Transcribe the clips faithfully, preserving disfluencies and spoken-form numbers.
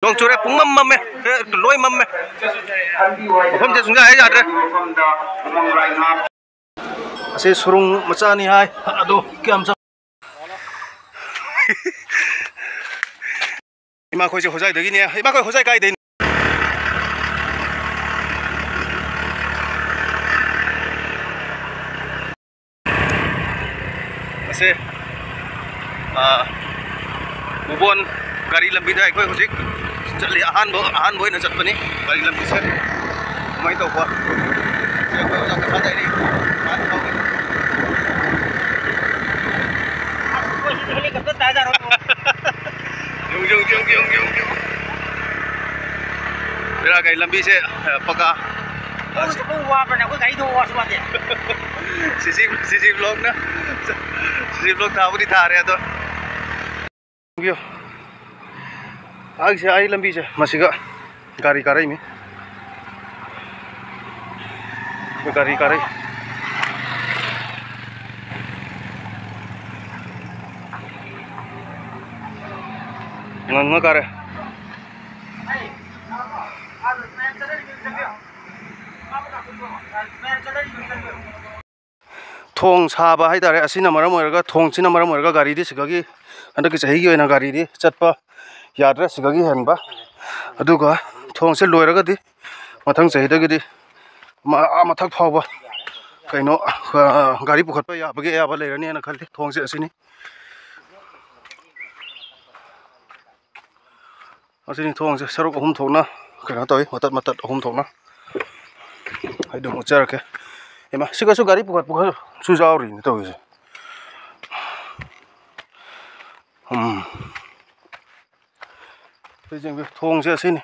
ꯅꯣꯡ ꯆꯨꯔꯦ, ꯄꯨꯡꯃꯝ ꯃꯝꯃꯦ꯫ ꯑꯦ, ꯂꯣꯏ ꯃꯝꯃꯦ꯫ ꯃꯐꯝꯁꯦ ꯁꯨꯡꯌꯥ ꯍꯦꯛ ꯌꯥꯗ꯭ꯔꯦ꯫ ꯑꯁꯤ ꯁꯨꯔꯨꯡ ꯃꯆꯥꯅꯤ ꯍꯥꯏ, ꯑꯗꯣ ꯀꯌꯥꯝ ꯆꯪ-, ꯏꯃꯥꯈꯣꯏꯁꯦ ꯍꯣꯖꯥꯏꯗꯒꯤꯅꯦ꯫ ꯏꯃꯥꯈꯣꯏ ꯍꯣꯖꯥꯏ ꯀꯥꯏꯗꯩꯅꯣ? ꯑꯁꯦ, ꯑꯥ, ꯃꯨꯕꯣꯟ ꯒꯥꯔꯤ ꯂꯝꯕꯤꯗ ꯑꯩꯈꯣꯏ ꯍꯧꯖꯤꯛ ꯆꯠꯂꯤ꯫ ꯑꯍꯥꯟꯕ, ꯑꯍꯥꯟꯕ ꯑꯣꯏꯅ ꯆꯠꯄꯅꯤ ꯒꯥꯔꯤ ꯂꯝꯕꯤꯁꯦ꯫ ꯀꯃꯥꯏꯅ ꯇꯧꯕ? ꯁꯤ ꯑꯩꯈꯣꯏ ꯑꯣꯖꯥ ꯀꯀꯥ ꯂꯩꯔꯤ꯫ ꯌꯦꯡꯉꯨ, ꯌꯦꯡꯉꯨ, ꯌꯦꯡꯉꯨ, ꯌꯦꯡꯉꯨ, ꯌꯦꯡꯉꯨ꯫ ꯕꯦꯔꯥ ꯀꯥꯏ ꯂꯝꯕꯤꯁꯦ, ꯑ, ꯄꯀꯥ꯫ ꯈꯣꯡꯅ ꯆꯠꯄꯕꯨ ꯋꯥꯕ꯭ꯔꯅꯦ? ꯑꯩꯈꯣꯏ ꯒꯥꯔꯤ ꯊꯧꯕ ꯋꯥꯁꯨ ꯋꯥꯗꯦ꯫ ꯁꯤꯁꯤ, ꯁꯤꯁꯤ vlogꯅ, ꯁꯤꯁꯤ vlog ꯊꯥꯕꯨꯗꯤ ꯊꯥꯔꯦ ꯑꯗꯣ꯫ ꯌꯦꯡꯕꯤꯌꯨ꯫ ꯑꯩꯁꯦ ꯑꯩ ꯂꯝꯕꯤꯁꯦ ꯃꯁꯤꯒ ꯒꯥꯔꯤ ꯀꯥꯔꯛꯏꯅꯤ꯫ ꯒꯥꯔꯤ ꯀꯥꯔꯛꯏ꯫ ꯉꯪꯉ ꯀꯥꯔꯦ꯫ ꯊꯣꯡ ꯁꯥꯕ ꯍꯥꯏꯇꯥꯔꯦ, ꯑꯁꯤꯅ ꯃꯔꯝ ꯑꯣꯏꯔꯒ, ꯊꯣꯡꯁꯤꯅ ꯃꯔꯝ ꯑꯣꯏꯔꯒ ꯒꯥꯔꯤꯗꯤ ꯁꯤꯒꯒꯤ, ꯍꯟꯗꯛꯀꯤ ꯆꯍꯤꯒꯤ ꯑꯣꯏꯅ ꯒꯥꯔꯤꯗꯤ ꯆꯠꯄ ꯌꯥꯗ꯭ꯔꯦ ꯁꯤꯒꯒꯤ ꯍꯦꯟꯕ꯫ ꯑꯗꯨꯒ ꯊꯣꯡꯁꯦ ꯂꯣꯏꯔꯒꯗꯤ ꯃꯊꯪ ꯆꯍꯤꯗꯒꯤꯗꯤ ꯃ-, ꯑꯥ ꯃꯊꯛ ꯐꯥꯎꯕ ꯀꯩꯅꯣ, ꯑ, ꯒꯥꯔꯤ ꯄꯨꯈꯠꯄ ꯌꯥꯕꯒꯤ ꯑꯌꯥꯕ ꯂꯩꯔꯅꯤꯅ ꯈꯜꯂꯤ꯫ ꯊꯣꯡꯁꯦ ꯑꯁꯤꯅꯤ꯫ ꯑꯁꯤꯅꯤ ꯊꯣꯡꯁꯦ, ꯁꯔꯨꯛ ꯑꯍꯨꯝ ꯊꯣꯛꯅ ꯀꯩꯅꯣ ꯇꯧꯏ, ꯃꯇꯠ ꯃꯇꯠ ꯑꯍꯨꯝ ꯊꯣꯛꯅ꯫ ꯑꯩ ꯑꯗꯨꯝ ꯎꯠꯆꯔꯛꯀꯦ꯫ ꯏꯃꯥ, ꯁꯤꯒꯁꯨ ꯒꯥꯔꯤ ꯄꯨꯈꯠꯄꯒꯁꯨ ꯌꯥꯎꯔꯤꯅꯦ ꯇꯧꯔꯤꯁꯦ꯫ ꯎꯝ꯫ ꯁꯤ ꯌꯦꯡꯕꯤꯌꯨ, ꯊꯣꯡꯁꯦ ꯑꯁꯤꯅꯤ꯫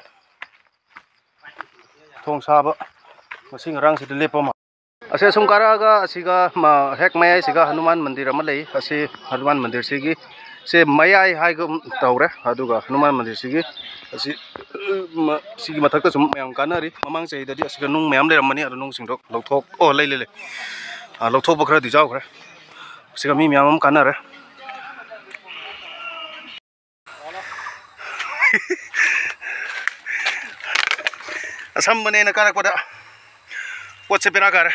ꯊꯣꯡ ꯁꯥꯕ ꯉꯁꯤ ꯉꯔꯥꯡꯁꯤꯗ ꯂꯦꯞꯄ ꯃꯥꯜꯂꯦ꯫ ꯑꯁꯤ ꯑꯁꯨꯝ ꯀꯥꯔꯛꯑꯒ ꯑꯁꯤꯒ ꯃ-, ꯍꯦꯛ ꯃꯌꯥꯏꯁꯤꯒ ꯍꯅꯨꯃꯥꯟ ꯃꯟꯗꯤꯔ ꯑꯃ ꯂꯩ꯫ ꯑꯁꯤ ꯍꯅꯨꯃꯥꯟ ꯃꯟꯗꯤꯔꯁꯤꯒꯤ ꯁꯦ ꯃꯌꯥꯏ ꯍꯥꯏꯒꯨꯝ ꯇꯧꯔꯦ꯫ ꯑꯗꯨꯒ ꯍꯅꯨꯃꯥꯟ ꯃꯟꯗꯤꯔꯁꯤꯒꯤ ꯑꯁꯤ, ꯃ-, ꯁꯤꯒꯤ ꯃꯊꯛꯇ ꯁꯨꯝ ꯃꯌꯥꯝ ꯀꯥꯟꯅꯔꯤ꯫ ꯃꯃꯥꯡ ꯆꯍꯤꯗꯗꯤ ꯑꯁꯤꯗ ꯅꯨꯡ ꯃꯌꯥꯝ ꯂꯩꯔꯝꯕꯅꯤ, ꯑꯗꯨ ꯅꯨꯡꯁꯤꯡꯗꯣ ꯂꯧꯊꯣꯛ-, ꯑꯣ, ꯂꯩ, ꯂꯩ, ꯂꯩ꯫ ꯑ, ꯂꯧꯊꯣꯛꯄ ꯈꯔꯗꯤ ꯌꯥꯎꯈ꯭ꯔꯦ꯫ ꯁꯤꯒ ꯃꯤ ꯃꯌꯥꯝ ꯑꯃ ꯀꯥꯟꯅꯔꯦ꯫ ꯑꯁꯝꯕꯅꯦꯅ ꯀꯥꯔꯛꯄꯗ ꯄꯣꯠꯁꯦ ꯕꯦꯔꯥ ꯀꯥꯔꯦ꯫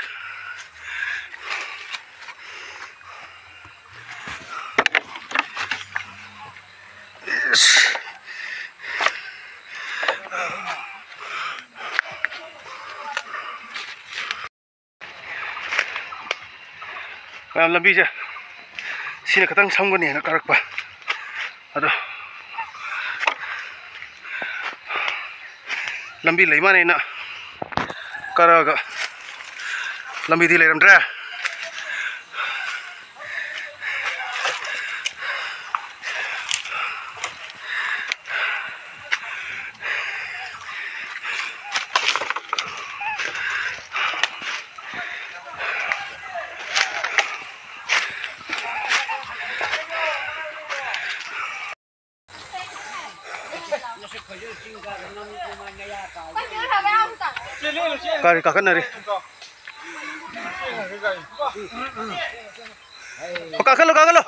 ꯃꯌꯥꯝ, ꯂꯝꯕꯤꯁꯦ ꯁꯤꯅ ꯈꯤꯇꯪ ꯁꯝꯒꯅꯤꯅ ꯀꯥꯔꯛꯄ꯫ ꯑꯗꯣ ꯂꯝꯕꯤ ꯂꯩ ꯃꯥꯅꯦꯅ ꯀꯥꯔꯛꯑꯒ ꯂꯝꯕꯤꯗꯤ ꯂꯩꯔꯝꯗ꯭ꯔꯦ꯫ ꯒꯥꯔꯤ ꯀꯥꯈꯠꯅꯔꯤ꯫ ꯑꯣ, ꯀꯥꯈꯠꯂꯣ, ꯀꯥꯈꯠꯂꯣ꯫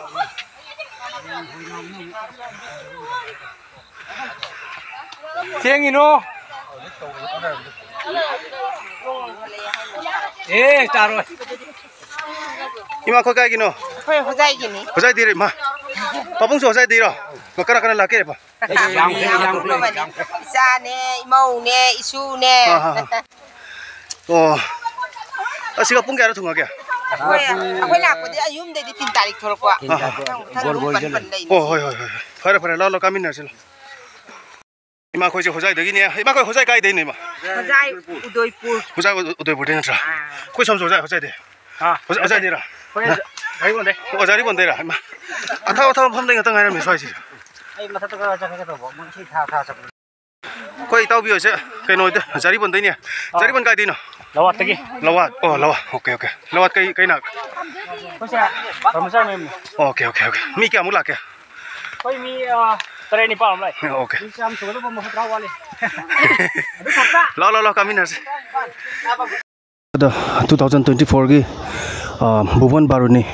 ꯊꯦꯡꯉꯤꯅꯣ꯫ ꯑꯦ, ꯆꯥꯔꯣꯏ꯫ ꯏꯃꯥ, ꯑꯩꯈꯣꯏ ꯀꯥꯏꯒꯤꯅꯣ? ꯑꯩꯈꯣꯏ ꯍꯣꯖꯥꯏꯒꯤꯅꯤ꯫ ꯍꯣꯖꯥꯏꯗꯩꯔꯣ, ꯏꯃꯥ? ꯄꯥꯕꯨꯡꯁꯨ ꯍꯣꯖꯥꯏꯗꯩꯔꯣ? ꯀꯅꯥ ꯀꯅꯥ ꯂꯥꯛꯀꯦꯕ? ꯌꯥꯝ ꯐꯩ, ꯌꯥꯝ ꯐꯩ, ꯌꯥꯝ ꯐꯩ꯫ ꯏꯆꯥꯅꯦ, ꯏꯃꯧꯅꯦ, ꯏꯁꯨꯅꯦ꯫ ꯑꯥ, ꯑꯥ, ꯑꯥ꯫ ꯑꯣ꯫ ꯑꯁꯤꯒ ꯄꯨꯡ ꯀꯌꯥꯗ ꯊꯨꯡꯉꯒꯦ? ꯑꯩꯈꯣꯏ, ꯑꯩꯈꯣꯏ ꯂꯥꯛꯄꯗꯤ ꯑꯌꯨꯝꯗꯩꯗꯤ ꯇꯤꯟ ꯇꯥꯔꯤꯛ ꯊꯣꯔꯛꯄ꯫ ꯑꯥ, ꯑꯥ꯫ ꯃꯊꯪ, ꯃꯊꯪ ꯒꯣꯜ ꯑꯗꯨꯝ ꯒꯣꯜ ꯄꯟ ꯆꯠꯂꯦ꯫ ꯄꯟ ꯂꯩꯅꯤ꯫ ꯑꯣ, ꯍꯣꯏ, ꯍꯣꯏ, ꯍꯣꯏ, ꯍꯣꯏ꯫ ꯐꯔꯦ, ꯐꯔꯦ, ꯂꯥꯛꯑꯣ, ꯂꯥꯛꯑꯣ, ꯀꯥꯃꯤꯟꯅꯔꯁꯤ, ꯂꯥꯛꯑꯣ꯫ ꯏꯃꯥ, ꯑꯩꯈꯣꯏꯁꯦ ꯍꯣꯖꯥꯏꯗꯒꯤꯅꯦ꯫ ꯏꯃꯥ, ꯑꯩꯈꯣꯏ ꯍꯣꯖꯥꯏ ꯀꯥꯏꯗꯩꯅꯣ, ꯏꯃꯥ? ꯍꯣꯖꯥꯏ ꯎꯗꯣꯏꯄꯨꯔ꯫ ꯍꯣꯖꯥꯏ ꯎ-, ꯎꯗꯣꯏꯄꯨꯔꯗꯩ ꯅꯠꯇ꯭ꯔꯥ? ꯑꯥ꯫ ꯑꯩꯈꯣꯏ ꯁꯣꯝꯁꯨ ꯍꯣꯖꯥꯏ, ꯍꯣꯖꯥꯏꯗꯩ꯫ ꯑꯥ꯫ ꯍꯣꯖꯥ-, ꯍꯣꯖꯥꯏꯗꯩꯔꯥ? ꯍꯣꯏ, ꯍꯣꯏ꯫ ꯑꯣ, ꯖꯥꯔꯤꯕꯣꯟꯗꯩꯔꯥ? ꯏꯃꯥ, ꯑꯊꯥꯞ ꯑꯊꯥꯞ ꯃꯐꯝꯗꯩ ꯉꯥꯛꯇ ꯉꯥꯏꯔꯝꯃꯦ ꯁ꯭ꯋꯥꯏꯁꯤꯁꯨ꯫ ꯑꯩ ꯃꯊꯛꯇ ꯈꯔ ꯆꯠꯀꯦ ꯇꯧꯕ, ꯃꯣꯏ ꯏꯁꯩ ꯊꯥ ꯊꯥ ꯆꯠꯄ꯫ ꯑꯩꯈꯣꯏ ꯏꯇꯥꯎꯕꯤ ꯍꯣꯏꯁꯦ ꯀꯩꯅꯣꯗ, ꯖꯥꯔꯤꯕꯣꯟꯗꯩꯅꯦ꯫ ꯑꯥ꯫ ꯖꯥꯔꯤꯕꯣꯟ ꯀꯥꯏꯗꯩꯅꯣ? ꯂꯋꯥꯠꯇꯒꯤ꯫ ꯂꯋꯥꯠ꯫ ꯑꯣ, ꯂꯋꯥꯠ꯫ Okay, okay. ꯂꯋꯥꯠ ꯀꯩ, ꯀꯩ ꯅꯥꯛ? ꯑꯩꯈꯣꯏꯁꯦ ꯄꯔꯃꯦꯁꯣꯔ ꯃꯌꯨꯝꯅꯦ꯫ Okay, okay, okay. ꯃꯤ ꯀꯌꯥꯃꯨꯛ ꯂꯥꯛꯀꯦ? ꯑꯩꯈꯣꯏ ꯃꯤ, ꯑ, ꯇꯔꯦꯠ ꯅꯤꯄꯥꯜ ꯑꯃ ꯂꯥꯛꯑꯦ꯫ ꯑꯣꯀꯦ꯫ ꯃꯤ ꯆꯥꯝ ꯁꯨꯒꯗꯕ ꯃꯍꯨꯠ ꯇꯔꯥ ꯋꯥꯠꯂꯤ꯫ ꯑꯗꯨ ꯈꯛꯇ꯫ ꯂꯥꯛꯑꯣ, ꯂꯥꯛꯑꯣ, ꯂꯥꯛꯑꯣ, ꯀꯥꯃꯤꯟꯅꯔꯁꯤ꯫ ꯑꯗꯣ two thousand twenty fourꯒꯤ, ꯑ, ꯚꯨꯕꯟ ꯕꯥꯔꯨꯅꯤ꯫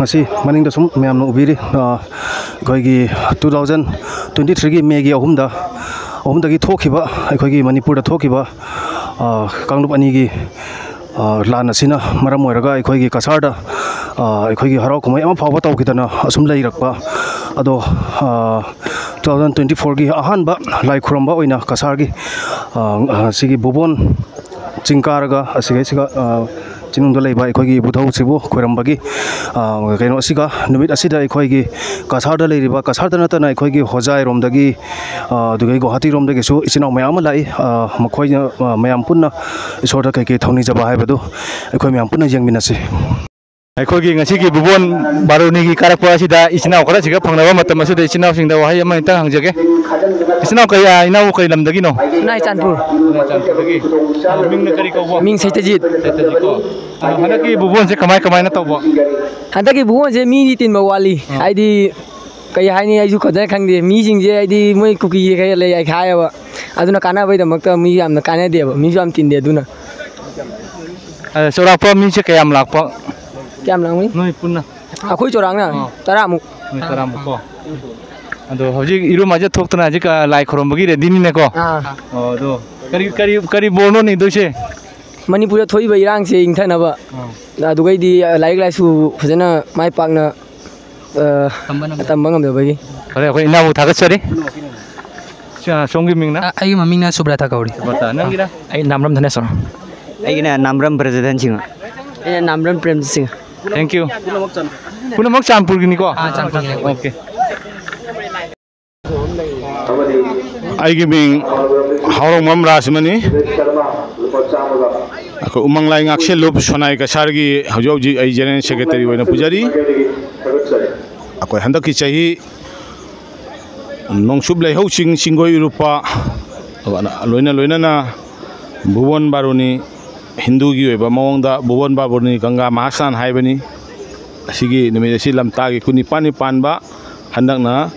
ꯉꯁꯤ ꯃꯅꯤꯡꯗ ꯁꯨꯝ ꯃꯌꯥꯝꯅ ꯎꯕꯤꯔꯤ, ꯑ, ꯑꯩꯈꯣꯏꯒꯤ two thousand twenty threeꯒꯤ Mayꯒꯤ ꯑꯍꯨꯝꯗ ꯑꯍꯨꯝꯗꯒꯤ ꯊꯣꯛꯈꯤꯕ, ꯑꯩꯈꯣꯏꯒꯤ ꯃꯅꯤꯄꯨꯔꯗ ꯊꯣꯛꯈꯤꯕ, ꯑ, ꯀꯥꯡꯂꯨꯞ ꯑꯅꯤꯒꯤ, ꯑ, ꯂꯥꯟ ꯑꯁꯤꯅ ꯃꯔꯝ ꯑꯣꯏꯔꯒ ꯑꯩꯈꯣꯏꯒꯤ ꯀꯁꯥꯔꯗ, ꯑ, ꯑꯩꯈꯣꯏꯒꯤ ꯍꯔꯥꯎ ꯀꯨꯝꯍꯩ ꯑꯃ ꯐꯥꯎꯕ ꯇꯧꯈꯤꯗꯅ ꯑꯁꯨꯝ ꯂꯩꯔꯛꯄ꯫ ꯑꯗꯣ, ꯑ, two thousand twenty fourꯒꯤ ꯑꯍꯥꯟꯕ ꯂꯥꯏ ꯈꯨꯔꯝꯕ ꯑꯣꯏꯅ ꯀꯁꯥꯔꯒꯤ, ꯑ, ꯑ, ꯁꯤꯒꯤ ꯕꯨꯕꯣꯟ ꯆꯤꯡ ꯀꯥꯔꯒ ꯑꯁꯤꯒꯩꯁꯤꯒ, ꯑ, ꯆꯤꯡꯅꯨꯡꯗ ꯂꯩꯕ ꯑꯩꯈꯣꯏꯒꯤ ꯏꯕꯨꯙꯧꯁꯤꯕꯨ ꯈꯣꯏꯔꯝꯕꯒꯤ, ꯑ, ꯀꯩꯅꯣ ꯑꯁꯤꯒ, ꯅꯨꯃꯤꯠ ꯑꯁꯤꯗ ꯑꯩꯈꯣꯏꯒꯤ ꯀꯁꯥꯔꯗ ꯂꯩꯔꯤꯕ, ꯀꯁꯥꯔꯗ ꯅꯠꯇꯅ ꯑꯩꯈꯣꯏꯒꯤ ꯍꯣꯖꯥꯏꯔꯣꯝꯗꯒꯤ, ꯑ, ꯑꯗꯨꯗꯒꯤ ꯒꯨꯋꯥꯍꯥꯇꯤꯔꯣꯝꯗꯒꯤꯁꯨ ꯏꯆꯤꯟ ꯏꯅꯥꯎ ꯃꯌꯥꯝ ꯑꯃ ꯂꯥꯛꯏ꯫ ꯑ, ꯃꯈꯣꯏꯅ, ꯑ, ꯃꯌꯥꯝ ꯄꯨꯟꯅ ꯏꯁꯣꯔꯗ ꯀꯩꯀꯩ ꯊꯧꯅꯤꯖꯕ ꯍꯥꯏꯕꯗꯨ ꯑꯩꯈꯣꯏ ꯃꯌꯥꯝ ꯄꯨꯟꯅ ꯌꯦꯡꯃꯤꯟꯅꯁꯤ꯫ ꯑꯩꯈꯣꯏꯒꯤ ꯉꯁꯤꯒꯤ ꯕꯨꯕꯣꯟ ꯕꯥꯔꯨꯅꯤꯒꯤ ꯀꯥꯔꯛꯄ ꯑꯁꯤꯗ ꯏꯆꯤꯟ ꯏꯅꯥꯎ ꯈꯔꯁꯤꯒ ꯐꯪꯅꯕ ꯃꯇꯝ ꯑꯁꯤꯗ ꯏꯆꯤꯟ ꯏꯅꯥꯎꯁꯤꯡꯗ ꯋꯥꯍꯩ ꯑꯃ ꯍꯦꯛꯇ ꯍꯪꯖꯒꯦ꯫ ꯏꯆꯤꯟ ꯏꯅꯥꯎ ꯀꯌꯥ, ꯏꯅꯥꯎ ꯀꯔꯤ ꯂꯝꯗꯒꯤꯅꯣ? ꯈꯨꯟꯅꯥꯏ ꯆꯥꯟꯄꯨꯔ꯫ ꯃꯤꯡꯅ ꯀꯔꯤ ꯀꯧꯕ? ꯃꯤꯡ ꯁꯩꯇꯖꯤꯠ꯫ ꯁꯩꯇꯖꯤꯠꯀꯣ꯫ ꯑꯗꯣ ꯍꯟꯗꯛꯀꯤ ꯕꯨꯕꯣꯟꯁꯦ ꯀꯃꯥꯏ ꯀꯃꯥꯏꯅ ꯇꯧꯕ? ꯍꯟꯗꯛꯀꯤ ꯕꯨꯕꯣꯟꯁꯦ ꯃꯤꯗꯤ ꯇꯤꯟꯕ ꯋꯥꯠꯂꯤ꯫ ꯑꯥ꯫ ꯍꯥꯏꯗꯤ ꯀꯩ ꯍꯥꯏꯅꯤ, ꯑꯩꯁꯨ ꯐꯖꯅ ꯈꯪꯗꯦ꯫ ꯃꯤꯁꯤꯡꯁꯦ ꯍꯥꯏꯗꯤ ꯃꯣꯏ ꯀꯨꯀꯤꯒꯤ ꯈꯔ ꯂꯩ ꯍꯥꯏꯌꯦꯕ, ꯑꯗꯨꯅ ꯀꯥꯟꯅꯕꯩꯗꯃꯛꯇ ꯃꯤ ꯌꯥꯝꯅ ꯀꯥꯟꯅꯗꯦꯕ, ꯃꯤꯁꯨ ꯌꯥꯝ ꯇꯤꯟꯗꯦ꯫ ꯑꯗꯨꯅ ꯑ, ꯆꯥꯎꯔꯥꯛꯄ ꯃꯤꯁꯦ ꯀꯌꯥꯝ ꯂꯥꯛꯄ? ꯀꯌꯥꯝ ꯂꯥꯡꯕꯅꯤ? ꯅꯣꯏ ꯄꯨꯟꯅ? ꯑꯩꯈꯣꯏ ꯆꯥꯎꯔꯥꯛꯅ ꯑꯥ꯫ ꯇꯔꯥꯃꯨꯛ꯫ ꯅꯣꯏ ꯇꯔꯥꯃꯨꯛ ꯀꯣ? ꯑꯗꯣ ꯍꯧꯖꯤꯛ ꯏꯔꯨ ꯃꯥꯏꯖ ꯊꯣꯛꯇꯅ ꯍꯧꯖꯤꯛ, ꯑ, ꯂꯥꯏ ꯈꯨꯔꯨꯝꯕꯒꯤ ꯔꯦꯗꯤꯅꯤꯅꯦꯀꯣ? ꯑꯥ꯫ ꯑꯣ, ꯑꯗꯣ ꯀꯔꯤ, ꯀꯔꯤ, ꯀꯔꯤ ꯕꯣꯔꯅꯣ ꯅꯤꯗꯣꯏꯁꯦ? ꯃꯅꯤꯄꯨꯔꯗ ꯊꯣꯛꯏꯕ ꯏꯔꯥꯡꯁꯦ ꯏꯪꯊꯅꯕ, ꯑꯥ꯫ ꯑꯗꯨꯒꯩꯗꯤ ꯂꯥꯏꯔꯤꯛ ꯂꯥꯏꯁꯨ ꯐꯖꯅ ꯃꯥꯏ ꯄꯥꯛꯅ, ꯑ, ꯇꯝꯕ ꯉꯝꯗꯕ꯫ ꯇꯝꯕ ꯉꯝꯗꯕꯒꯤ꯫ ꯐꯔꯦ, ꯑꯩꯈꯣꯏ ꯏꯅꯥꯎꯕꯨ ꯊꯥꯒꯠꯆꯔꯤ꯫ ꯁ-, ꯁꯣꯝꯒꯤ ꯃꯤꯡꯅ? ꯑ-, ꯑꯩꯒꯤ ꯃꯃꯤꯡꯅ ꯁꯨꯕ꯭ꯔꯇꯥ ꯀꯧꯔꯤ꯫ ꯁꯨꯕ꯭ꯔꯇꯥ, ꯅꯪꯒꯤꯅ? ꯑꯩ ꯅꯥꯝꯔꯝ ꯙꯅꯦꯁꯣꯔ꯫ ꯑꯩꯒꯤꯅ ꯅꯥꯝꯔꯝ ꯕ꯭ꯔꯖꯙꯟ ꯁꯤꯡꯍ꯫ ꯑꯩꯅ ꯅꯥꯝꯔꯝ ꯄ꯭ꯔꯦꯝꯖꯤꯠ ꯁꯤꯡꯍ꯫ Thank you꯫ ꯄꯨꯝꯅꯃꯛ ꯆꯥꯟꯄꯨꯔꯒꯤꯅꯤꯀꯣ? ꯑꯥ, ꯆꯥꯟꯄꯨꯔꯒꯤꯅꯤ꯫ Okay꯫ ꯑꯩꯒꯤ ꯃꯤꯡ ꯍꯥꯎꯔꯣꯡꯕꯝ ꯔꯥꯖꯃꯅꯤ꯫ ꯑꯩꯈꯣꯏ ꯎꯃꯪ ꯂꯥꯏ ꯉꯥꯛꯁꯦꯜꯂꯨꯞ ꯁꯣꯅꯥꯏ ꯀꯁꯥꯔꯒꯤ ꯍꯧꯖꯤꯛ ꯍꯧꯖꯤꯛ ꯑꯩ General Secretary ꯑꯣꯏꯅ ꯄꯨꯖꯔꯤ꯫ ꯑꯩꯈꯣꯏ ꯍꯟꯗꯛꯀꯤ ꯆꯍꯤ ꯅꯣꯡꯆꯨꯞ ꯂꯩꯍꯧ ꯆꯤꯡ ꯆꯤꯡꯒꯣꯏ ꯏꯔꯨꯞꯄ ꯂꯣꯏꯅ ꯂꯣꯏꯅꯅ ꯚꯨꯕꯣꯟ ꯕꯥꯔꯨꯅꯤ, ꯍꯤꯟꯗꯨꯒꯤ ꯑꯣꯏꯕ ꯃꯑꯣꯡꯗ ꯚꯨꯕꯣꯟ ꯕꯥꯔꯨꯅꯤ ꯒꯪꯒꯥ ꯃꯍꯥꯁ꯭ꯅꯥꯟ ꯍꯥꯏꯕꯅꯤ꯫ ꯑꯁꯤꯒꯤ ꯅꯨꯃꯤꯠ ꯑꯁꯤ ꯂꯝꯇꯥꯒꯤ ꯀꯨꯟꯅꯤꯄꯥꯟꯅꯤ ꯄꯥꯟꯕ꯫ ꯍꯟꯗꯛꯅ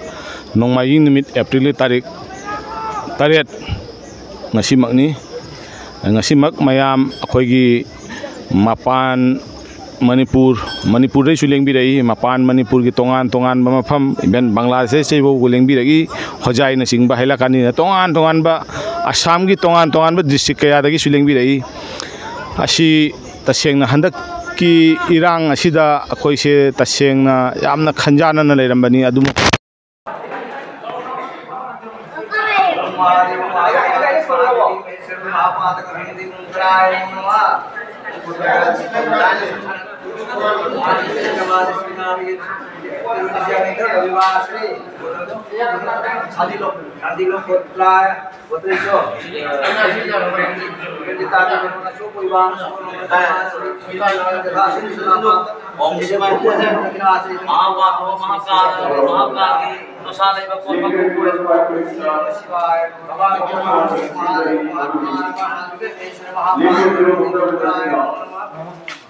ꯅꯣꯡꯃꯥꯏꯖꯤꯡ ꯅꯨꯃꯤꯠ Aprilꯒꯤ ꯇꯥꯔꯤꯛ ꯇꯔꯦꯠ ꯉꯁꯤꯃꯛꯅꯤ꯫ ꯉꯁꯤꯃꯛ ꯃꯌꯥꯝ ꯑꯩꯈꯣꯏꯒꯤ ꯃꯄꯥꯟ ꯃꯅꯤꯄꯨꯔ, ꯃꯅꯤꯄꯨꯔꯗꯩꯁꯨ ꯂꯦꯡꯕꯤꯔꯛꯏ, ꯃꯄꯥꯟ ꯃꯅꯤꯄꯨꯔꯒꯤ ꯇꯣꯉꯥꯟ ꯇꯣꯉꯥꯟꯕ ꯃꯐꯝ, even ꯕꯪꯒ꯭ꯂꯥꯗꯦꯁꯇꯩ ꯐꯥꯎꯕ ꯂꯦꯡꯕꯤꯔꯛꯏ, ꯍꯣꯖꯥꯏꯅꯆꯤꯡꯕ ꯍꯩꯂꯥꯀꯥꯅꯤꯅ ꯇꯣꯉꯥꯟ ꯇꯣꯉꯥꯟꯕ, ꯑꯁꯥꯝꯒꯤ ꯇꯣꯉꯥꯟ ꯇꯣꯉꯥꯟꯕ district ꯀꯌꯥꯗꯒꯤꯁꯨ ꯂꯦꯡꯕꯤꯔꯛꯏ꯫ ꯑꯁꯤ ꯇꯁꯦꯡꯅ ꯍꯟꯗꯛꯀꯤ ꯏꯔꯥꯡ ꯑꯁꯤꯗ ꯑꯩꯈꯣꯏꯁꯦ ꯇꯁꯦꯡꯅ ꯌꯥꯝꯅ ꯈꯟꯖꯥꯟꯅꯅ ꯂꯩꯔꯝꯕꯅꯤ꯫ ꯑꯗꯨꯕꯨ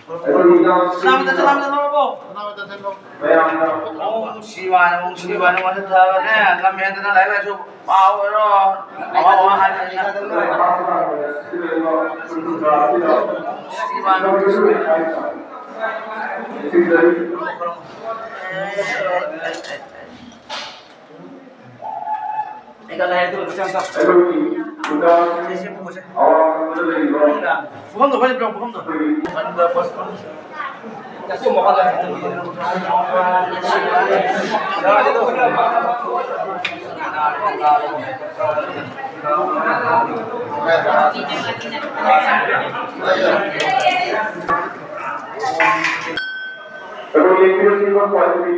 ꯁꯅꯥꯃꯍꯤꯗ, ꯁꯅꯥꯃꯍꯤꯗ ꯂꯧꯔꯕꯣ? ꯃꯌꯥꯝꯅ ꯑꯣꯝ ꯁꯤꯕꯥꯌ, ꯑꯣꯝ ꯁꯤꯕꯥꯌ, ꯃꯊꯛ ꯊꯥꯕꯅꯦ, ꯂꯝ ꯍꯦꯟꯗꯅ ꯂꯥꯏꯔꯤꯛ ꯂꯥꯏꯁꯨ ꯄꯥꯎ ꯑꯣꯏꯔꯣ, ꯑꯐꯥꯎ ꯑꯐꯥꯎ ꯍꯥꯏꯗꯅ꯫ ꯑꯣꯝ ꯁꯤꯕꯥꯌ, ꯑꯣꯝ ꯁꯤꯕꯥꯌ꯫ ꯄꯨꯈꯝꯗꯣ ꯑꯩꯈꯣꯏꯗ ꯄꯤꯔꯛꯑꯣ, ꯄꯨꯈꯝꯗꯣ꯫ ꯑꯩꯈꯣꯏ ꯌꯦꯡꯕꯤꯔꯤꯕ ꯈ꯭ꯋꯥꯏꯗꯒꯤ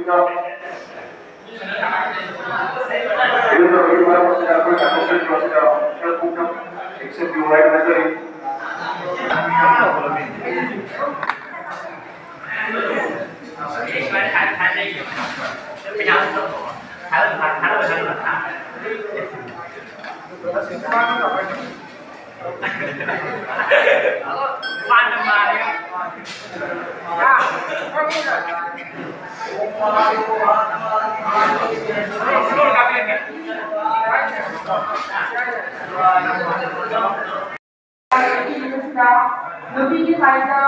ꯅꯨꯄꯤꯒꯤ ꯁꯥꯏꯗ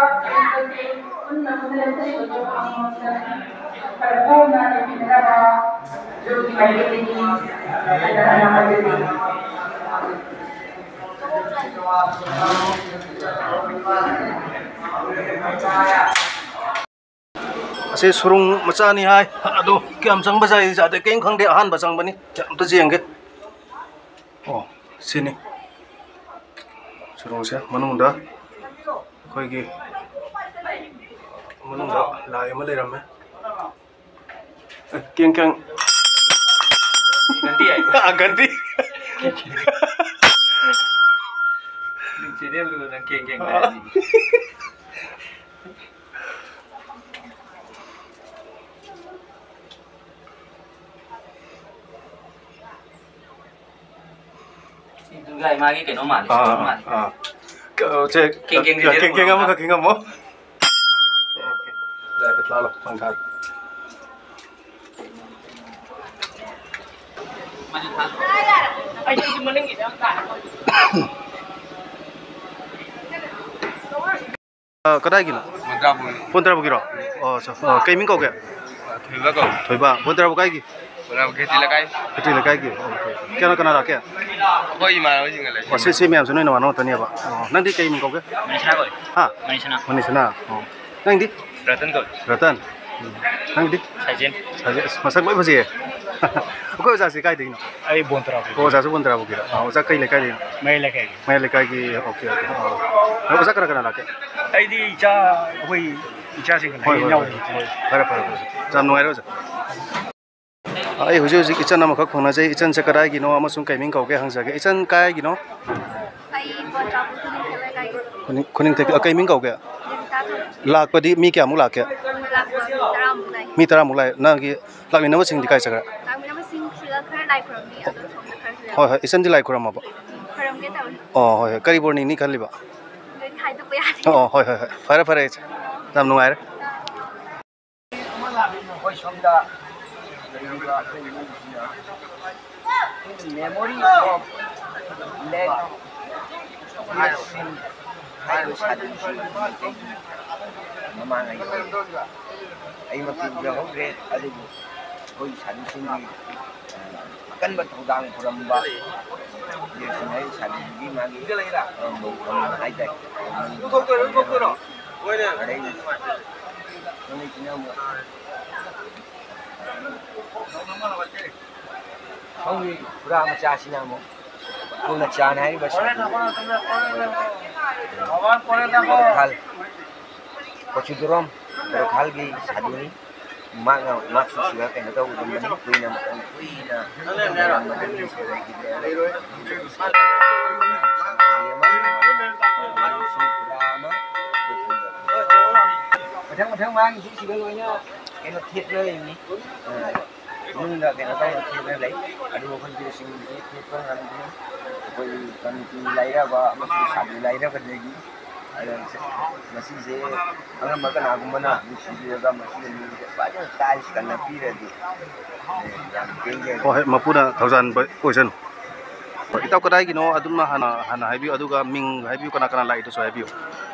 ꯄꯨꯟꯅ ꯄꯨꯟꯅ ꯂꯦꯞꯆꯔꯤꯕꯗꯨ ꯑꯃꯃꯝꯇꯅꯤ꯫ ꯈꯔ ꯀꯣꯝꯅ ꯂꯦꯞꯄꯤꯅꯅꯕ ꯌꯨꯝꯒꯤ ꯃꯥꯏꯀꯩꯗꯒꯤ ꯍꯟꯅ ꯍꯟꯅ ꯍꯥꯏꯖꯔꯤ꯫ ꯑꯁꯤ ꯁꯨꯔꯨꯡ ꯃꯆꯥꯅꯤ ꯍꯥꯏ, ꯑꯗꯣ ꯀꯌꯥꯝ ꯆꯪꯕ ꯖꯥꯠ ꯖꯥꯠꯇꯤ ꯀꯔꯤꯝ ꯈꯪꯗꯦ, ꯑꯍꯥꯟꯕ ꯆꯪꯕꯅꯤ꯫ ꯑꯝꯇ ꯌꯦꯡꯒꯦ꯫ ꯑꯣ, ꯁꯤꯅꯤ ꯁꯨꯔꯨꯡꯁꯦ꯫ ꯃꯅꯨꯡꯗ ꯑꯩꯈꯣꯏꯒꯤ ꯃꯅꯨꯡꯗ ꯂꯥꯏ ꯑꯃ ꯂꯩꯔꯝꯃꯦ꯫ ꯑꯦ, ꯀꯦꯡ ꯀꯦꯡ꯫ ꯒꯟꯗꯤ ꯍꯥꯏꯕ꯫ ꯑꯥ, ꯒꯟꯗꯤ꯫ ꯅꯨꯡꯁꯤꯅꯦ ꯑꯗꯨꯒ ꯅꯪ ꯀꯦꯡ ꯀꯦꯡ ꯍꯥꯏꯔꯗꯤ꯫ ꯁꯤ ꯗꯨꯔꯒꯥ ꯏꯃꯥꯒꯤ ꯀꯩꯅꯣ ꯃꯥꯜꯂꯦ, ꯑꯥ, ꯁꯤꯕꯣ ꯃꯥꯜꯂꯦ꯫ ꯑꯥ꯫ ꯀ-, ꯁꯦ, ꯀꯦꯡ ꯀꯦꯡ ꯀꯦꯡ ꯀꯦꯡ ꯀꯦꯡ ꯑꯃꯈꯛ ꯀꯦꯡ ꯑꯃꯣ꯫ ꯑꯣꯀꯦ꯫ ꯂꯥꯛꯑꯦ, ꯂꯥꯛꯑꯣ, ꯂꯥꯛꯑꯣ, ꯄꯪꯊꯥ꯫ ꯑꯩꯁꯨ ꯃꯅꯤꯡꯒꯤꯗ ꯌꯥꯝ ꯇꯥꯔꯦ꯫ ꯑ, ꯀꯗꯥꯏꯒꯤꯅꯣ? ꯃꯟꯇ꯭ꯔꯥꯕꯨꯅꯤ꯫ ꯄꯣꯟꯇ꯭ꯔꯥꯕꯨꯒꯤꯔꯣ? ꯑꯣ, ꯑꯠꯆꯥ꯫ ꯑ, ꯀꯩ ꯃꯤꯡ ꯀꯧꯒꯦ? ꯊꯣꯏꯕ ꯀꯧꯏ꯫ ꯊꯣꯏꯕ꯫ ꯄꯣꯟꯇ꯭ꯔꯥꯕꯨ ꯀꯥꯏꯒꯤ? ꯄꯣꯟꯇ꯭ꯔꯥꯕꯨ ꯈꯦꯇ꯭ꯔꯤ ꯂꯩꯀꯥꯏ꯫ ꯈꯦꯇ꯭ꯔꯤ ꯂꯩꯀꯥꯏꯒꯤ? ꯑꯣꯀꯦ꯫ ꯀꯅꯥ ꯀꯅꯥ ꯂꯥꯛꯀꯦ? ꯑꯩꯈꯣꯏ ꯏꯃꯥꯟꯅꯕꯁꯤꯡꯒ ꯂꯩ꯫ ꯑꯣ, ꯁꯤ, ꯁꯤ ꯃꯌꯥꯝꯁꯦ ꯅꯣꯏ ꯅꯃꯥꯟꯅꯕ ꯉꯥꯛꯇꯅꯦꯕ? ꯑꯣ, ꯅꯪꯗꯤ ꯀꯩ ꯃꯤꯡ ꯀꯧꯒꯦ? ꯃꯅꯤꯁꯅꯥ ꯀꯧꯏ꯫ ꯍꯥ? ꯃꯅꯤꯁꯅꯥ꯫ ꯃꯅꯤꯁꯅꯥ꯫ ꯑꯣ꯫ ꯅꯪꯗꯤ? ꯔꯇꯟ ꯀꯧꯏ꯫ ꯔꯇꯟ꯫ ꯎꯝ꯫ ꯅꯪꯗꯤ? ꯁꯥꯏꯖꯦꯟ꯫ ꯁꯥꯏꯖꯦꯟ꯫ ꯑꯁ, ꯃꯁꯛ ꯂꯣꯏ ꯐꯖꯩꯌꯦ꯫ ꯑꯩꯈꯣꯏ ꯑꯣꯖꯥꯁꯤ ꯀꯥꯏꯗꯒꯤꯅꯣ? ꯑꯩ ꯕꯣꯟꯇ꯭ꯔꯥꯕꯨ꯫ ꯑꯣ, ꯑꯣꯖꯥꯁꯨ ꯕꯣꯟꯇ꯭ꯔꯥꯕꯨꯒꯤꯔꯣ? ꯑꯥ, ꯑꯣꯖꯥ ꯀꯩ ꯂꯩꯀꯥꯏꯗꯒꯤꯅꯣ? ꯃꯌꯥꯏ ꯂꯩꯀꯥꯏꯒꯤ꯫ ꯃꯌꯥꯏ ꯂꯩꯀꯥꯏꯒꯤ, ꯑꯣꯀꯦ, ꯑꯣꯀꯦ꯫ ꯑꯥ꯫ ꯑꯣꯖꯥ ꯀꯅꯥ ꯀꯅꯥ ꯂꯥꯛꯀꯦ? ꯑꯩꯗꯤ ꯏꯆꯥ, ꯑꯩꯈꯣꯏ ꯏꯆꯥꯁꯤꯡꯒ ꯍꯣꯏ, ꯂꯩ, ꯍꯣꯏ, ꯍꯣꯏ, ꯌꯥꯎꯔꯤ꯫ ꯍꯣꯏ꯫ ꯐꯔꯦ, ꯐꯔꯦ, ꯐꯔꯦ꯫ ꯌꯥꯝ ꯅꯨꯡꯉꯥꯏꯔꯦ, ꯑꯣꯖꯥ꯫ ꯑꯩ ꯍꯧꯖꯤꯛ ꯍꯧꯖꯤꯛ ꯏꯆꯟ ꯑꯃꯈꯛ ꯐꯪꯅꯖꯩ꯫ ꯏꯆꯟꯁꯦ ꯀꯗꯥꯏꯒꯤꯅꯣ ꯑꯃꯁꯨꯡ ꯀꯩ ꯃꯤꯡ ꯀꯧꯒꯦ ꯍꯪꯖꯒꯦ꯫ ꯏꯆꯟ ꯀꯗꯥꯏꯒꯤꯅꯣ? ꯑꯩ ꯕꯣꯟꯇ꯭ꯔꯥꯕꯨ ꯈꯨꯅꯤꯡꯊꯦꯛ ꯂꯩꯀꯥꯏꯒꯤ꯫ ꯈꯨꯅꯤꯡ-, ꯈꯨꯅꯤꯡꯊꯦꯛ, ꯑ, ꯀꯩ ꯃꯤꯡ ꯀꯧꯒꯦ? ꯂꯤꯟꯇꯥ ꯊꯣꯏꯕꯤ꯫ ꯂꯥꯛꯄꯗꯤ ꯃꯤ ꯀꯌꯥꯃꯨꯛ ꯂꯥꯛꯀꯦ? ꯂꯥꯛꯄ ꯃꯤ ꯇꯔꯥꯃꯨꯛ ꯂꯥꯛꯑꯦ꯫ ꯃꯤ ꯇꯔꯥꯃꯨꯛ ꯂꯥꯛꯑꯦ꯫ ꯅꯪꯒꯤ ꯂꯥꯛꯃꯤꯟꯅꯕꯁꯤꯡꯗꯤ ꯀꯥꯏ ꯆꯠꯈ꯭ꯔꯦ? ꯂꯥꯛꯃꯤꯟꯅꯕꯁꯤꯡ ꯁꯤꯗ ꯈꯔ ꯂꯥꯏ ꯈꯨꯔꯨꯝꯃꯤ, ꯑꯗꯣ ꯁꯣꯝꯗ ꯈꯔꯁꯨ ꯌꯥꯎꯋꯦ꯫ ꯍꯣꯏ, ꯍꯣꯏ, ꯏꯆꯟꯗꯤ ꯂꯥꯏ ꯈꯨꯔꯝꯃꯕꯣ? ꯈꯨꯔꯝꯒꯦ ꯇꯧꯔꯤ꯫ ꯑꯣ, ꯍꯣꯏ, ꯍꯣꯏ꯫ ꯀꯔꯤ ꯕꯣꯔ ꯅꯤꯅꯤ ꯈꯜꯂꯤꯕ? ꯑꯗꯨꯗꯤ ꯍꯥꯏꯗꯣꯛꯄ ꯌꯥꯗꯦ꯫ ꯑꯣ, ꯍꯣꯏ, ꯍꯣꯏ, ꯍꯣꯏ꯫ ꯐꯔꯦ, ꯐꯔꯦ, ꯏꯆꯦ꯫ ꯌꯥꯝ ꯅꯨꯡꯉꯥꯏꯔꯦ꯫ ꯑꯩꯈꯣꯏ ꯁꯣꯝꯗ ꯂꯩꯔꯤꯕ ꯑꯩꯈꯣꯏ ꯏꯃꯨꯡꯁꯤꯡꯅ in memory of late ꯍꯥꯏꯔꯤꯕꯁꯤꯡ, ꯍꯥꯏꯔꯤꯕ ꯁꯥꯗꯨꯁꯤ ꯃꯩꯇꯩꯒꯤ ꯃꯃꯥꯡꯉꯩ ꯑꯩꯃꯛꯇꯤ ꯎꯖꯍꯧꯗ꯭ꯔꯦ, ꯑꯗꯨꯕꯨ ꯑꯩꯈꯣꯏꯒꯤ ꯁꯥꯗꯨꯁꯤꯡꯒꯤ, ꯑ, ꯑꯀꯟꯕ ꯊꯧꯗꯥꯡ ꯄꯨꯔꯝꯕ ꯕꯤꯔ ꯁꯤꯡꯍ ꯁꯥꯗꯨꯒꯤ ꯃꯥꯒꯤ, ꯑ, ꯃꯧ ꯐꯝ ꯍꯥꯏꯇꯥꯔꯦ꯫ ꯑꯗꯩ ꯅꯨꯃꯤꯠꯁꯤꯅ ꯑꯃꯨꯛ ꯁꯣꯝꯒꯤ ꯈꯨꯔꯥ ꯃꯆꯥꯁꯤꯅ ꯑꯃꯨꯛ ꯄꯨꯟꯅ ꯆꯥꯟ ꯍꯥꯏꯔꯤꯕ ꯁꯥꯗꯨ ꯈꯥꯜ ꯀꯆꯨꯗꯨꯔꯣꯝ ꯈꯔ ꯈꯥꯜꯒꯤ ꯁꯥꯗꯨꯅꯤ꯫ ꯃꯍꯥꯛꯅ ꯃꯍꯥꯛꯁꯨ ꯁꯤꯗ ꯀꯩꯅꯣ ꯇꯧꯒꯗꯕꯅꯤ, ꯀꯨꯏꯅ ꯃꯇꯝ ꯀꯨꯏꯅ ꯂꯩꯔꯝꯕꯗꯒꯤ ꯁꯤꯗ ꯂꯩꯈꯤꯗ꯭ꯔꯦ꯫ ꯃꯊꯪ ꯃꯊꯪ ꯃꯥꯡꯉꯤꯁꯤ ꯁꯤꯗ ꯂꯣꯏꯅ ꯀꯩꯅꯣ ꯊꯦꯠꯅ ꯂꯩꯕꯅꯤ꯫ ꯃꯅꯨꯡꯗ ꯀꯩꯅꯣ ꯇꯧꯔꯒ ꯊꯦꯠꯅ ꯂꯩ꯫ ꯑꯗꯨ ꯑꯩꯈꯣꯏ ꯕꯤꯔꯁꯤꯡꯒꯤ ꯊꯦꯠꯄ ꯉꯝꯗꯦ꯫ ꯑꯩꯈꯣꯏ ꯀꯃꯤꯇꯤ ꯂꯥꯏꯔꯕ ꯑꯃꯁꯨꯡ ꯁꯥꯕꯤ ꯂꯥꯏꯔꯕꯗꯒꯤ ꯑꯗꯣ ꯉꯁꯤꯁꯦ ꯑꯉꯝꯕ ꯀꯅꯥꯒꯨꯝꯕꯅ ꯅꯨꯡꯁꯤꯕꯤꯔꯒ ꯃꯁꯤꯒꯤ ꯃꯤꯡꯁꯦ ꯐꯖꯅ ꯇꯥꯏꯁ ꯀꯟꯅ ꯄꯤꯔꯗꯤ, ꯑꯦ, ꯌꯥꯝ ꯄꯦꯟꯖꯒꯅꯤ꯫ ꯍꯣꯏ, ꯍꯣꯏ, ꯃꯄꯨꯅ ꯊꯧꯖꯥꯟꯕ ꯑꯣꯏꯁꯅꯨ꯫ ꯍꯣꯏ, ꯏꯇꯥꯎ ꯀꯗꯥꯏꯒꯤꯅꯣ ꯑꯗꯨꯝꯅ ꯍꯥꯟꯅ, ꯍꯥꯟꯅ ꯍꯥꯏꯕꯤꯌꯨ, ꯑꯗꯨꯒ ꯃꯤꯡ ꯍꯥꯏꯕꯤꯌꯨ, ꯀꯅꯥ ꯀꯅꯥ ꯂꯥꯛꯏꯗꯨꯁꯨ ꯍꯥꯏꯕꯤꯌꯨ꯫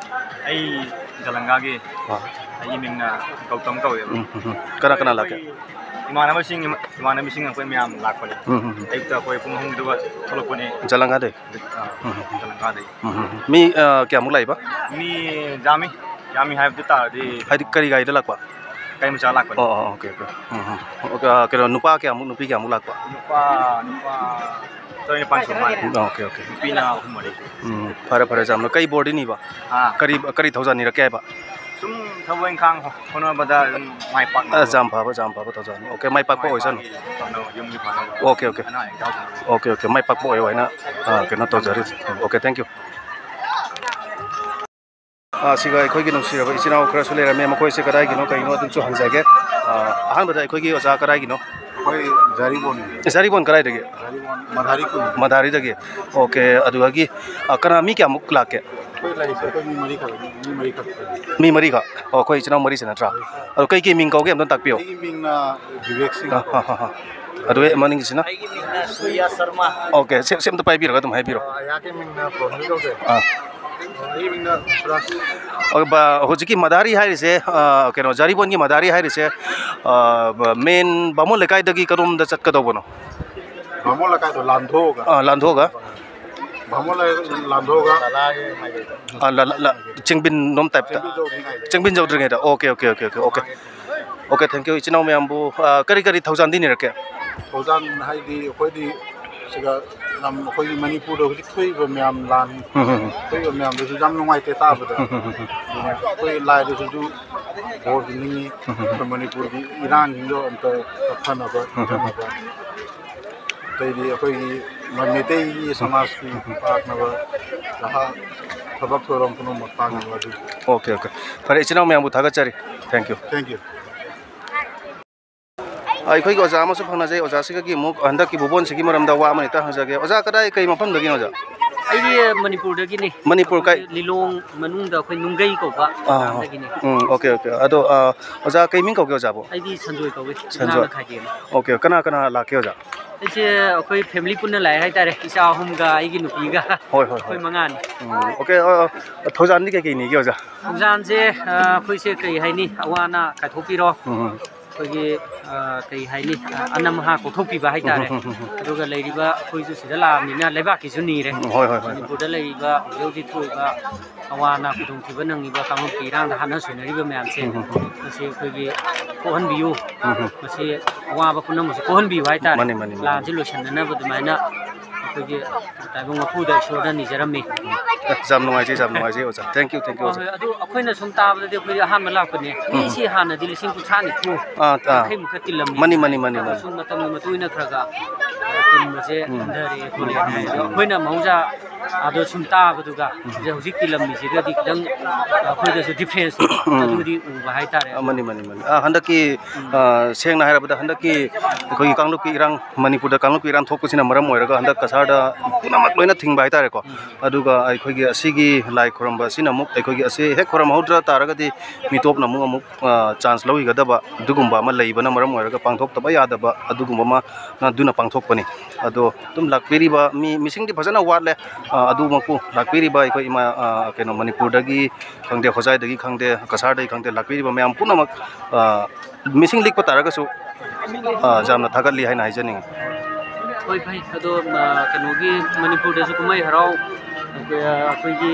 ꯑꯩ ꯖꯂꯪꯒꯥꯒꯤ꯫ ꯑꯥ꯫ ꯑꯩꯒꯤ ꯃꯤꯡꯅ ꯒꯧꯇꯝ ꯀꯧꯋꯦꯕ꯫ ꯎꯝ, ꯎꯝ, ꯎꯝ꯫ ꯀꯅꯥ ꯀꯅꯥ ꯂꯥꯛꯀꯦ? ꯑꯩꯈꯣꯏ ꯏꯃꯥꯟꯅꯕꯁꯤꯡ, ꯏꯃꯥꯟꯅꯕꯁꯤꯡ ꯑꯩꯈꯣꯏ ꯃꯌꯥꯝ ꯂꯥꯛꯄꯅꯦ꯫ ꯎꯝ, ꯎꯝ, ꯎꯝ꯫ ꯑꯌꯨꯛꯇ ꯑꯩꯈꯣꯏ ꯄꯨꯡ ꯑꯍꯨꯝꯗꯨꯒ ꯊꯣꯛꯂꯛꯄꯅꯦ꯫ ꯖꯂꯪꯒꯥꯗꯩ? ꯑꯥ, ꯎꯝ, ꯎꯝ, ꯎꯝ꯫ ꯖꯂꯪꯒꯥꯗꯩ꯫ ꯎꯝ, ꯎꯝ, ꯎꯝ꯫ ꯃꯤ, ꯑ, ꯀꯌꯥꯃꯨꯛ ꯂꯥꯛꯏꯕ? ꯃꯤ ꯌꯥꯝꯃꯤ꯫ ꯌꯥꯝꯃꯤ ꯍꯥꯏꯕꯗꯤ ꯇꯥꯔꯗꯤ ꯍꯥꯏꯗꯤ ꯀꯔꯤ ꯒꯥꯔꯤꯗ ꯂꯥꯛꯄ? ꯒꯥꯔꯤ ꯃꯆꯥ ꯂꯥꯛꯄꯅꯦ꯫ ꯑꯣ, ꯑꯣ, ꯑꯣꯀꯦ, ꯑꯣꯀꯦ꯫ ꯎꯝ, ꯎꯝ꯫ ꯑꯣꯀꯦ, ꯑ, ꯀꯩꯅꯣ, ꯅꯨꯄꯥ ꯀꯌꯥꯃꯨꯛ, ꯅꯨꯄꯤ ꯀꯌꯥꯃꯨꯛ ꯂꯥꯛꯄ? ꯅꯨꯄꯥ, ꯅꯨꯄꯥ ꯇꯔꯦꯠ ꯅꯤꯄꯥꯜ ꯁꯨ ꯃꯥꯜꯂꯦ꯫ ꯎꯝ, ꯑꯣꯀꯦ, ꯑꯣꯀꯦ꯫ ꯅꯨꯄꯤꯅ ꯑꯍꯨꯝ ꯃꯔꯤ꯫ ꯎꯝ, ꯐꯔꯦ, ꯐꯔꯦ, ꯌꯥꯝꯅ ꯀꯩ ꯕꯣꯔꯗꯤꯅꯤꯕ? ꯑꯥ꯫ ꯀꯔꯤ, ꯀꯔꯤ ꯊꯧꯖꯥꯟꯅꯤꯔꯛꯀꯦ ꯍꯥꯏꯕ? ꯁꯨꯝ ꯊꯕꯛ ꯏꯪꯈꯥꯡ ꯍꯣꯠꯅꯕꯗ ꯑꯗꯨꯝ ꯃꯥꯏ ꯄꯥꯛꯅꯕ꯫ ꯑ, ꯌꯥꯝ ꯐꯕ, ꯌꯥꯝ ꯐꯕ ꯊꯧꯖꯥꯟꯅꯤ꯫ ꯑꯣꯀꯦ, ꯃꯥꯏ ꯄꯥꯛꯄ ꯃꯥꯏ ꯑꯣꯏꯁꯅꯨ꯫ ꯄꯥꯛꯅꯕ, ꯌꯨꯝꯒꯤ ꯐꯅꯕ꯫ Okay, okay. ꯑꯅꯥ ꯑꯌꯦꯛ ꯌꯥꯎꯗꯅꯕ꯫ ꯑꯣꯀꯦ, ꯑꯣꯀꯦ, ꯃꯥꯏ ꯄꯥꯛꯄ ꯑꯣꯏꯌꯣ ꯍꯥꯏꯅ, ꯑ, ꯀꯩꯅꯣ ꯇꯧꯖꯔꯤ꯫ Okay, thank you꯫ ꯑ, ꯁꯤꯒ ꯑꯩꯈꯣꯏꯒꯤ ꯅꯨꯡꯁꯤꯔꯕ ꯏꯆꯤꯟ ꯏꯅꯥꯎ ꯈꯔꯁꯨ ꯂꯩꯔꯝꯃꯦ꯫ ꯃꯈꯣꯏꯁꯦ ꯀꯗꯥꯏꯒꯤꯅꯣ ꯀꯩꯅꯣ ꯑꯗꯨꯝꯁꯨ ꯍꯪꯖꯒꯦ꯫ ꯑ, ꯑꯍꯥꯟꯕꯗ ꯑꯩꯈꯣꯏꯒꯤ ꯑꯣꯖꯥ ꯀꯗꯥꯏꯒꯤꯅꯣ? ꯑꯩꯈꯣꯏ ꯖꯥꯔꯤꯕꯣꯟ꯫ ꯖꯥꯔꯤꯕꯣꯟ ꯀꯗꯥꯏꯗꯒꯤ? ꯖꯥꯔꯤꯕꯣꯟ ꯃꯙꯥꯔꯤ ꯈꯨꯟ꯫ ꯃꯙꯥꯔꯤꯗꯒꯤ꯫ ꯑꯣꯀꯦ, ꯑꯗꯨꯗꯒꯤ, ꯑ, ꯀꯅꯥ, ꯃꯤ ꯀꯌꯥꯃꯨꯛ ꯂꯥꯛꯀꯦ? ꯑꯩꯈꯣꯏ ꯂꯩꯔꯤꯁꯦ ꯑꯩꯈꯣꯏ ꯃꯤ ꯃꯔꯤꯈꯛ, ꯃꯤ ꯃꯔꯤꯈꯛ꯫ ꯃꯤ ꯃꯔꯤꯈꯛ? ꯑꯣ, ꯑꯩꯈꯣꯏ ꯏꯆꯤꯟ ꯏꯅꯥꯎ ꯃꯔꯤꯁꯦ ꯅꯠꯇ꯭ꯔꯥ? ꯑꯗꯣ ꯀꯩ ꯀꯩ ꯃꯤꯡ ꯀꯧꯒꯦ ꯑꯝꯇ ꯇꯥꯛꯄꯤꯌꯣ꯫ ꯑꯩꯒꯤ ꯃꯤꯡꯅ ꯕꯤꯕꯦꯛ ꯁꯤꯡ꯫ ꯑ, ꯍ, ꯍ, ꯍ꯫ ꯑꯗꯨꯒ ꯃꯅꯤꯡꯒꯤꯁꯤꯅ? ꯑꯩꯒꯤ ꯃꯤꯡꯅ ꯁꯨꯔꯤꯌꯥ ꯁꯔꯃ꯫ ꯑꯣꯀꯦ, ꯁꯦꯝ-, ꯁꯦꯝꯇ ꯄꯥꯏꯕꯤꯔꯒ ꯑꯗꯨꯝ ꯍꯥꯏꯕꯤꯔꯣ꯫ ꯑ, ꯑꯩꯍꯥꯛꯀꯤ ꯃꯤꯡꯅ ꯄ꯭ꯔꯣꯅꯤꯜ ꯀꯧꯖꯩ꯫ ꯑꯥ꯫ ꯑꯩꯒꯤ ꯃꯤꯡꯅ ꯁꯨꯔꯥꯖ꯫ ꯑꯣꯀꯦ, ꯕ-, ꯍꯧꯖꯤꯛꯀꯤ ꯃꯗꯥꯔꯤ ꯍꯥꯏꯔꯤꯁꯦ, ꯑ, ꯀꯩꯅꯣ, ꯖꯥꯔꯤꯕꯣꯟꯒꯤ ꯃꯗꯥꯔꯤ ꯍꯥꯏꯔꯤꯁꯦ, ꯑ, ꯕ-, ꯃꯦꯟ ꯕꯥꯃꯣꯟ ꯂꯩꯀꯥꯏꯗꯒꯤ ꯀꯔꯣꯝꯗ ꯆꯠꯀꯗꯧꯕꯅꯣ? ꯕꯥꯃꯣꯟ ꯂꯩꯀꯥꯏꯗꯣ ꯂꯥꯟꯊꯣꯛꯑꯒ꯫ ꯑꯥ, ꯂꯥꯟꯊꯣꯛꯑꯒ꯫ ꯕꯥꯃꯣꯟ ꯂꯩꯀꯥꯏꯗꯣ ꯂꯥꯟꯊꯣꯛꯑꯒ꯫ ꯑꯥ, ꯂ-, ꯂ-, ꯂ-, ꯆꯤꯡꯕꯤꯟ ꯂꯣꯝ ꯇꯥꯏꯞꯇ꯫ ꯆꯤꯡꯕꯤꯟ ꯌꯧꯗ꯭ꯔꯤꯉꯩꯗ꯫ ꯆꯤꯡꯕꯤꯟ ꯌꯧꯗ꯭ꯔꯤꯉꯩꯗ꯫ Okay, okay, okay, okay, okay. Okay, thank you꯫ ꯏꯆꯤꯟ ꯏꯅꯥꯎ ꯃꯌꯥꯝꯕꯨ, ꯑ, ꯀꯔꯤ ꯀꯔꯤ ꯊꯧꯖꯥꯟꯗꯤ ꯅꯤꯔꯛꯀꯦ? ꯊꯧꯖꯥꯟ ꯍꯥꯏꯗꯤ ꯑꯩꯈꯣꯏꯗꯤ ꯁꯤꯗ ꯂꯝ ꯑꯩꯈꯣꯏꯒꯤ ꯃꯅꯤꯄꯨꯔꯗ ꯍꯧꯖꯤꯛ ꯊꯣꯛꯏꯕ ꯃꯌꯥꯝ ꯂꯥꯟ ꯎꯝ, ꯎꯝ, ꯎꯝ꯫ ꯊꯣꯛꯏꯕ ꯃꯌꯥꯝꯗꯨꯁꯨ ꯌꯥꯝ ꯅꯨꯡꯉꯥꯏꯇꯦ ꯇꯥꯕꯗ꯫ ꯎꯝ, ꯎꯝ, ꯎꯝ, ꯎꯝ꯫ ꯑꯗꯨꯅ ꯑꯩꯈꯣꯏ ꯂꯥꯏꯗꯁꯨ ꯕꯣꯔ ꯄꯤꯅꯤꯡꯉꯤ꯫ ꯎꯝ, ꯎꯝ, ꯎꯝ꯫ ꯑꯩꯈꯣꯏ ꯃꯅꯤꯄꯨꯔꯒꯤ ꯏꯔꯥꯡꯁꯤꯡꯗꯣ ꯑꯝꯇ ꯇꯞꯊꯅꯕ, ꯎꯝ, ꯎꯝ, ꯎꯝ꯫ ꯏꯪꯊꯅꯕ꯫ ꯑꯇꯩꯗꯤ ꯑꯩꯈꯣꯏꯒꯤ ꯃꯩꯇꯩꯒꯤ ꯁꯃꯥꯖꯀꯤ ꯄꯥꯛꯅꯕ ꯅꯍꯥ ꯊꯕꯛ ꯊꯧꯔꯝ ꯄꯨꯝꯅꯃꯛ ꯄꯥꯡꯅꯕ ꯑꯗꯨ꯫ Okay, okay. ꯐꯔꯦ, ꯏꯆꯤꯟ ꯏꯅꯥꯎ ꯃꯌꯥꯝꯕꯨ ꯊꯥꯒꯠꯆꯔꯤ꯫ Thank you꯫ Thank you꯫ ꯑꯩꯈꯣꯏꯒꯤ ꯑꯣꯖꯥ ꯑꯃꯁꯨ ꯐꯪꯅꯖꯩ꯫ ꯑꯣꯖꯥꯁꯤꯒꯤ ꯑꯃꯨꯛ ꯍꯟꯗꯛꯀꯤ ꯚꯨꯕꯣꯟꯁꯤꯒꯤ ꯃꯔꯝꯗ ꯋꯥ ꯑꯃꯅꯤꯇ ꯍꯪꯖꯒꯦ꯫ ꯑꯣꯖꯥ, ꯀꯗꯥꯏ, ꯀꯩ ꯃꯐꯝꯗꯒꯤꯅꯣ, ꯑꯣꯖꯥ? ꯑꯩꯗꯤ ꯃꯅꯤꯄꯨꯔꯗꯒꯤꯅꯤ꯫ ꯃꯅꯤꯄꯨꯔ ꯀꯥꯏ? ꯑꯩꯈꯣꯏꯒꯤ ꯂꯤꯂꯣꯡ ꯃꯅꯨꯡꯗ ꯑꯩꯈꯣꯏ ꯅꯨꯡꯒꯩ ꯀꯧꯕ ꯑꯥ, ꯒ꯭ꯔꯥꯝꯗꯒꯤꯅꯤ꯫ ꯎꯝ, ꯑꯣꯀꯦ, ꯑꯣꯀꯦ꯫ ꯑꯗꯣ, ꯑ, ꯑꯣꯖꯥ, ꯀꯩ ꯃꯤꯡ ꯀꯧꯒꯦ, ꯑꯣꯖꯥꯕꯨ? ꯑꯩꯗꯤ ꯁꯟꯖꯣꯏ ꯀꯧꯏ꯫ ꯁꯟꯖꯣꯏ꯫ ꯏꯃꯥꯅ ꯈꯥꯏꯗꯦꯝ꯫ ꯑꯣꯀꯦ, ꯀꯅꯥ ꯀꯅꯥ ꯂꯥꯛꯀꯦ, ꯑꯣꯖꯥ? ꯑꯩꯁꯦ ꯑꯩꯈꯣꯏ family ꯄꯨꯟꯅ ꯂꯥꯛꯑꯦ ꯍꯥꯏꯇꯥꯔꯦ, ꯏꯆꯥ ꯑꯍꯨꯝꯒ ꯑꯩꯒꯤ ꯅꯨꯄꯤꯒ꯫ ꯍꯣꯏ, ꯍꯣꯏ, ꯑꯩꯈꯣꯏ ꯍꯣꯏ꯫ ꯃꯉꯥꯅꯤ꯫ ꯎꯝ, ꯑꯣꯀꯦ, ꯑ, ꯑ, ꯊꯧꯖꯥꯟꯗꯤ ꯀꯩꯀꯩ ꯅꯤꯒꯦ, ꯑꯣꯖꯥ? ꯊꯧꯖꯥꯟꯁꯦ, ꯑ, ꯑꯩꯈꯣꯏꯁꯦ ꯀꯩ ꯍꯥꯏꯅꯤ, ꯑꯋꯥ ꯑꯅꯥ ꯀꯥꯏꯊꯣꯛꯄꯤꯔꯣ꯫ ꯎꯝ, ꯎꯝ꯫ ꯑꯩꯈꯣꯏꯒꯤ, ꯑ, ꯀꯩ ꯍꯥꯏꯅꯤ, ꯑ, ꯑꯅꯝ ꯑꯍꯥ ꯀꯣꯛꯊꯣꯛꯄꯤꯕ ꯍꯥꯏꯇꯥꯔꯦ꯫ ꯎꯝ, ꯎꯝ, ꯎꯝ, ꯎꯝ꯫ ꯑꯗꯨꯒ ꯂꯩꯔꯤꯕ ꯑꯩꯈꯣꯏꯁꯨ ꯁꯤꯗ ꯂꯥꯛꯑꯕꯅꯤꯅ ꯂꯩꯕꯥꯛꯀꯤꯁꯨ ꯅꯤꯔꯦ꯫ ꯎꯝ, ꯍꯣꯏ, ꯍꯣꯏ, ꯍꯣꯏ꯫ ꯃꯅꯤꯄꯨꯔꯗ ꯂꯩꯔꯤꯕ ꯍꯧꯖꯤꯛ ꯍꯧꯖꯤꯛ ꯊꯣꯛꯏꯕ ꯑꯋꯥ ꯑꯅꯥ ꯈꯨꯗꯣꯡꯊꯤꯕ ꯅꯪꯉꯤꯕ ꯀꯥꯡꯂꯨꯞꯀꯤ ꯏꯔꯥꯡꯗ ꯍꯥꯠꯅ ꯁꯣꯏꯅꯔꯤꯕ ꯃꯌꯥꯝꯁꯦ, ꯎꯝ, ꯎꯝ, ꯎꯝ꯫ ꯃꯁꯤ ꯑꯩꯈꯣꯏꯒꯤ ꯀꯣꯛꯍꯟꯕꯤꯌꯨ꯫ ꯎꯝ, ꯎꯝ꯫ ꯃꯁꯤ ꯑꯋꯥꯕ ꯄꯨꯝꯅꯃꯛꯁꯦ ꯀꯣꯛꯍꯟꯕꯤꯌꯨ ꯍꯥꯏꯇꯥꯔꯦ꯫ ꯃꯥꯅꯤ, ꯃꯥꯅꯤ, ꯃꯥꯅꯤ꯫ ꯂꯥꯟꯁꯦ ꯂꯣꯏꯁꯤꯟꯅꯅꯕ ꯑꯗꯨꯃꯥꯏꯅ ꯑꯩꯈꯣꯏꯒꯤ ꯇꯥꯏꯕꯪ ꯃꯄꯨꯗ ꯏꯁꯣꯔꯗ ꯅꯤꯖꯔꯝꯃꯤ꯫ ꯑꯦ, ꯌꯥꯝ ꯅꯨꯡꯉꯥꯏꯖꯩ, ꯌꯥꯝ ꯅꯨꯡꯉꯥꯏꯖꯩ, ꯑꯣꯖꯥ꯫ Thank you, thank you, ꯍꯣꯏ, ꯑꯣꯖꯥ꯫ ꯍꯣꯏ, ꯑꯗꯨ ꯑꯩꯈꯣꯏꯅ ꯁꯨꯝ ꯇꯥꯕꯗꯗꯤ ꯑꯩꯈꯣꯏꯗꯤ ꯑꯍꯥꯟꯕ ꯂꯥꯛꯄꯅꯦ꯫ ꯎꯝ꯫ ꯃꯤꯁꯤ ꯍꯥꯟꯅꯗꯤ ꯂꯤꯁꯤꯡ ꯀꯨꯟꯊ꯭ꯔꯥ ꯅꯤꯐꯨ, ꯑꯥ, ꯑꯥ꯫ ꯌꯥꯡꯈꯩꯃꯨꯛ ꯈꯛ ꯇꯤꯜꯂꯝꯃꯤ꯫ ꯃꯥꯅꯤ, ꯃꯥꯅꯤ, ꯃꯥꯅꯤ, ꯑꯗꯨ ꯃꯥꯅꯤ꯫ ꯁꯨꯝ ꯃꯇꯝꯒꯤ ꯃꯇꯨꯡ ꯏꯟꯅ ꯈꯔ ꯈꯔ, ꯑ, ꯇꯤꯟꯕꯁꯦ ꯎꯝ꯫ ꯍꯟꯊꯔꯛꯑꯦ ꯈꯣꯠꯂꯦ ꯎꯝ, ꯎꯝ, ꯍꯥꯏꯕꯗꯣ ꯎꯝ꯫ ꯑꯩꯈꯣꯏꯅ ꯃꯍꯧꯁꯥ ꯑꯗꯣ ꯁꯨꯝ ꯇꯥꯕꯗꯨꯒ ꯍꯧꯖꯤꯛ ꯍꯧꯖꯤꯛ ꯇꯤꯜꯂꯝꯃꯤꯁꯤꯒꯗꯤ ꯈꯤꯇꯪ ꯑꯩꯈꯣꯏꯗꯁꯨ ꯗꯤꯐ꯭ꯔꯦꯟꯁ ꯑꯗꯨꯗꯤ ꯎꯕ ꯍꯥꯏꯇꯥꯔꯦ꯫ ꯑ, ꯃꯥꯅꯤ, ꯃꯥꯅꯤ, ꯃꯥꯅꯤ꯫ ꯑ, ꯍꯟꯗꯛꯀꯤ, ꯑ, ꯁꯦꯡꯅ ꯍꯥꯏꯔꯕꯗ ꯍꯟꯗꯛꯀꯤ ꯑꯩꯈꯣꯏꯒꯤ ꯀꯥꯡꯂꯨꯞꯀꯤ ꯏꯔꯥꯡ, ꯃꯅꯤꯄꯨꯔꯗ ꯀꯥꯡꯂꯨꯞꯀꯤ ꯏꯔꯥꯡ ꯊꯣꯛꯄꯁꯤꯅ ꯃꯔꯝ ꯑꯣꯏꯔꯒ ꯍꯟꯗꯛ ꯀꯁꯥꯔꯗ ꯄꯨꯝꯅꯃꯛ ꯂꯣꯏꯅ ꯊꯤꯡꯕ ꯍꯥꯏꯇꯥꯔꯦꯀꯣ꯫ ꯑꯗꯨꯒ ꯑꯩꯈꯣꯏꯒꯤ ꯑꯁꯤꯒꯤ ꯂꯥꯏ ꯈꯨꯔꯝꯕ ꯑꯁꯤꯅ ꯑꯃꯨꯛ ꯑꯩꯈꯣꯏꯒꯤ ꯑꯁꯤ ꯍꯦꯛ ꯈꯨꯔꯝꯍꯧꯗ꯭ꯔ ꯇꯥꯔꯒꯗꯤ ꯃꯤꯇꯣꯞꯅ ꯑꯃꯨꯛ ꯑꯃꯨꯛ, ꯑ, ꯆꯥꯟꯁ ꯂꯧꯈꯤꯒꯗꯕ ꯑꯗꯨꯒꯨꯝꯕ ꯑꯃ ꯂꯩꯕꯅ ꯃꯔꯝ ꯑꯣꯏꯔꯒ ꯄꯥꯡꯊꯣꯛꯇꯕ ꯌꯥꯗꯕ ꯑꯗꯨꯒꯨꯝꯕ ꯑꯃ ꯑꯗꯨꯅ ꯄꯥꯡꯊꯣꯛꯄꯅꯤ꯫ ꯑꯗꯣ ꯑꯗꯨꯝ ꯂꯥꯛꯄꯤꯔꯤꯕ ꯃꯤ, ꯃꯤꯁꯤꯡꯗꯤ ꯐꯖꯅ ꯋꯥꯠꯂꯦ꯫ ꯑ, ꯑꯗꯨꯃꯛꯄꯨ ꯂꯥꯛꯄꯤꯔꯤꯕ ꯑꯩꯈꯣꯏ ꯏꯃꯥ, ꯑ, ꯀꯩꯅꯣ, ꯃꯅꯤꯄꯨꯔꯗꯒꯤ ꯈꯪꯗꯦ, ꯍꯣꯖꯥꯏꯗꯒꯤ ꯈꯪꯗꯦ, ꯀꯁꯥꯔꯗꯒꯤ ꯈꯪꯗꯦ, ꯂꯥꯛꯄꯤꯔꯤꯕ ꯃꯌꯥꯝ ꯄꯨꯝꯅꯃꯛ, ꯑ, ꯃꯤꯁꯤꯡ ꯂꯤꯛꯄ ꯇꯥꯔꯒꯁꯨ, ꯑ, ꯌꯥꯝꯅ ꯊꯥꯒꯠꯂꯤ ꯍꯥꯏꯅ ꯍꯥꯏꯖꯅꯤꯡꯉꯤ꯫ ꯍꯣꯏ, ꯐꯩ꯫ ꯑꯗꯣ, ꯑ, ꯀꯩꯅꯣꯒꯤ ꯃꯅꯤꯄꯨꯔꯗꯁꯨ ꯀꯨꯝꯍꯩ ꯍꯔꯥꯎ, ꯑ, ꯑꯩꯈꯣꯏꯒꯤ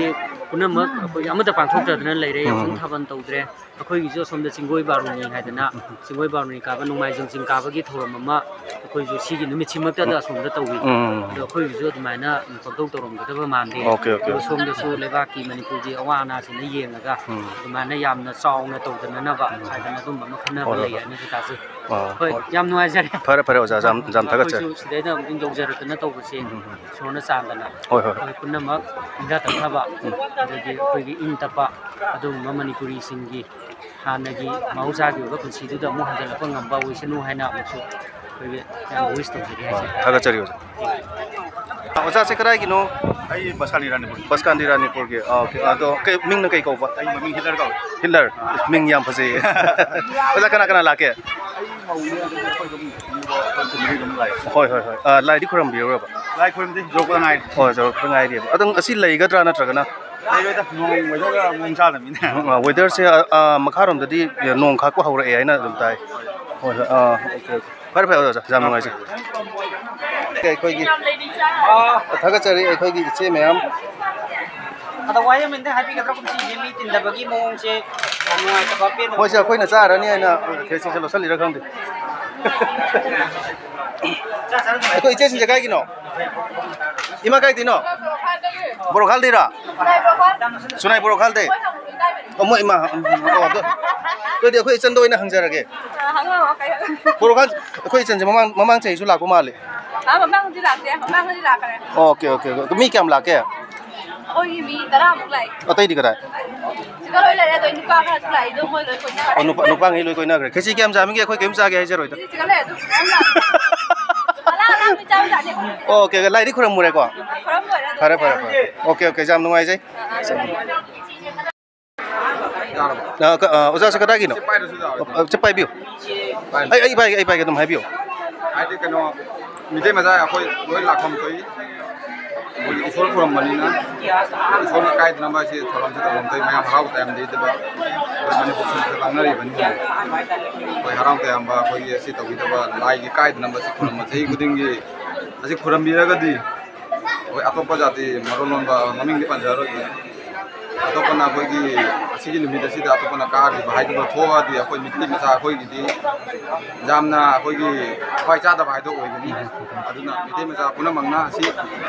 ꯄꯨꯝꯅꯃꯛ ꯑꯩꯈꯣꯏꯒꯤ ꯑꯃꯠꯇ ꯄꯥꯡꯊꯣꯛꯇꯗꯅ ꯂꯩꯔꯦ꯫ ꯎꯝ꯫ ꯌꯥꯎꯁꯪ ꯊꯥꯕꯜ ꯇꯧꯗ꯭ꯔꯦ꯫ ꯑꯩꯈꯣꯏꯒꯤꯁꯨ ꯑꯁꯣꯝꯗ ꯆꯤꯡꯒꯣꯏ ꯕꯥꯔꯨꯅꯤ ꯍꯥꯏꯗꯅ, ꯆꯤꯡꯒꯣꯏ ꯕꯥꯔꯨꯅꯤ ꯀꯥꯕ, ꯅꯣꯡꯃꯥꯏꯖꯤꯡ ꯆꯤꯡ ꯀꯥꯕꯒꯤ ꯊꯧꯔꯝ ꯑꯃ ꯑꯩꯈꯣꯏꯁꯨ ꯁꯤꯒꯤ ꯅꯨꯃꯤꯠꯁꯤꯃꯛꯇꯗ ꯑꯁꯣꯝꯗ ꯇꯧꯏ꯫ ꯎꯝ꯫ ꯑꯗꯣ ꯑꯩꯈꯣꯏꯒꯤꯁꯨ ꯑꯗꯨꯃꯥꯏꯅ ꯄꯪꯇꯧ ꯇꯧꯔꯝꯒꯗꯕ ꯃꯥꯟꯗꯦ꯫ Okay, okay. ꯑꯗꯣ ꯁꯣꯝꯗꯁꯨ ꯂꯩꯕꯥꯛꯀꯤ, ꯃꯅꯤꯄꯨꯔꯒꯤ ꯑꯋꯥ ꯑꯅꯥꯁꯤꯅ ꯌꯦꯡꯉꯒ ꯎꯝ꯫ ꯑꯗꯨꯃꯥꯏꯅ ꯌꯥꯝꯅ ꯆꯥꯎꯅ ꯇꯧꯗꯅꯅꯕ ꯎꯝ꯫ ꯍꯥꯏꯗꯅ ꯑꯗꯨꯝꯕ ꯑꯃ ꯈꯟꯅꯕ ꯍꯣꯏ, ꯍꯣꯏ꯫ ꯂꯩ ꯍꯥꯏꯅꯁꯨ ꯇꯥꯖꯩ꯫ ꯑꯥ, ꯍꯣꯏ, ꯍꯣꯏ꯫ ꯌꯥꯝ ꯅꯨꯡꯉꯥꯏꯖꯔꯦ꯫ ꯐꯔꯦ, ꯐꯔꯦ, ꯑꯣꯖꯥ, ꯌꯥꯝ, ꯌꯥꯝ ꯊꯥꯒꯠꯆꯔꯤ꯫ ꯑꯩꯈꯣꯏꯁꯨ ꯁꯤꯗꯩꯗ ꯑꯃꯨꯛꯇꯪ ꯌꯧꯖꯔꯛꯇꯅ ꯇꯧꯕꯁꯦ ꯎꯝ, ꯎꯝ, ꯎꯝ꯫ ꯏꯁꯣꯔꯅ ꯆꯥꯟꯗꯅ ꯍꯣꯏ, ꯍꯣꯏ, ꯍꯣꯏ꯫ ꯑꯩꯈꯣꯏ ꯄꯨꯝꯅꯃꯛ ꯅꯤꯡꯖ ꯇꯝꯅꯕ, ꯎꯝ꯫ ꯑꯗꯒꯤ ꯑꯩꯈꯣꯏꯒꯤ ꯏꯪ ꯇꯞꯄ ꯑꯗꯨꯒꯨꯝꯕ ꯃꯅꯤꯄꯨꯔꯤꯁꯤꯡꯒꯤ ꯍꯥꯟꯅꯒꯤ ꯃꯍꯧꯁꯥꯒꯤ ꯑꯣꯏꯕ ꯄꯨꯟꯁꯤꯗꯨꯗ ꯑꯃꯨꯛ ꯍꯟꯖꯤꯜꯂꯛꯄ ꯉꯝꯕ ꯑꯣꯏꯁꯅꯨ ꯍꯥꯏꯅ ꯑꯃꯨꯛꯁꯨ ꯑꯩꯈꯣꯏꯒꯤ ꯌꯥꯝ wish ꯇꯧꯖꯔꯤ ꯍꯥꯏꯁꯦ꯫ ꯊꯥꯒꯠꯆꯔꯤ ꯑꯣꯖꯥ꯫ ꯑꯣꯖꯥꯁꯦ ꯀꯗꯥꯏꯒꯤꯅꯣ? ꯑꯩ ꯕꯁꯀꯥꯟꯗꯤ ꯔꯥꯅꯤꯄꯨꯔ꯫ ꯕꯁꯀꯥꯟꯗꯤ ꯔꯥꯅꯤꯄꯨꯔꯒꯤ꯫ ꯑꯥ, ꯑꯣꯀꯦ꯫ ꯑꯗꯣ ꯀꯩ ꯃꯤꯡꯅ ꯀꯩ ꯀꯧꯕ? ꯑꯩ ꯃꯃꯤꯡ ꯍꯤꯠꯂꯔ ꯀꯧꯏ꯫ ꯍꯤꯠꯂꯔ꯫ ꯑꯥ꯫ ꯃꯤꯡ ꯌꯥꯝ ꯐꯖꯩꯌꯦ꯫ ꯑꯣꯖꯥ, ꯀꯅꯥ ꯀꯅꯥ ꯂꯥꯛꯀꯦ? ꯑꯩ ꯃꯧꯅꯦ, ꯑꯗꯨꯒ ꯑꯩꯈꯣꯏ ꯑꯗꯨꯝ ꯌꯨꯝꯗ ꯑꯩꯈꯣꯏ family ꯑꯗꯨꯝ ꯂꯥꯛꯑꯦ꯫ ꯍꯣꯏ, ꯍꯣꯏ, ꯍꯣꯏ꯫ ꯑꯥ, ꯂꯥꯏꯗꯤ ꯈꯨꯔꯨꯝꯕꯤꯔꯨꯔꯕ? ꯂꯥꯏ ꯈꯨꯔꯨꯝꯗꯦ, ꯌꯧꯔꯛꯄꯗ ꯉꯥꯏꯔꯤ꯫ ꯍꯣꯏ, ꯌꯧꯔꯛꯄꯗ ꯉꯥꯏꯔꯤꯕ꯫ ꯑꯗꯨꯝ ꯉꯁꯤ ꯂꯩꯒꯗ꯭ꯔꯥ ꯅꯠꯇ꯭ꯔꯒꯅ? ꯂꯩꯔꯣꯏꯗ, ꯅꯣꯡ weatherꯒ ꯃꯑꯣꯡ ꯆꯥꯗꯕꯅꯤꯅ꯫ ꯎꯝ, ꯑꯥ, weatherꯁꯦ, ꯑꯥ, ꯑꯥ, ꯃꯈꯥꯔꯣꯝꯗꯗꯤ ꯅꯣꯡ ꯈꯥꯛꯄ ꯍꯧꯔꯛꯑꯦ ꯍꯥꯏꯅ ꯑꯗꯨꯝ ꯇꯥꯏ꯫ ꯍꯣꯏ, ꯍꯣꯏ, ꯑꯥ, ꯑꯣꯀꯦ, ꯑꯣꯀꯦ꯫ ꯐꯔꯦ, ꯐꯔꯦ, ꯑꯣꯖꯥ, ꯌꯥꯝ ꯅꯨꯡꯉꯥꯏꯖꯔꯦ꯫ ꯑꯩꯈꯣꯏꯒꯤ ꯊꯥꯒꯠꯆꯔꯤ, ꯑꯩꯈꯣꯏꯒꯤ ꯏꯆꯦ ꯃꯌꯥꯝ꯫ ꯑꯗꯣ ꯋꯥꯍꯩ ꯑꯃ ꯑꯝꯇ ꯍꯥꯏꯕꯤꯒꯗ꯭ꯔꯥ? ꯀꯨꯝꯁꯤꯁꯦ ꯃꯤ ꯇꯤꯟꯗꯕꯒꯤ ꯃꯑꯣꯡꯁꯦ ꯌꯥꯝ ꯅꯨꯡꯉꯥꯏꯇꯕ, ꯄꯦꯟꯗꯕ꯫ ꯃꯣꯏꯁꯦ ꯑꯩꯈꯣꯏꯅ ꯆꯥꯔꯅꯤ ꯍꯥꯏꯅ ꯈꯦꯆꯤꯁꯦ ꯂꯧꯁꯜꯂꯤꯔꯥ ꯈꯪꯗꯦ꯫ ꯑꯩꯈꯣꯏ ꯏꯆꯦꯁꯤꯡꯁꯦ ꯀꯥꯏꯒꯤꯅꯣ? ꯏꯃꯥ ꯀꯥꯏꯗꯩꯅꯣ? ꯕꯣꯔꯣꯈꯥꯜꯗꯩꯔꯣ? ꯁꯨꯅꯥꯏ ꯕꯣꯔꯣꯈꯥꯜꯗꯩ? ꯑꯣ, ꯃꯣꯏ ꯏꯃꯥ, ꯎꯝ, ꯎꯝ, ꯑꯣ, ꯑꯗꯨ, ꯑꯗꯨꯗꯤ ꯑꯩꯈꯣꯏ ꯏꯆꯟꯗ ꯑꯣꯏꯅ ꯍꯪꯖꯔꯒꯦ꯫ ꯕꯣꯔꯣꯈꯥꯜ, ꯑꯩꯈꯣꯏ ꯏꯆꯟꯁꯦ ꯃꯃꯥꯡ, ꯃꯃꯥꯡ ꯆꯍꯤꯁꯨ ꯂꯥꯛꯄ ꯃꯥꯜꯂꯦ꯫ ꯑꯥ, ꯃꯃꯥꯡꯗꯤ ꯂꯥꯛꯇꯦ, ꯃꯃꯥꯡꯗꯤ ꯂꯥꯛꯈ꯭ꯔꯦ꯫ Okay, okay, okay. ꯑꯗꯨ ꯃꯤ ꯀꯌꯥꯝ ꯂꯥꯛꯀꯦ? ꯑꯩꯈꯣꯏꯒꯤ ꯃꯤ ꯇꯔꯥꯃꯨꯛ ꯂꯥꯛꯑꯦ꯫ ꯑꯇꯩꯗꯤ ꯀꯗꯥꯏ? ꯁꯤꯗ ꯂꯣꯏ ꯂꯩꯔꯦ, ꯑꯗꯣ ꯅꯨꯄꯥ ꯈꯔꯁꯨ ꯂꯥꯛꯏ, ꯑꯗꯣ ꯃꯣꯏ ꯂꯣꯏ ꯀꯣꯏꯅꯈ꯭ꯔꯦ꯫ ꯑꯣ, ꯅꯨꯄꯥ, ꯅꯨꯄꯥꯉꯩ ꯂꯣꯏ ꯀꯣꯏꯅꯈ꯭ꯔꯦ꯫ ꯈꯦꯆꯤ ꯀꯌꯥꯝ ꯆꯥꯃꯤꯒꯦ? ꯑꯩꯈꯣꯏ ꯀꯔꯤꯝ ꯆꯥꯒꯦ ꯍꯥꯏꯖꯔꯣꯏꯗ꯫ ꯁꯤꯗ ꯂꯩ, ꯑꯗꯨ ꯃꯌꯥꯝ ꯂꯥꯛꯑꯦ꯫ ꯑꯣꯀꯦ, ꯑꯣꯀꯦ, ꯂꯥꯏꯗꯤ ꯈꯨꯔꯝꯃꯨꯔꯦꯀꯣ? ꯈꯨꯔꯝ ꯂꯣꯏꯔꯦ, ꯑꯗꯨ ꯐꯔꯦ, ꯐꯔꯦ, ꯐꯔꯦ꯫ ꯑꯣꯀꯦ, ꯑꯣꯀꯦ, ꯌꯥꯝ ꯅꯨꯡꯉꯥꯏꯖꯩ꯫ ꯑꯥ, ꯑꯥ, ꯌꯥꯔꯕꯣ? ꯑ, ꯀ-, ꯑ, ꯑꯣꯖꯥꯁꯦ ꯀꯗꯥꯏꯒꯤꯅꯣ? ꯁꯤ ꯄꯥꯏꯔꯁꯨ ꯌꯥꯔꯦ꯫ ꯑ, ꯁꯤ ꯄꯥꯏꯕꯤꯌꯨ꯫ ꯄꯥꯏ-, ꯑꯩ, ꯑꯩ ꯄꯥꯏꯒꯦ, ꯑꯩ ꯄꯥꯏꯒꯦ, ꯑꯗꯨꯝ ꯍꯥꯏꯕꯤꯌꯨ꯫ ꯍꯥꯏꯗꯤ ꯀꯩꯅꯣ, ꯃꯤꯇꯩ ꯃꯆꯥ ꯑꯩꯈꯣꯏ ꯂꯣꯏ ꯂꯥꯛꯐꯝ ꯊꯣꯛꯏ꯫ ꯑꯩꯈꯣꯏꯒꯤ ꯏꯁꯣꯔ ꯈꯨꯔꯨꯝꯕꯅꯤꯅ, ꯏꯁꯣꯔꯒꯤ ꯀꯥꯏꯗꯅꯕ ꯑꯁꯤ ꯊꯧꯔꯝꯁꯤ ꯇꯧꯐꯝ ꯊꯣꯛꯏ꯫ ꯃꯌꯥꯝ ꯍꯔꯥꯎ ꯇꯌꯥꯝꯗ ꯂꯩꯗꯕ ꯑꯩꯈꯣꯏ ꯃꯅꯤꯄꯨꯔ ꯁꯤꯟꯕꯁꯦ ꯂꯥꯡꯅꯔꯤꯕꯅꯤ꯫ ꯑꯩꯈꯣꯏ ꯍꯔꯥꯎ ꯇꯌꯥꯝꯕ ꯑꯩꯈꯣꯏꯒꯤ ꯑꯁꯤ ꯇꯧꯕꯤꯗꯕ ꯂꯥꯏꯒꯤ ꯀꯥꯏꯗꯅꯕ ꯑꯁꯤ ꯈꯨꯔꯨꯝꯕ ꯆꯍꯤ ꯈꯨꯗꯤꯡꯒꯤ ꯑꯁꯤ ꯈꯨꯔꯨꯝꯕꯤꯔꯒꯗꯤ ꯑꯩꯈꯣꯏ ꯑꯇꯣꯞꯄ ꯖꯥꯇꯤ ꯃꯔꯣꯜ ꯂꯣꯟꯕ ꯃꯃꯤꯡꯗꯤ ꯄꯟꯖꯔꯔꯣꯏꯒꯦ꯫ ꯑꯇꯣꯞꯄꯅ ꯑꯩꯈꯣꯏꯒꯤ ꯑꯁꯤꯒꯤ ꯅꯨꯃꯤꯠ ꯑꯁꯤꯗ ꯑꯇꯣꯞꯄꯅ ꯀꯥꯈꯤꯕ ꯍꯥꯏꯗꯨꯅ ꯊꯣꯛꯑꯗꯤ ꯑꯩꯈꯣꯏ ꯃꯤꯇꯩ ꯃꯆꯥ ꯑꯩꯈꯣꯏꯒꯤꯗꯤ ꯌꯥꯝꯅ ꯑꯩꯈꯣꯏꯒꯤ ꯊꯋꯥꯏ ꯆꯥꯗꯕ ꯍꯥꯏꯗꯣ ꯑꯣꯏꯒꯅꯤ꯫ ꯑꯗꯨꯅ ꯃꯤꯇꯩ ꯃꯆꯥ ꯄꯨꯝꯅꯃꯛꯅ ꯑꯁꯤ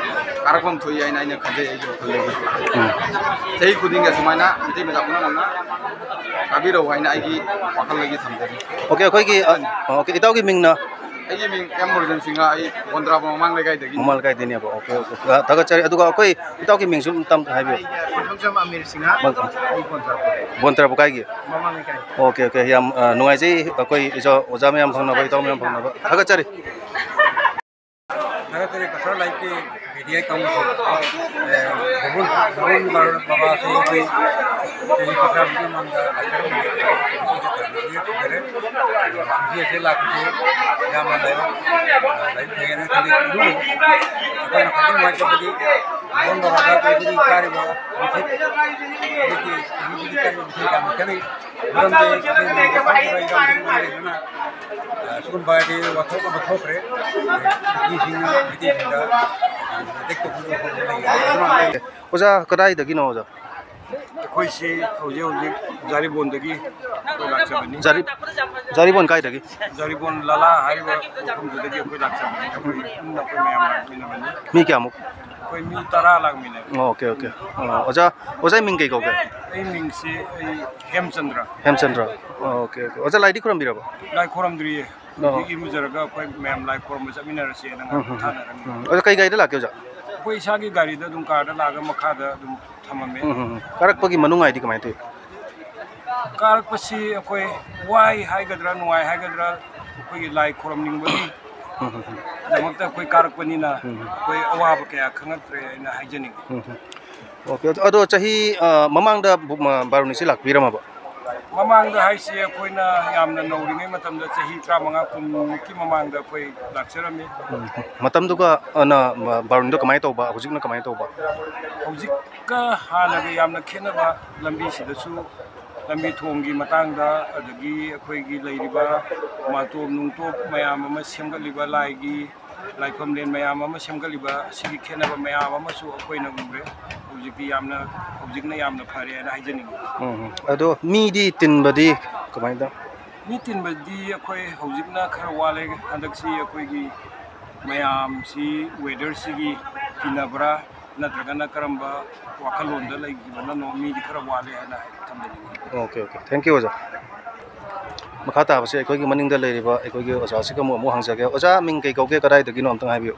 ꯀꯥꯔꯛꯐꯝ ꯊꯣꯛꯏ ꯍꯥꯏꯅ ꯑꯩꯅ ꯈꯟꯖꯩ ꯑꯩꯒꯤ ꯋꯥꯈꯜꯗꯗꯤ꯫ ꯎꯝ꯫ ꯆꯍꯤ ꯈꯨꯗꯤꯡꯒꯤ ꯑꯁꯨꯃꯥꯏꯅ ꯃꯤꯇꯩ ꯃꯆꯥ ꯄꯨꯝꯅꯃꯛꯅ ꯀꯥꯕꯤꯔꯛꯎ ꯍꯥꯏꯅ ꯑꯩꯒꯤ ꯋꯥꯈꯜꯗꯒꯤ ꯊꯝꯖꯔꯤ꯫ ꯑꯣꯀꯦ, ꯑꯩꯈꯣꯏꯒꯤ, ꯑ, ꯑꯣꯀꯦ, ꯏꯇꯥꯎꯒꯤ ꯃꯤꯡꯅ? ꯑꯩꯒꯤ ꯃꯤꯡ ꯑꯦꯝ ꯃꯨꯔꯖꯟ ꯁꯤꯡꯍ, ꯑꯩ ꯕꯣꯟꯗ꯭ꯔꯥꯕ ꯃꯃꯥꯡ ꯂꯩꯀꯥꯏꯗꯒꯤꯅꯤ꯫ ꯃꯃꯥꯡ ꯂꯩꯀꯥꯏꯗꯩꯅꯦꯕ꯫ Okay, okay. ꯑ, ꯊꯥꯒꯠꯆꯔꯤ꯫ ꯑꯗꯨꯒ ꯑꯩꯈꯣꯏ ꯏꯇꯥꯎꯒꯤ ꯃꯤꯡꯁꯨ ꯑꯝꯇꯪ ꯍꯥꯏꯕꯤꯌꯨ꯫ ꯀꯣꯟꯊꯧꯖꯝ ꯑꯃꯤꯔ ꯁꯤꯡꯍ, ꯃ-, ꯑ, ꯑꯩ ꯕꯣꯟꯗ꯭ꯔꯥꯕ꯫ ꯕꯣꯟꯗ꯭ꯔꯥꯕ ꯀꯥꯏꯒꯤ? ꯃꯃꯥꯡ ꯂꯩꯀꯥꯏ꯫ Okay, okay. ꯌꯥꯝ, ꯑ, ꯅꯨꯡꯉꯥꯏꯖꯩ꯫ ꯑꯩꯈꯣꯏ ꯏꯖꯥ-, ꯑꯣꯖꯥ ꯃꯌꯥꯝ ꯐꯪꯅꯕ, ꯏꯇꯥꯎ ꯃꯌꯥꯝ ꯐꯪꯅꯕ ꯊꯥꯒꯠꯆꯔꯤ꯫ ꯊꯥꯒꯠꯆꯔꯤ꯫ ꯀꯁꯥꯔ ꯂꯥꯏꯐꯀꯤ ꯃꯦꯗꯤꯌꯥ ꯀꯥꯡꯕꯨꯁꯨ, ꯑꯦ, ꯕꯕꯨꯟ, ꯕꯕꯨꯟ ꯕꯥꯔ-, ꯕꯕꯥꯁꯦ ꯑꯩꯈꯣꯏ ꯆꯍꯤ ꯀꯨꯟꯊ꯭ꯔꯥꯃꯨꯛꯀꯤ ꯃꯃꯥꯡꯗ ꯂꯥꯛꯆꯔꯝꯕꯅꯤ꯫ ꯉꯁꯤꯗꯤ ꯇꯥꯟꯅꯕ ꯂꯦꯞꯈꯤꯗꯔꯦ꯫ ꯉꯁꯤ ꯑꯁꯤ ꯂꯥꯛꯄꯁꯤ ꯌꯥꯝꯅ ꯂꯥꯏꯕꯛ, ꯂꯥꯏꯕꯛ ꯐꯩ ꯍꯥꯏꯅ ꯈꯜꯂꯤ꯫ ꯑꯗꯨꯕꯨ ꯑꯩꯈꯣꯏꯅ ꯈ꯭ꯋꯥꯏꯗꯒꯤ ꯅꯨꯡꯉꯥꯏꯇꯕꯗꯤ ꯕꯕꯨꯟ ꯕꯕꯥꯗ ꯑꯩꯈꯣꯏꯒꯤ ꯀꯥꯔꯤꯕ ꯃꯤꯊꯤꯠ, ꯍꯧꯖꯤꯛꯀꯤ ꯀꯥꯔꯤꯕ ꯃꯤꯊꯤꯠ ꯌꯥꯝꯅ ꯈꯦꯠꯅꯩ꯫ ꯃꯔꯝꯗꯤ ꯉꯁꯤ ꯅꯣꯡꯃ ꯐꯥꯎꯕꯗ ꯏꯔꯥꯡ ꯊꯣꯛꯅ ꯂꯩꯕꯅ, ꯑ, ꯁꯤꯒꯨꯝꯕ ꯍꯥꯏꯗꯤ ꯋꯥꯊꯣꯛ ꯑꯃ ꯊꯣꯛꯈ꯭ꯔꯦ꯫ ꯅꯨꯄꯤꯁꯤꯡꯅ ꯃꯩꯇꯩꯁꯤꯡꯗ ꯑꯦꯇꯦꯛ ꯇꯧꯕꯒꯤ ꯋꯥꯐꯝꯗ ꯂꯩ꯫ ꯑꯗꯨꯅ ꯑꯣꯖꯥ, ꯀꯗꯥꯏꯗꯒꯤꯅꯣ ꯑꯣꯖꯥ? ꯑꯩꯈꯣꯏꯁꯤ ꯍꯧꯖꯤꯛ ꯍꯧꯖꯤꯛ ꯖꯥꯔꯤꯕꯣꯟꯗꯒꯤ ꯑꯩꯈꯣꯏ ꯂꯥꯛꯆꯕꯅꯤ꯫ ꯖꯥꯔꯤ-, ꯖꯥꯔꯤꯕꯣꯟ ꯀꯥꯏꯗꯒꯤ? ꯖꯥꯔꯤꯕꯣꯟ ꯂꯥꯂꯥ ꯍꯥꯏꯔꯤꯕ ꯃꯐꯝꯗꯨꯗꯒꯤ ꯑꯩꯈꯣꯏ ꯂꯥꯛꯆꯕꯅꯤ꯫ ꯑꯩꯈꯣꯏ ꯄꯨꯟꯅ ꯑꯩꯈꯣꯏ ꯃꯌꯥꯝ ꯂꯥꯛꯃꯤꯟꯅꯕꯅꯤ꯫ ꯃꯤ ꯀꯌꯥꯃꯨꯛ? ꯑꯩꯈꯣꯏ ꯃꯤ ꯇꯔꯥ ꯂꯥꯛꯃꯤꯟꯅꯔꯦ꯫ Okay, okay. ꯑ, ꯑꯣꯖꯥ, ꯑꯣꯖꯥꯒꯤ ꯃꯤꯡ ꯀꯩ ꯀꯧꯒꯦ? ꯑꯩ ꯃꯤꯡꯁꯤ ꯑꯩ ꯍꯦꯝꯆꯟꯗ꯭ꯔ꯫ ꯍꯦꯝꯆꯟꯗ꯭ꯔ꯫ Okay, okay. ꯑꯣꯖꯥ, ꯂꯥꯏꯗꯤ ꯈꯨꯔꯝꯕꯤꯔꯕꯣ? ꯂꯥꯏ ꯈꯨꯔꯝꯗ꯭ꯔꯤꯌꯦ꯫ ꯑꯣ꯫ ꯍꯧꯖꯤꯛ ꯏꯔꯨꯖꯔꯒ ꯑꯩꯈꯣꯏ ꯃꯌꯥꯝ ꯂꯥꯏ ꯈꯨꯔꯨꯝꯕ ꯆꯠꯃꯤꯟꯅꯔꯁꯦꯅ ꯎꯝ, ꯎꯝ, ꯎꯝ꯫ ꯊꯥꯅꯔꯝꯃꯤ꯫ ꯎꯝ꯫ ꯑꯗꯣ ꯀꯩ ꯒꯥꯔꯤꯗ ꯂꯥꯛꯀꯦ ꯑꯣꯖꯥ? ꯑꯩꯈꯣꯏ ꯏꯁꯥꯒꯤ ꯒꯥꯔꯤꯗ ꯑꯗꯨꯝ ꯀꯥꯔꯗ ꯂꯥꯛꯑꯒ ꯃꯈꯥꯗ ꯑꯗꯨꯝ ꯊꯝꯃꯝꯃꯦ꯫ ꯎꯝ, ꯎꯝ, ꯎꯝ꯫ ꯀꯥꯔꯛꯄꯒꯤ ꯃꯅꯨꯡ ꯍꯥꯏꯗꯤ ꯀꯃꯥꯏꯅ ꯇꯧꯏ? ꯀꯥꯔꯛꯄꯁꯤ ꯑꯩꯈꯣꯏ ꯋꯥꯏ ꯍꯥꯏꯒꯗ꯭ꯔꯥ, ꯅꯨꯡꯉꯥꯏ ꯍꯥꯏꯒꯗ꯭ꯔꯥ, ꯑꯩꯈꯣꯏꯒꯤ ꯂꯥꯏ ꯈꯨꯔꯨꯝꯅꯤꯡꯕꯒꯤ ꯎꯝ, ꯎꯝ, ꯎꯝ꯫ ꯗꯃꯛꯇ ꯑꯩꯈꯣꯏ ꯀꯥꯔꯛꯄꯅꯤꯅ ꯎꯝ, ꯎꯝ꯫ ꯑꯩꯈꯣꯏ ꯑꯋꯥꯕ ꯀꯌꯥ ꯈꯪꯉꯛꯇ꯭ꯔꯦ ꯍꯥꯏꯅ ꯍꯥꯏꯖꯅꯤꯡꯉꯤ꯫ ꯎꯝ, ꯎꯝ꯫ ꯑꯣꯀꯦ, ꯑꯗꯣ ꯆꯍꯤ, ꯑ, ꯃꯃꯥꯡꯗ ꯕꯨ-, ꯃ-, ꯕꯥꯔꯨꯅꯤꯁꯤ ꯂꯥꯛꯄꯤꯔꯝꯃꯕ? ꯃꯃꯥꯡꯗ ꯍꯥꯏꯁꯤ ꯑꯩꯈꯣꯏꯅ ꯌꯥꯝꯅ ꯅꯧꯔꯤꯉꯩ ꯃꯇꯝꯗ ꯆꯍꯤ ꯇꯔꯥꯃꯉꯥ ꯀꯨꯟꯃꯨꯛꯀꯤ ꯃꯃꯥꯡꯗ ꯑꯩꯈꯣꯏ ꯂꯥꯛꯆꯔꯝꯃꯤ꯫ ꯎꯝ꯫ ꯃꯇꯝꯗꯨꯒ, ꯑ, ꯅ, ꯃ-, ꯕꯥꯔꯨꯅꯤꯗꯣ ꯀꯃꯥꯏꯅ ꯇꯧꯕ, ꯍꯧꯖꯤꯛꯅ ꯀꯃꯥꯏꯅ ꯇꯧꯕ? ꯍꯧꯖꯤꯛꯀ ꯍꯥꯟꯅꯒ ꯌꯥꯝꯅ ꯈꯦꯠꯅꯕ, ꯂꯝꯕꯤꯁꯤꯗꯁꯨ, ꯂꯝꯕꯤ ꯊꯣꯡꯒꯤ ꯃꯇꯥꯡꯗ, ꯑꯗꯒꯤ ꯑꯩꯈꯣꯏꯒꯤ ꯂꯩꯔꯤꯕ ꯃꯥꯟꯇꯣꯞ ꯅꯨꯡꯇꯣꯞ ꯃꯌꯥꯝ ꯑꯃ ꯁꯦꯝꯒꯠꯂꯤꯕ, ꯂꯥꯏꯒꯤ ꯂꯥꯏꯐꯝꯂꯦꯟ ꯃꯌꯥꯝ ꯑꯃ ꯁꯦꯝꯒꯠꯂꯤꯕ ꯑꯁꯤꯒꯤ ꯈꯦꯠꯅꯕ ꯃꯌꯥꯝ ꯑꯃꯁꯨ ꯑꯩꯈꯣꯏꯅ ꯎꯔꯦ꯫ ꯍꯧꯖꯤꯛꯇꯤ ꯌꯥꯝꯅ, ꯍꯧꯖꯤꯛꯅ ꯌꯥꯝꯅ ꯐꯔꯦ ꯍꯥꯏꯅ ꯍꯥꯏꯖꯅꯤꯡꯉꯤ꯫ ꯎꯝ, ꯎꯝ꯫ ꯑꯗꯣ ꯃꯤꯗꯤ ꯇꯤꯟꯕꯗꯤ ꯀꯃꯥꯏꯅ ꯇꯧ? ꯃꯤ ꯇꯤꯟꯕꯗꯤ ꯑꯩꯈꯣꯏ ꯍꯧꯖꯤꯛꯅ ꯈꯔ ꯋꯥꯠꯂꯦ꯫ ꯍꯟꯗꯛꯁꯤ ꯑꯩꯈꯣꯏꯒꯤ ꯃꯌꯥꯝꯁꯤ ꯋꯦꯗꯔꯁꯤꯒꯤ ꯀꯤꯅꯕ꯭ꯔꯥ ꯅꯠꯇ꯭ꯔꯒꯅ ꯀꯔꯝꯕ ꯋꯥꯈꯜꯂꯣꯟꯗ ꯂꯩꯈꯤꯕꯅꯅꯣ ꯃꯤꯗꯤ ꯈꯔ ꯋꯥꯠꯂꯦ ꯍꯥꯏꯅ ꯊꯝꯖꯅꯤꯡꯉꯤ꯫ Okay, okay. Thank you, ꯑꯣꯖꯥ꯫ ꯃꯈꯥ ꯇꯥꯕꯁꯦ ꯑꯩꯈꯣꯏꯒꯤ ꯃꯅꯤꯡꯗ ꯂꯩꯔꯤꯕ ꯑꯩꯈꯣꯏꯒꯤ ꯑꯣꯖꯥꯁꯤꯒ ꯑꯃꯨꯛ, ꯑꯃꯨꯛ ꯍꯪꯖꯒꯦ꯫ ꯑꯣꯖꯥ, ꯃꯤꯡ ꯀꯩ ꯀꯧꯒꯦ, ꯀꯗꯥꯏꯗꯒꯤꯅꯣ ꯑꯝꯇꯪ ꯍꯥꯏꯕꯤꯌꯨ꯫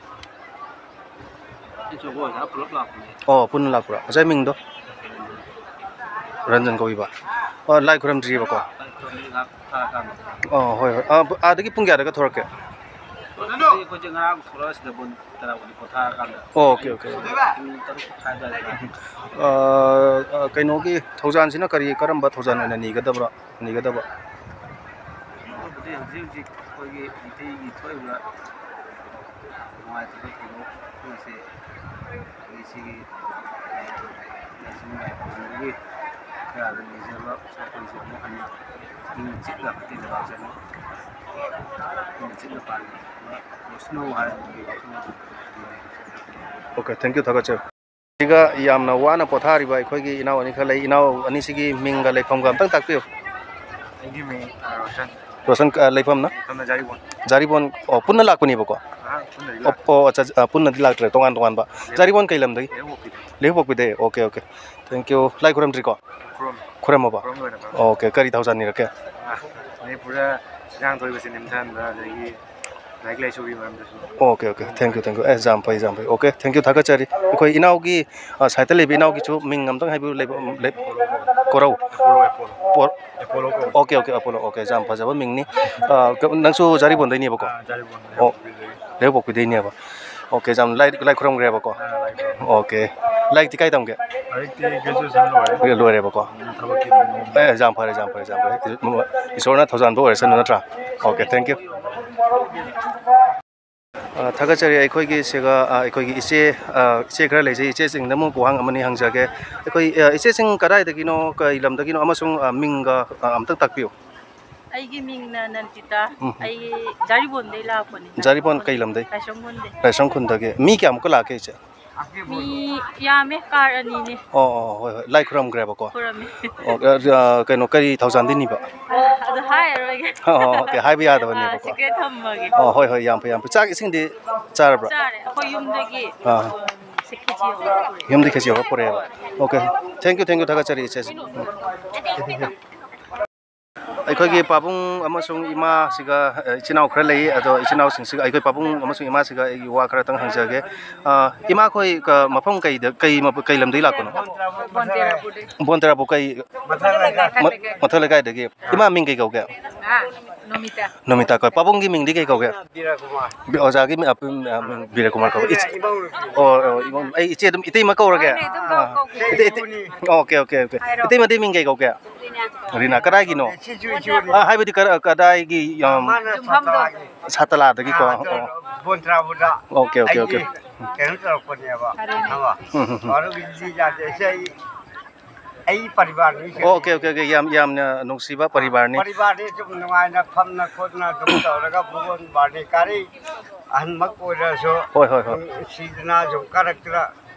ꯑꯩꯁꯨ ꯑꯩꯈꯣꯏ ꯑꯣꯖꯥ ꯄꯨꯂꯞ ꯂꯥꯛꯄꯅꯦ꯫ ꯑꯣ, ꯄꯨꯟꯅ ꯂꯥꯛꯄ꯭ꯔꯥ? ꯑꯣꯖꯥ ꯃꯤꯡꯗꯣ? ꯔꯟꯖꯟ ꯀꯧꯏꯕ꯫ ꯑꯣ, ꯂꯥꯏ ꯈꯨꯔꯝꯗ꯭ꯔꯤꯕꯀꯣ? ꯂꯥꯏ ꯈꯨꯔꯝꯗ꯭ꯔꯤ, ꯉꯥꯏꯍꯥꯛ ꯊꯥꯔꯀꯥꯟꯗ꯫ ꯑꯣ, ꯍꯣꯏ, ꯍꯣꯏ꯫ ꯑꯥ, ꯑꯥꯗꯒꯤ ꯄꯨꯡ ꯀꯌꯥꯗꯒ ꯊꯣꯔꯛꯀꯦ? ꯑꯗꯨꯗꯤ ꯑꯩꯈꯣꯏꯁꯦ ꯉꯔꯥꯡ ꯊꯣꯔꯛꯑꯁꯤꯗ ꯄꯨꯡ ꯇꯔꯥ ꯄꯣꯊꯥꯔꯀꯥꯟꯗ꯫ ꯑꯣ, ꯑꯣꯀꯦ, ꯑꯣꯀꯦ꯫ ꯄꯨꯡ ꯇꯔꯨꯛ ꯃꯈꯥꯏ ꯑꯗꯨꯋꯥꯏꯗ꯫ ꯑꯥ, ꯑꯥ, ꯀꯩꯅꯣꯒꯤ ꯊꯧꯖꯥꯟꯁꯤꯅ ꯀꯔꯤ, ꯀꯔꯝꯕ ꯊꯧꯖꯥꯟ ꯑꯣꯏꯅ ꯅꯤꯒꯗꯕ꯭ꯔꯥ, ꯅꯤꯒꯗꯕ? ꯑꯗꯨꯕꯨꯗꯤ ꯍꯧꯖꯤꯛ ꯍꯧꯖꯤꯛ ꯑꯩꯈꯣꯏꯒꯤ ꯃꯩꯇꯩꯒꯤ ꯊꯣꯛꯏꯕ ꯅꯨꯡꯉꯥꯏꯇꯕ ꯊꯧꯗꯣꯛꯁꯤꯡꯁꯦ ꯑꯩꯈꯣꯏ ꯁꯤꯒꯤ ꯂꯥꯏꯅꯤꯡ ꯂꯥꯏ ꯈꯨꯔꯨꯝꯕꯒꯤ ꯈꯔ ꯑꯗꯨꯝ ꯅꯤꯖꯕ, ꯑꯩꯈꯣꯏꯁꯨ ꯑꯃꯨꯛ ꯍꯟꯅ ꯏꯪꯅ ꯆꯤꯛꯅ ꯃꯩꯇꯩ ꯂꯩꯕꯥꯛꯁꯦ ꯑꯃꯨꯛ ꯏꯪꯅ ꯆꯤꯛꯅ ꯄꯥꯟꯕ ꯑꯣꯏꯁꯅꯨ ꯍꯥꯏꯕꯒꯤ ꯋꯥꯈꯜꯂꯣꯟ ꯑꯗꯨ ꯂꯩ꯫ ꯑꯣꯀꯦ, thank you, ꯊꯥꯒꯠꯆꯔꯤ꯫ ꯁꯤꯒ ꯌꯥꯝꯅ ꯋꯥꯅ ꯄꯣꯊꯥꯔꯤꯕ ꯑꯩꯈꯣꯏꯒꯤ ꯏꯅꯥꯎ ꯑꯅꯤꯈꯛ ꯂꯩ꯫ ꯏꯅꯥꯎ ꯑꯅꯤꯁꯤꯒꯤ ꯃꯤꯡꯒ ꯂꯩꯐꯝꯒ ꯑꯝꯇꯪ ꯇꯥꯛꯄꯤꯌꯨ꯫ ꯑꯩꯒꯤ ꯃꯤꯡ, ꯑ, ꯔꯣꯁꯟ꯫ ꯔꯣꯁꯟ, ꯑ, ꯂꯩꯐꯝꯅ? ꯂꯩꯐꯝꯅ ꯖꯥꯔꯤꯕꯣꯟ꯫ ꯖꯥꯔꯤꯕꯣꯟ, ꯑꯣ, ꯄꯨꯟꯅ ꯂꯥꯛꯄꯅꯦꯕꯀꯣ? ꯑꯍꯥ, ꯄꯨꯟꯅꯗꯤ ꯑꯣ, ꯂꯥꯛꯇꯦ꯫ ꯑꯣ, ꯑꯠꯆꯥ, ꯑ, ꯄꯨꯟꯅꯗꯤ ꯂꯥꯛꯇ꯭ꯔꯦ, ꯇꯣꯉꯥꯟ ꯇꯣꯉꯥꯟꯕ꯫ ꯂꯩ-, ꯖꯥꯔꯤꯕꯣꯟ ꯀꯩ ꯂꯝꯗꯒꯤ? ꯂꯩꯕꯥꯛꯄꯣꯛꯄꯤꯗꯩ꯫ ꯂꯩꯕꯥꯛꯄꯣꯛꯄꯤꯗꯩ, ꯑꯣꯀꯦ, ꯑꯣꯀꯦ꯫ Thank you꯫ ꯂꯥꯏ ꯈꯨꯔꯝꯗ꯭ꯔꯤꯀꯣ? ꯈꯨꯔꯨꯝ-, ꯈꯨꯔꯝꯃꯕꯣ? ꯈꯨꯔꯨꯝ ꯂꯣꯏꯔꯦ, ꯈꯨꯔꯨꯝ꯫ ꯑꯣꯀꯦ, ꯀꯔꯤ ꯊꯧꯖꯥꯟ ꯅꯤꯔꯛꯀꯦ? ꯑ, ꯃꯅꯤꯄꯨꯔꯗ ꯏꯔꯥꯡ ꯊꯣꯛꯏꯕꯁꯤ ꯅꯦꯝꯊꯍꯟꯕ, ꯑꯗꯒꯤ ꯂꯥꯏꯔꯤꯛ ꯂꯥꯏꯁꯨꯒꯤ ꯃꯔꯝꯗꯁꯨ꯫ Okay, okay, thank you, thank you꯫ ꯑꯦ, ꯌꯥꯝ ꯐꯩ, ꯌꯥꯝ ꯐꯩ꯫ Okay, thank you, ꯊꯥꯒꯠꯆꯔꯤ꯫ ꯑꯩꯈꯣꯏ ꯏꯅꯥꯎꯒꯤ, ꯑ, side ꯇ ꯂꯩꯕ ꯏꯅꯥꯎꯒꯤꯁꯨ ꯃꯤꯡ ꯑꯝꯇꯪ ꯍꯥꯏꯕꯤꯌꯨ꯫ ꯂꯩꯕ, ꯂꯩ-, ꯀꯣꯔꯧ꯫ Apollo, Apollo. ꯄꯣꯔ-, ꯑꯦꯄꯣꯂꯣ ꯀꯧꯕ꯫ Okay, okay, Apollo. Okay, ꯌꯥꯝ ꯐꯖꯕ ꯃꯤꯡꯅꯤ꯫ ꯑ, ꯀ-, ꯅꯪꯁꯨ ꯖꯥꯔꯤꯕꯣꯟꯗꯩꯅꯦꯕꯀꯣ? ꯑꯥ, ꯖꯥꯔꯤꯕꯣꯟ, ꯑꯣ, ꯂꯩꯕꯥꯛꯄꯣꯛꯄꯤꯗꯒꯤ꯫ ꯂꯩꯕꯥꯛꯄꯣꯛꯄꯤꯗꯩꯅꯦꯕ꯫ Okay, ꯌꯥꯝ ꯂꯥꯏ, ꯂꯥꯏ ꯈꯨꯔꯨꯝꯈ꯭ꯔꯦꯕꯀꯣ? ꯑꯥ, ꯂꯥꯏ ꯈꯨꯔꯨꯝ꯫ Okay꯫ ꯂꯥꯏꯔꯤꯛꯇꯤ ꯀꯥꯏ ꯇꯝꯒꯦ? ꯂꯥꯏꯔꯤꯛꯇꯤ graduation ꯂꯣꯏꯔꯦ꯫ ꯂꯣꯏꯔꯦꯕꯀꯣ? ꯎꯝ, ꯊꯕꯛꯇꯤ ꯑꯗꯨꯝ ꯅꯣꯝꯃꯤ꯫ ꯑꯦ, ꯌꯥꯝ ꯐꯔꯦ, ꯌꯥꯝ ꯐꯔꯦ, ꯌꯥꯝ ꯐꯔꯦ꯫ ꯏꯁꯣꯔꯅ ꯊꯧꯖꯥꯟꯕ ꯑꯣꯏꯔꯁꯅꯨ ꯅꯠꯇ꯭ꯔꯥ? Okay, thank you꯫ ꯑ, ꯊꯥꯒꯠꯆꯔꯤ꯫ ꯑꯩꯈꯣꯏꯒꯤ ꯁꯤꯒ, ꯑ, ꯑꯩꯈꯣꯏꯒꯤ ꯏꯆꯦ, ꯑ, ꯏꯆꯦ ꯈꯔ ꯂꯩꯖꯩ꯫ ꯏꯆꯦꯁꯤꯡꯗ ꯑꯃꯨꯛ ꯋꯥꯍꯪ ꯑꯃꯅꯤ ꯍꯪꯖꯒꯦ꯫ ꯑꯩꯈꯣꯏ, ꯑ, ꯏꯆꯦꯁꯤꯡ ꯀꯗꯥꯏꯗꯒꯤꯅꯣ, ꯀꯩ ꯂꯝꯗꯒꯤꯅꯣ ꯑꯃꯁꯨꯡ, ꯑ, ꯃꯤꯡꯒ, ꯑ, ꯑꯝꯇꯪ ꯇꯥꯛꯄꯤꯌꯨ꯫ ꯑꯩꯒꯤ ꯃꯤꯡꯅ ꯅꯟꯗꯤꯇꯥ꯫ ꯎꯝ꯫ ꯑꯩ ꯖꯥꯔꯤꯕꯣꯟꯗꯩ ꯂꯥꯛꯄꯅꯦ꯫ ꯖꯥꯔꯤꯕꯣꯟ ꯀꯩ ꯂꯝꯗꯩ? ꯂꯥꯏꯁ꯭ꯔꯝ ꯈꯨꯟꯗꯩ꯫ ꯂꯥꯏꯁ꯭ꯔꯝ ꯈꯨꯟꯗꯒꯤ꯫ ꯃꯤ ꯀꯌꯥꯃꯨꯛꯀ ꯂꯥꯛꯀꯦ, ꯏꯆꯦ? ꯃꯤ ꯌꯥꯝꯃꯦ, car ꯑꯅꯤꯅꯦ꯫ ꯑꯣ, ꯑꯣ, ꯍꯣꯏ, ꯍꯣꯏ, ꯂꯥꯏ ꯈꯨꯔꯝꯈ꯭ꯔꯦꯕꯀꯣ? ꯈꯨꯔꯝꯃꯦ꯫ ꯑꯣ, ꯑ, ꯑ, ꯀꯩꯅꯣ, ꯀꯔꯤ ꯊꯧꯖꯥꯟꯗꯤ ꯅꯤꯕ? ꯑꯗꯨ ꯍꯥꯏꯔꯔꯣꯏꯒꯦ꯫ ꯑꯣ, okay, ꯍꯥꯏꯕ ꯌꯥꯗꯕꯅꯦꯕꯀꯣ? ꯑꯥ, secret ꯊꯝꯃꯒꯦ꯫ ꯑꯣ, ꯍꯣꯏ, ꯍꯣꯏ, ꯌꯥꯝ ꯐꯩ, ꯌꯥꯝ ꯐꯩ꯫ ꯆꯥꯛ ꯏꯁꯤꯡꯗꯤ ꯆꯥꯔꯕ꯭ꯔꯥ? ꯆꯥꯔꯦ, ꯑꯩꯈꯣꯏ ꯌꯨꯝꯗꯒꯤ꯫ ꯑꯥ꯫ ꯁꯤ ꯈꯦꯆꯤ ꯍꯧꯔꯒ ꯄꯨꯔꯛꯑꯦ꯫ ꯌꯨꯝꯗꯒꯤ ꯈꯦꯆꯤ ꯍꯧꯔꯒ ꯄꯨꯔꯛꯑꯦꯕ? Okay, thank you, thank you, ꯊꯥꯒꯠꯆꯔꯤ, ꯏꯆꯦ꯫ ꯑꯩꯈꯣꯏꯒꯤ ꯄꯥꯕꯨꯡ ꯑꯃꯁꯨꯡ ꯏꯃꯥꯁꯤꯒ, ꯑ, ꯏꯆꯤꯟ ꯏꯅꯥꯎ ꯈꯔ ꯂꯩ꯫ ꯑꯗꯣ ꯏꯆꯤꯟ ꯏꯅꯥꯎꯁꯤꯡꯁꯤꯒ, ꯑꯩꯈꯣꯏ ꯄꯥꯕꯨꯡ ꯑꯃꯁꯨꯡ ꯏꯃꯥꯁꯤꯒ ꯑꯩꯒꯤ ꯋꯥ ꯈꯔꯇꯪ ꯍꯪꯖꯒꯦ꯫ ꯑ, ꯏꯃꯥꯈꯣꯏ ꯀ-, ꯃꯐꯝ ꯀꯩꯗ, ꯀꯩ ꯃ-, ꯀꯩ ꯂꯝꯗꯒꯤ ꯂꯥꯛꯄꯅꯣ? ꯕꯣꯟꯇꯦꯔꯥꯄꯨꯔꯗꯒꯤ꯫ ꯕꯣꯟꯇꯦꯔꯥꯄꯨꯔ ꯀꯩ? ꯃꯊꯛ ꯂꯩꯀꯥꯏ꯫ ꯃ-, ꯃꯊꯛ ꯂꯩꯀꯥꯏꯗꯒꯤ꯫ ꯏꯃꯥ ꯃꯤꯡ ꯀꯩ ꯀꯧꯒꯦ? ꯑꯥ, ꯅꯣꯃꯤꯇꯥ꯫ ꯅꯣꯃꯤꯇꯥ ꯀꯧ꯫ ꯄꯥꯕꯨꯡꯒꯤ ꯃꯤꯡꯗꯤ ꯀꯩ ꯀꯧꯒꯦ? ꯕꯤꯔꯥꯀꯨꯃꯥꯔ꯫ ꯕꯤ-, ꯑꯣꯖꯥꯒꯤ ꯃꯤ-, ꯑ, ꯃꯤꯡ ꯕꯤꯔꯥꯀꯨꯃꯥꯔ ꯀꯧ꯫ ꯏꯆꯦ-, ꯏꯃꯧ ꯅꯨꯄꯤ꯫ ꯑꯣ, ꯑꯣ, ꯏꯃꯧ-, ꯑꯩ ꯏꯆꯦ ꯑꯗꯨꯝ, ꯏꯇꯩꯃ ꯀꯧꯔꯒꯦ? ꯍꯣꯏꯅꯦ, ꯑꯗꯨꯝ ꯀꯧ, ꯑꯥ꯫ ꯀꯧꯒꯦ꯫ ꯏꯇꯩ-, ꯏꯇꯩ-, okay, okay, okay꯫ ꯍꯥꯏꯔꯣ꯫ ꯏꯇꯩꯃꯗꯤ ꯃꯤꯡ ꯀꯩ ꯀꯧꯒꯦ? ꯔꯤꯅꯥ꯫ ꯔꯤꯅꯥ, ꯀꯗꯥꯏꯒꯤꯅꯣ? ꯁꯤꯁꯨ ꯏꯆꯦꯅꯤ꯫ ꯑꯥ, ꯍꯥꯏꯕꯗꯤ ꯀꯔ-, ꯀꯗꯥꯏꯒꯤ, ꯌꯥꯝ ꯃꯥꯅ ꯌꯨꯝꯐꯝꯗꯣ꯫ ꯁꯥꯇꯂꯥꯒꯤ꯫ ꯁꯥꯇꯂꯥꯗꯒꯤꯀꯣ? ꯑꯥ, ꯑꯗꯨ ꯑꯣ꯫ ꯕꯣꯟꯇ꯭ꯔꯥꯕꯨꯗ꯫ Okay, okay, ꯑꯩꯒꯤ okay꯫ ꯀꯩꯅꯣ ꯇꯧꯔꯛꯄꯅꯦꯕ꯫ ꯐꯔꯦꯅꯦ꯫ ꯈꯪꯉꯕ? ꯎꯝ, ꯎꯝ, ꯎꯝ꯫ ꯑꯗꯨꯒꯤꯗꯤ ꯌꯥꯗꯦ꯫ ꯏꯆꯦ, ꯑꯩ ꯑꯩ ꯄꯔꯤꯕꯥꯔꯅꯤ, ꯏꯆꯦ꯫ Okay, okay, okay꯫ ꯌꯥꯝ, ꯌꯥꯝꯅ ꯅꯨꯡꯁꯤꯕ ꯄꯔꯤꯕꯥꯔꯅꯤ꯫ ꯄꯔꯤꯕꯥꯔꯗꯤ ꯁꯨꯝ ꯅꯨꯡꯉꯥꯏꯅ ꯐꯝꯅ ꯈꯣꯠꯅ ꯑꯗꯨꯝ ꯇꯧꯔꯒ ꯚꯨꯕꯣꯟ ꯕꯥꯔꯅꯤ ꯀꯥꯔꯤ꯫ ꯑꯍꯟꯃꯛ ꯑꯣꯏꯔꯁꯨ ꯍꯣꯏ, ꯍꯣꯏ, ꯍꯣꯏ꯫ ꯅꯨꯡꯁꯤꯗꯅ ꯁꯨꯝ ꯀꯥꯔꯛꯇꯅ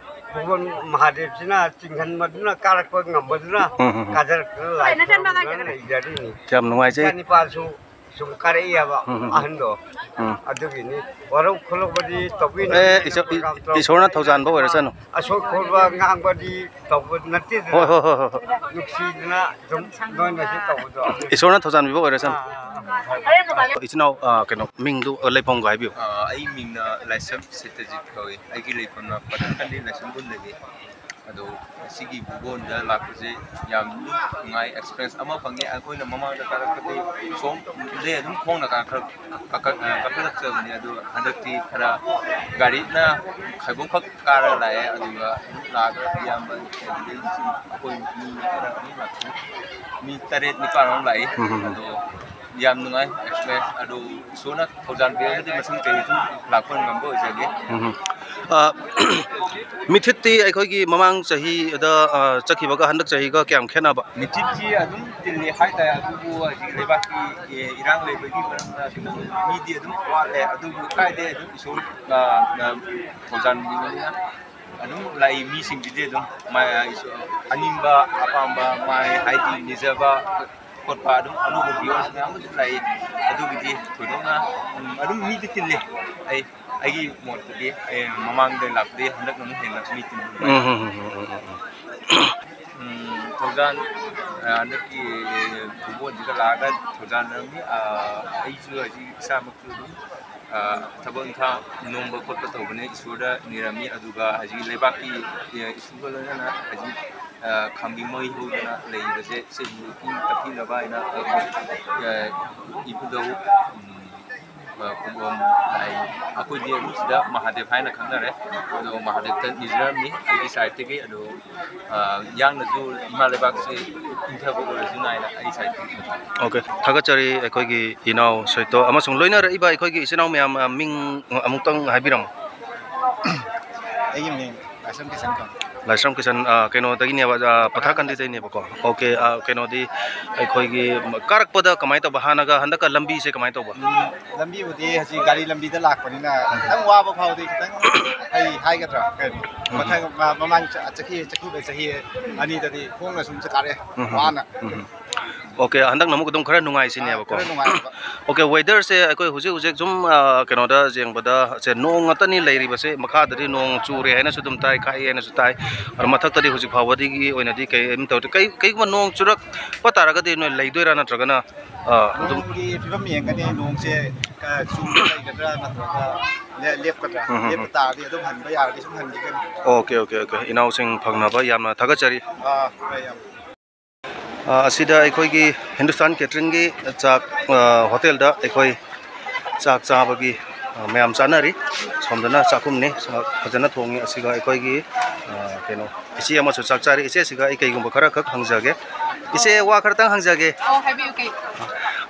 ꯚꯨꯕꯣꯟ ꯃꯍꯥꯗꯦꯕꯁꯤꯅ ꯆꯤꯡꯍꯟꯕꯗꯨꯅ ꯀꯥꯔꯛꯄ ꯉꯝꯕꯗꯨꯅ ꯎꯝ, ꯎꯝ, ꯎꯝ꯫ ꯀꯥꯖꯔꯛꯇꯅ ꯂꯥꯏ ꯈꯨꯔꯨꯝꯗꯨꯅ ꯂꯩꯖꯔꯤꯅꯤ꯫ ꯌꯥꯝ ꯅꯨꯡꯉꯥꯏꯖꯩ꯫ ꯏꯆꯥꯅꯤꯄꯥꯁꯨ ꯁꯨꯝ ꯀꯥꯔꯛꯏꯑꯕ ꯎꯝ, ꯎꯝ, ꯎꯝ꯫ ꯑꯍꯟꯗꯣ꯫ ꯎꯝ꯫ ꯑꯗꯨꯒꯤꯅꯤ꯫ ꯋꯥꯔꯧ ꯈꯨꯂꯧꯕꯗꯤ ꯇꯧꯕꯤꯅꯨ꯫ ꯑꯦ, ꯏꯁꯣ-, ꯏ-, ꯄ꯭ꯔꯣꯒ꯭ꯔꯥꯝ ꯇꯧꯔꯛꯄ ꯏꯁꯣꯔꯅ ꯊꯧꯖꯥꯟꯕ ꯑꯣꯏꯔꯁꯅꯨ꯫ ꯑꯁꯣꯏ ꯈꯣꯠꯄ ꯉꯥꯡꯕꯗꯤ ꯇꯧꯕ ꯅꯠꯇꯦꯗꯅ꯫ ꯍꯣꯏ, ꯍꯣꯏ, ꯍꯣꯏ, ꯍꯣꯏ, ꯍꯣꯏ꯫ ꯅꯨꯡꯁꯤꯗꯅ ꯁꯨꯝ ꯅꯣꯏꯅꯁꯨ ꯇꯧꯕꯗꯣ꯫ ꯏꯁꯣꯔꯅ ꯊꯧꯖꯥꯟꯕꯤꯕ ꯑꯣꯏꯔꯁꯅꯨ꯫ ꯑꯥ, ꯑꯥ, ꯑꯥ꯫ ꯏꯆꯤꯟ ꯏꯅꯥꯎ, ꯑ, ꯀꯩꯅꯣ, ꯃꯤꯡꯗꯨ, ꯑ, ꯂꯩꯐꯝꯒ ꯍꯥꯏꯕꯤꯌꯨ꯫ ꯑ, ꯑꯩ ꯃꯤꯡꯅ ꯂꯥꯏꯁ꯭ꯔꯝ ꯁꯤꯇꯖꯤꯠ ꯀꯧꯏ꯫ ꯑꯩꯒꯤ ꯂꯩꯐꯝꯅ ꯄꯇꯥꯟꯀꯟꯗꯤ ꯂꯥꯏꯁ꯭ꯔꯝ ꯈꯨꯟꯗꯒꯤ꯫ ꯑꯗꯣ ꯉꯁꯤꯒꯤ ꯚꯨꯕꯣꯟꯗ ꯂꯥꯛꯄꯁꯦ ꯌꯥꯝ ꯅꯨꯡꯉꯥꯏ, experience ꯑꯃ ꯐꯪꯉꯦ꯫ ꯑꯩꯈꯣꯏꯅ ꯃꯃꯥꯡꯗ ꯀꯥꯔꯛꯄꯗꯤ ꯁꯣꯝꯗꯩ ꯑꯗꯨꯝ ꯈꯣꯡꯅ ꯀꯥꯈꯠ-, ꯀꯥꯈꯠ-, ꯀꯥꯈꯠꯂꯛꯆꯕꯅꯤ꯫ ꯑꯗꯣ ꯍꯟꯗꯛꯇꯤ ꯈꯔ ꯒꯥꯔꯤꯅ ꯈꯥꯏꯕꯣꯛꯈꯛ ꯀꯥꯔꯒ ꯂꯥꯛꯑꯦ꯫ ꯑꯗꯨꯒ ꯂꯥꯛꯑꯒ ꯏꯌꯥꯝꯕ ꯑꯗꯨꯗꯒꯤ ꯁꯨꯝ ꯑꯩꯈꯣꯏ ꯃꯤ ꯈꯔ ꯑꯗꯨꯝ ꯂꯥꯛꯄꯤ꯫ ꯃꯤ ꯇꯔꯦꯠ ꯅꯤꯄꯥꯜ ꯑꯃ ꯂꯥꯛꯏ꯫ ꯎꯝ, ꯎꯝ, ꯎꯝ꯫ ꯑꯗꯣ ꯌꯥꯝ ꯅꯨꯡꯉꯥꯏ experience꯫ ꯑꯗꯣ ꯏꯁꯣꯔꯅ ꯊꯧꯖꯥꯜ ꯄꯤꯔꯒꯗꯤ ꯃꯊꯪ ꯆꯍꯤꯁꯨ ꯂꯥꯛꯄ ꯉꯝꯕ ꯑꯣꯏꯖꯒꯦ꯫ ꯎꯝ꯫ ꯑ, ꯃꯤꯊꯤꯠꯇꯤ ꯑꯩꯈꯣꯏꯒꯤ ꯃꯃꯥꯡ ꯆꯍꯤꯗ, ꯑ, ꯆꯠꯈꯤꯕꯒ ꯍꯟꯗꯛ ꯆꯍꯤꯒ ꯀꯌꯥꯝ ꯈꯦꯠꯅꯕ? ꯃꯤꯊꯤꯠꯁꯤ ꯑꯗꯨꯝ ꯇꯤꯜꯂꯤ ꯍꯥꯏꯇꯥꯔꯦ, ꯑꯗꯨꯕꯨ ꯍꯧꯖꯤꯛ ꯂꯩꯕꯥꯛꯀꯤ, ꯑꯦ, ꯏꯔꯥꯡ ꯂꯩꯕꯒꯤ ꯃꯔꯝꯅ ꯈꯤꯇꯪ ꯃꯤꯗꯤ ꯑꯗꯨꯝ ꯋꯥꯠꯂꯦ, ꯑꯗꯨꯕꯨ ꯀꯥꯏꯗꯦ, ꯑꯗꯨꯝ ꯏꯁꯣꯔ, ꯑ, ꯑ, ꯊꯧꯖꯥꯜ ꯄꯤꯕꯅꯤꯅ ꯑꯗꯨꯝ ꯂꯥꯛꯏ ꯃꯤꯁꯤꯡꯁꯤꯗꯤ ꯑꯗꯨꯝ ꯃꯥ-, ꯏꯁꯣꯔ ꯑꯅꯤꯡꯕ ꯑꯄꯥꯝꯕ ꯃꯥꯏ ꯍꯥꯏꯗꯤ ꯅꯤꯖꯕ ꯈꯣꯠꯄ ꯑꯗꯨꯝ ꯑꯅꯧꯕ viewers ꯃꯌꯥꯝ ꯑꯃꯁꯨ ꯂꯥꯛꯏ꯫ ꯑꯗꯨꯒꯤꯗꯤ ꯊꯣꯏꯗꯣꯛꯅ, ꯎꯝ, ꯑꯗꯨꯝ ꯃꯤꯗꯤ ꯇꯤꯜꯂꯤ꯫ ꯑꯩ, ꯑꯩꯒꯤ ꯃꯣꯠꯇꯗꯤ, ꯑꯦ, ꯃꯃꯥꯡꯗ ꯂꯥꯛꯄꯗꯒꯤ ꯍꯟꯗꯛꯅ ꯑꯃꯨꯛ ꯍꯦꯟꯅ ꯃꯤ ꯇꯤꯟꯕ ꯅꯨꯡꯉꯥꯏ꯫ ꯎꯝ, ꯎꯝ, ꯎꯝ, ꯎꯝ, ꯎꯝ, ꯎꯝ꯫ ꯎꯝ, ꯊꯧꯖꯥꯜ, ꯑ, ꯍꯟꯗꯛꯀꯤ ꯐꯨꯠꯕꯣꯜꯁꯤꯗ ꯂꯥꯛꯑꯒ ꯊꯧꯖꯥꯜꯅꯔꯝꯃꯤ꯫ ꯑ, ꯑꯩꯁꯨ ꯍꯧꯖꯤꯛ ꯏꯁꯥꯃꯛꯁꯨ ꯑꯗꯨꯝ, ꯑ, ꯊꯕꯛ ꯏꯪꯈꯥꯡ ꯅꯣꯝꯕ ꯈꯣꯠꯄ ꯇꯧꯕꯅꯦ, ꯏꯁꯣꯔꯗ ꯅꯤꯔꯝꯃꯤ꯫ ꯑꯗꯨꯒ ꯍꯧꯖꯤꯛ ꯂꯩꯕꯥꯛꯀꯤ, ꯑ, ꯏꯁꯨꯒ ꯂꯣꯏꯅꯅ ꯍꯧꯖꯤꯛ, ꯑ, ꯈꯥꯝꯕꯤ ꯃꯩ ꯍꯧꯗꯅ ꯂꯩꯔꯤꯕꯁꯦ ꯁꯤꯕꯨ ꯏꯪ ꯇꯞꯄꯤꯅꯕ ꯍꯥꯏꯅ ꯑꯩꯈꯣꯏ, ꯑ, ꯏꯕꯨꯙꯧ, ꯎꯝ, ꯑ, ꯈꯨꯕꯝ ꯂꯥꯏ, ꯑꯩꯈꯣꯏꯗꯤ ꯑꯗꯨꯝ ꯁꯤꯗ ꯃꯍꯥꯗꯦꯕ ꯍꯥꯏꯅ ꯈꯪꯅꯔꯦ꯫ ꯑꯗꯣ ꯃꯍꯥꯗꯦꯕꯇ ꯅꯤꯖꯔꯝꯃꯤ ꯑꯩꯒꯤ side ꯇꯒꯤ꯫ ꯑꯗꯣ, ꯑ, ꯌꯥꯡꯅꯁꯨ ꯏꯃꯥ ꯂꯩꯕꯥꯛꯁꯤ ꯏꯪꯊꯕ ꯑꯣꯏꯔꯁꯨ ꯉꯥꯏꯅ ꯑꯩ side ꯇꯒꯤ꯫ Okay, ꯊꯥꯒꯠꯆꯔꯤ ꯑꯩꯈꯣꯏꯒꯤ ꯏꯅꯥꯎ ꯁꯣꯏꯇꯣ ꯑꯃꯁꯨꯡ ꯂꯣꯏꯅꯔꯛꯏꯕ ꯑꯩꯈꯣꯏꯒꯤ ꯏꯆꯤꯟ ꯏꯅꯥꯎ ꯃꯌꯥꯝ, ꯑ, ꯃꯤꯡ ꯑꯃꯨꯛꯇꯪ ꯍꯥꯏꯕꯤꯔꯝꯃꯨ꯫ ꯑꯩꯒꯤ ꯃꯤꯡ ꯂꯥꯏꯁ꯭ꯔꯝ ꯀꯤꯁꯟ ꯀꯧꯏ꯫ ꯂꯥꯏꯁ꯭ꯔꯝ ꯀꯤꯁꯟ, ꯑ, ꯀꯩꯅꯣꯗꯒꯤꯅꯦꯕ, ꯑ, ꯄꯊꯥꯀꯟꯗꯤꯗꯩꯅꯦꯕꯀꯣ꯫ Okay, ꯑ, ꯀꯩꯅꯣꯗꯤ ꯑꯩꯈꯣꯏꯒꯤ ꯀꯥꯔꯛꯄꯗ ꯀꯃꯥꯏꯅ ꯇꯧꯕ? ꯍꯥꯟꯅꯒ ꯍꯟꯗꯛꯀ ꯂꯝꯕꯤꯁꯦ ꯀꯃꯥꯏꯅ ꯇꯧꯕ? ꯎꯝ, ꯂꯝꯕꯤꯕꯨꯗꯤ ꯍꯧꯖꯤꯛ ꯒꯥꯔꯤ ꯂꯝꯕꯤꯗ ꯂꯥꯛꯄꯅꯤꯅ ꯈꯤꯇꯪ ꯋꯥꯕ ꯐꯥꯎꯗꯤ ꯈꯤꯇꯪ ꯍꯩ ꯍꯥꯏꯒꯗ꯭ꯔꯥ ꯀꯩꯅꯣ? ꯎꯝ꯫ ꯃꯊꯪ ꯃ-, ꯃꯃꯥꯡ ꯆ-, ꯆꯍꯤ, ꯆꯠꯈꯤꯕ ꯆꯍꯤ ꯑꯅꯤꯗꯗꯤ ꯈꯣꯡꯅ ꯁꯨꯝ ꯆꯠ ꯀꯥꯔꯛꯑꯦ, ꯎꯝ꯫ ꯋꯥꯅ꯫ ꯎꯝ꯫ ꯑꯣꯀꯦ, ꯍꯟꯗꯛꯅ ꯑꯃꯨꯛ ꯑꯗꯨꯝ ꯈꯔ ꯅꯨꯡꯉꯥꯏꯁꯤꯅꯦꯕꯀꯣ꯫ ꯑꯥ, ꯈꯔ ꯅꯨꯡꯉꯥꯏꯕ꯫ ꯑꯣꯀꯦ, ꯋꯦꯗꯔꯁꯦ ꯑꯩꯈꯣꯏ ꯍꯧꯖꯤꯛ ꯍꯧꯖꯤꯛ ꯁꯨꯝ, ꯑ, ꯀꯩꯅꯣꯗ ꯌꯦꯡꯕꯗ ꯁꯦ ꯅꯣꯡ ꯉꯥꯛꯇꯅꯤ ꯂꯩꯔꯤꯕꯁꯦ꯫ ꯃꯈꯥꯗꯗꯤ ꯅꯣꯡ ꯆꯨꯔꯦ ꯍꯥꯏꯅꯁꯨ ꯑꯗꯨꯝ ꯇꯥꯏ, ꯈꯥꯛꯑꯦ ꯍꯥꯏꯅꯁꯨ ꯇꯥꯏ꯫ ꯑꯗꯣ ꯃꯊꯛꯇꯗꯤ ꯍꯧꯖꯤꯛ ꯐꯥꯎꯕꯗꯒꯤ ꯑꯣꯏꯅꯗꯤ ꯀꯩꯝ ꯇꯧꯗꯦ꯫ ꯀꯩ-, ꯀꯩꯒꯨꯝꯕ ꯅꯣꯡ ꯆꯨꯔꯛꯄ ꯇꯥꯔꯒꯗꯤ ꯅꯣꯏ ꯂꯩꯗꯣꯏꯔꯥ ꯅꯠꯇ꯭ꯔꯒꯅ, ꯑ, ꯑꯗꯨꯝ ꯅꯣꯡꯒꯤ ꯐꯤꯕꯝ ꯌꯦꯡꯒꯅꯤ, ꯅꯣꯡꯁꯦ, ꯑ, ꯆꯨꯕ ꯂꯩꯒꯗ꯭ꯔꯥ ꯅꯠꯇ꯭ꯔꯒ ꯂꯦ-, ꯂꯦꯞꯀꯗ꯭ꯔꯥ? ꯎꯝ, ꯎꯝ, ꯂꯦꯞꯄ ꯎꯝ꯫ ꯇꯥꯔꯗꯤ ꯑꯗꯨꯝ ꯍꯟꯕ ꯌꯥꯔꯗꯤ ꯁꯨꯝ ꯍꯟꯈꯤꯒꯅꯤ꯫ Okay, okay, okay. ꯏꯅꯥꯎꯁꯤꯡ ꯐꯪꯅꯕ ꯌꯥꯝꯅ ꯊꯥꯒꯠꯆꯔꯤ꯫ ꯑꯥ, ꯍꯣꯏ, ꯌꯥꯝ꯫ ꯑ, ꯑꯁꯤꯗ ꯑꯩꯈꯣꯏꯒꯤ ꯍꯤꯟꯗꯨꯁꯇꯥꯟ ꯀꯦꯇꯔꯤꯡꯒꯤ ꯆꯥꯛ, ꯑ, ꯍꯣꯇꯦꯜꯗ ꯑꯩꯈꯣꯏ ꯆꯥꯛ ꯆꯥꯕꯒꯤ, ꯑ, ꯃꯌꯥꯝ ꯆꯥꯅꯔꯤ꯫ ꯁꯣꯝꯗꯅ ꯆꯥꯛꯈꯨꯝꯅꯤ, ꯆꯥꯛ ꯐꯖꯅ ꯊꯣꯡꯉꯤ꯫ ꯑꯁꯤꯒ ꯑꯩꯈꯣꯏꯒꯤ, ꯑ, ꯀꯩꯅꯣ, ꯏꯆꯦ ꯑꯃꯁꯨ ꯆꯥꯛ ꯆꯥꯔꯤ꯫ ꯏꯆꯦꯁꯤꯒ ꯑꯩ ꯀꯩꯒꯨꯝꯕ ꯈꯔ ꯈꯛ ꯍꯪꯖꯒꯦ꯫ ꯏꯆꯦ, ꯋꯥ ꯈꯔꯇꯪ ꯍꯪꯖꯒꯦ꯫ ꯑꯧ, ꯍꯥꯏꯕꯤꯌꯨ, ꯀꯩ?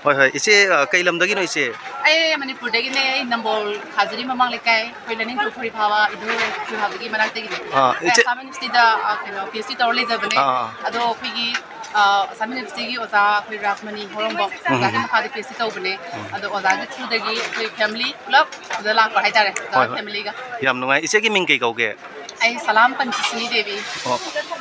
ꯍꯣꯏ, ꯍꯣꯏ꯫ ꯏꯆꯦ, ꯑ, ꯀꯩ ꯂꯝꯗꯒꯤꯅꯣ ꯏꯆꯦ? ꯑꯩ ꯃꯅꯤꯄꯨꯔꯗꯒꯤꯅꯦ, ꯑꯩ ꯅꯝꯕꯣꯜ ꯈꯥꯖꯔꯤ ꯃꯃꯥꯡ ꯂꯩꯀꯥꯏ, ꯑꯩꯈꯣꯏ ꯂꯩꯅꯤꯡꯊꯧ ꯈꯣꯏꯔꯤꯐꯥꯕ, ꯏꯕꯣ ꯈꯣꯏꯔꯤꯐꯥꯕꯒꯤ ꯃꯅꯥꯛꯇꯒꯤꯅꯦ꯫ ꯑꯥ, ꯑꯩ ꯏꯆꯦ꯫ ꯑꯁꯥꯝ ꯌꯨꯅꯤꯚꯔꯁꯤꯇꯤꯗ, ꯑ, ꯀꯩꯅꯣ, ꯄꯤ ꯑꯩꯆ ꯗꯤ ꯇꯧꯔ ꯂꯩꯖꯕꯅꯦ꯫ ꯑꯥ, ꯑꯥ꯫ ꯑꯗꯣ ꯑꯩꯈꯣꯏꯒꯤ, ꯑ, ꯑꯁꯥꯝ ꯌꯨꯅꯤꯚꯔꯁꯤꯇꯤꯒꯤ ꯑꯣꯖꯥ ꯑꯩꯈꯣꯏ ꯔꯥꯖꯃꯅꯤ ꯍꯣꯔꯣꯡꯕꯝ, ꯎꯝ, ꯎꯝ, ꯑꯣꯖꯥꯒꯤ ꯎꯝ꯫ ꯃꯈꯥꯗ ꯄꯤ ꯑꯩꯆ ꯗꯤ ꯇꯧꯕꯅꯦ꯫ ꯎꯝ꯫ ꯑꯗꯣ ꯑꯣꯖꯥꯒꯤ through ꯗꯒꯤ ꯑꯩꯈꯣꯏ family ꯄꯨꯂꯞ ꯁꯤꯗ ꯂꯥꯛꯄ ꯍꯥꯏꯇꯥꯔꯦ, ꯑꯣꯖꯥ ꯍꯣꯏ, ꯍꯣꯏ꯫ Family ꯒ꯫ ꯌꯥꯝ ꯅꯨꯡꯉꯥꯏ꯫ ꯏꯆꯦꯒꯤ ꯃꯤꯡ ꯀꯩ ꯀꯧꯒꯦ? ꯑꯩ ꯁꯂꯥꯝ ꯄꯟꯆꯁꯤꯅꯤ ꯗꯦꯕꯤ꯫ ꯑꯣ,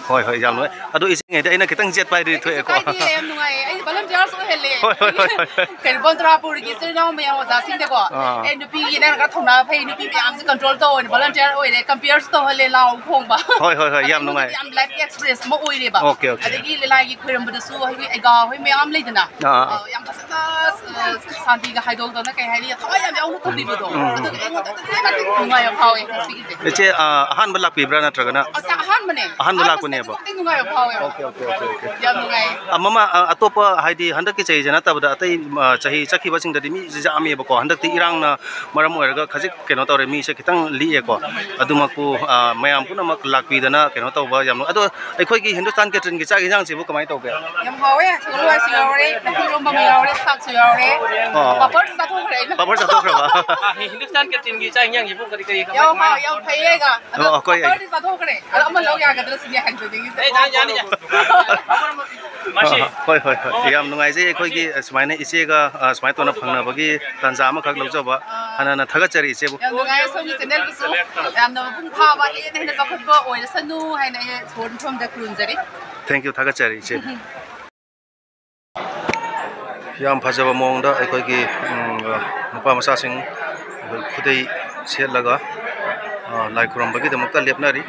ꯍꯣꯏ, ꯍꯣꯏ, ꯌꯥꯝ ꯅꯨꯡꯉꯥꯏ꯫ ꯑꯗꯣ ꯏꯆꯦꯉꯩꯗ ꯑꯩꯅ ꯈꯤꯇꯪ ꯆꯦꯠꯄ ꯍꯥꯏꯗꯨꯗꯤ ꯀꯩꯁꯨ ꯊꯣꯛꯑꯦꯀꯣ꯫ ꯀꯥꯏꯗꯦ, ꯌꯥꯝ ꯅꯨꯡꯉꯥꯏꯌꯦ꯫ ꯑꯩ volunteers ꯑꯣꯏꯍꯜꯂꯦ꯫ ꯍꯣꯏ, ꯍꯣꯏ, ꯍꯣꯏ, ꯍꯣꯏ꯫ ꯀꯩꯅꯣ, ꯕꯣꯟꯇ꯭ꯔꯥꯄꯨꯔꯒꯤ ꯏꯆꯤꯜ ꯏꯅꯥꯎ ꯃꯌꯥꯝ ꯑꯣꯖꯥꯁꯤꯡꯗꯀꯣ, ꯑꯥ꯫ "ꯑꯦ, ꯅꯨꯄꯤꯒꯤ ꯅꯪꯅ ꯈꯔ ꯊꯧꯅꯥ ꯐꯩ, ꯅꯨꯄꯤ ꯃꯌꯥꯝꯁꯦ control ꯇꯧ" ꯍꯥꯏꯅ volunteer ꯑꯣꯏꯔꯦ, compare ꯁꯨ ꯇꯧꯍꯜꯂꯦ, ꯂꯥꯎ ꯈꯣꯡꯕ꯫ ꯍꯣꯏ, ꯍꯣꯏ, ꯍꯣꯏ, ꯌꯥꯝ ꯑꯗꯨ ꯅꯨꯡꯉꯥꯏ꯫ ꯌꯥꯝ life experience ꯑꯃ ꯑꯣꯏꯔꯦꯕ꯫ Okay, okay. ꯑꯗꯒꯤ ꯂꯤꯂꯥꯒꯤ ꯈꯣꯏꯔꯝꯕꯗꯁꯨ ꯑꯩꯈꯣꯏꯒꯤ ꯑꯦꯒꯥ ꯍꯣꯏ ꯃꯌꯥꯝ ꯂꯩꯗꯅ, ꯑꯥ, ꯑꯥ, ꯑꯥ꯫ ꯑ, ꯌꯥꯝ ꯐꯖꯅ, ꯑ, ꯁꯥꯟꯇꯤꯒ ꯍꯥꯏꯗꯣꯛꯇꯅ, ꯀꯩ ꯍꯥꯏꯅꯤ, ꯊꯋꯥꯏ ꯌꯥꯝ ꯌꯥꯎꯅ ꯇꯧꯕꯤꯕꯗꯣ, ꯎꯝ, ꯎꯝ꯫ ꯑꯗꯨꯒꯤ ꯑꯩꯉꯣꯟꯗ ꯑꯗꯨꯛꯀꯤ ꯃꯇꯤꯛ ꯅꯨꯡꯉꯥꯏꯕ ꯐꯥꯎꯋꯦ ꯉꯁꯤꯒꯤꯁꯦ꯫ ꯏꯆꯦ, ꯑ, ꯑꯍꯥꯟꯕ ꯂꯥꯛꯄꯤꯕ꯭ꯔꯥ ꯅꯠꯇ꯭ꯔꯒꯅ? ꯑꯁ, ꯑꯍꯥꯟꯕꯅꯦ꯫ ꯑꯍꯥꯟꯕ ꯑꯍꯥꯟꯕ ꯂꯥꯛꯄꯅꯦꯕ? ꯆꯠꯄꯁꯦ ꯑꯗꯨꯛꯀꯤ ꯃꯇꯤꯛ ꯅꯨꯡꯉꯥꯏꯕ ꯐꯥꯎꯋꯦꯕ꯫ Okay, okay, okay, okay. ꯌꯥꯝ ꯅꯨꯡꯉꯥꯏ꯫ ꯑ, ꯃꯃꯥ, ꯑ, ꯑꯇꯣꯞꯄ, ꯍꯥꯏꯗꯤ, ꯍꯟꯗꯛꯀꯤ ꯆꯍꯤꯁꯦ ꯅꯠꯇꯕꯗ ꯑꯇꯩ, ꯑ, ꯆꯍꯤ ꯆꯠꯈꯤꯕꯁꯤꯡꯗꯗꯤ ꯃꯤꯁꯦ ꯌꯥꯝꯃꯦꯕꯀꯣ꯫ ꯍꯟꯗꯛꯇꯤ ꯏꯔꯥꯡꯅ ꯃꯔꯝ ꯑꯣꯏꯔꯒ ꯈꯖꯤꯛ ꯀꯩꯅꯣ ꯇꯧꯔꯦ, ꯃꯤꯁꯦ ꯈꯤꯇꯪ ꯂꯤꯛꯑꯦꯀꯣ꯫ ꯑꯗꯨꯃꯛꯄꯨ, ꯑ, ꯃꯌꯥꯝ ꯄꯨꯝꯅꯃꯛ ꯂꯥꯛꯄꯤꯗꯅ ꯀꯩꯅꯣ ꯇꯧꯕ ꯌꯥꯝ ꯅꯨꯡ-, ꯑꯗꯣ ꯑꯩꯈꯣꯏꯒꯤ ꯍꯤꯟꯗꯨꯁꯇꯥꯟ ꯀꯦꯇꯔꯤꯡꯒꯤ ꯆꯥꯛ ꯌꯦꯟꯁꯥꯡꯁꯤꯕꯨ ꯀꯃꯥꯏꯅ ꯇꯧꯒꯦ? ꯌꯥꯝ ꯍꯥꯎꯋꯦ꯫ ꯁꯒꯣꯜ ꯍꯋꯥꯏꯁꯨ ꯌꯥꯎꯔꯦ, ꯂꯐꯨ ꯏꯔꯣꯝꯕ ꯑꯃ ꯌꯥꯎꯔꯦ, ꯁꯥꯛꯁꯨ ꯌꯥꯎꯔꯦ꯫ ꯑꯣ꯫ ꯄꯥꯄꯔꯁꯨ ꯆꯥꯊꯣꯛꯈ꯭ꯔꯦ ꯑꯩꯅ꯫ ꯄꯥꯄꯔ ꯆꯥꯊꯣꯛꯈ꯭ꯔꯕ? ꯑ, ꯍꯤꯟꯗꯨꯁꯇꯥꯟ ꯀꯦꯇꯔꯤꯡꯒꯤ ꯆꯥꯛ ꯌꯦꯟꯁꯥꯡꯁꯤꯕꯨ ꯀꯔꯤ ꯀꯔꯤ ꯀꯃꯥꯏ ꯌꯥꯝ ꯀꯃꯥꯏ ꯍꯥꯎ-, ꯌꯥꯝ ꯐꯩꯌꯦ ꯑꯩꯒ꯫ ꯑꯗꯣ ꯑꯣ, ꯑꯩꯈꯣꯏ ꯄꯥꯄꯔꯗꯤ ꯆꯥꯊꯣꯛꯈ꯭ꯔꯦ꯫ ꯑꯗꯣ ꯑꯃ ꯂꯧ ꯌꯥꯒꯗ꯭ꯔꯥ ꯁꯤꯅꯦ ꯍꯪꯖꯅꯤꯡꯉꯤꯁꯦ꯫ ꯑꯦ, ꯌꯥꯅꯤ, ꯌꯥꯅꯤ, ꯌꯥꯅꯤ꯫ ꯃꯁꯤ꯫ ꯑ, ꯍꯣꯏ, ꯍꯣꯏ, ꯍꯣꯏ꯫ ꯌꯥꯝ ꯅꯨꯡꯉꯥꯏꯖꯩ ꯑꯩꯈꯣꯏꯒꯤ, ꯑ, ꯁꯨꯃꯥꯏꯅ ꯏꯆꯦꯒ, ꯑ, ꯁꯨꯃꯥꯏꯅ ꯇꯧꯅ ꯐꯪꯅꯕꯒꯤ ꯇꯥꯟꯖꯥ ꯑꯃꯈꯛ ꯂꯧꯖꯕ꯫ ꯑ, ꯍꯥꯟꯅ ꯊꯥꯒꯠꯆꯔꯤ ꯏꯆꯦꯕꯨ꯫ ꯌꯥꯝ ꯅꯨꯡꯉꯥꯏ, ꯁꯣꯝꯒꯤ channel ꯕꯨꯁꯨ ꯌꯥꯝꯅ ꯃꯄꯨꯡ ꯐꯥꯕ, ꯍꯦꯟꯅ ꯍꯦꯟꯅ ꯆꯥꯎꯈꯠꯄ ꯑꯣꯏꯔꯁꯅꯨ ꯍꯥꯏꯅ ꯑꯩ ꯏꯁꯣꯔ ꯃꯐꯝꯗ ꯈꯨꯔꯨꯝꯖꯔꯤ꯫ Thank you, ꯊꯥꯒꯠꯆꯔꯤ ꯏꯆꯦ꯫ ꯌꯥꯝ ꯐꯖꯕ ꯃꯑꯣꯡꯗ ꯑꯩꯈꯣꯏꯒꯤ, ꯎꯝ, ꯅꯨꯄꯥ ꯃꯆꯥꯁꯤꯡ ꯑꯩꯈꯣꯏ ꯈꯨꯗꯩ ꯁꯦꯠꯂꯒ, ꯑ, ꯂꯥꯏ ꯈꯨꯔꯨꯝꯕꯒꯤꯗꯃꯛꯇ ꯂꯦꯞꯅꯔꯤ꯫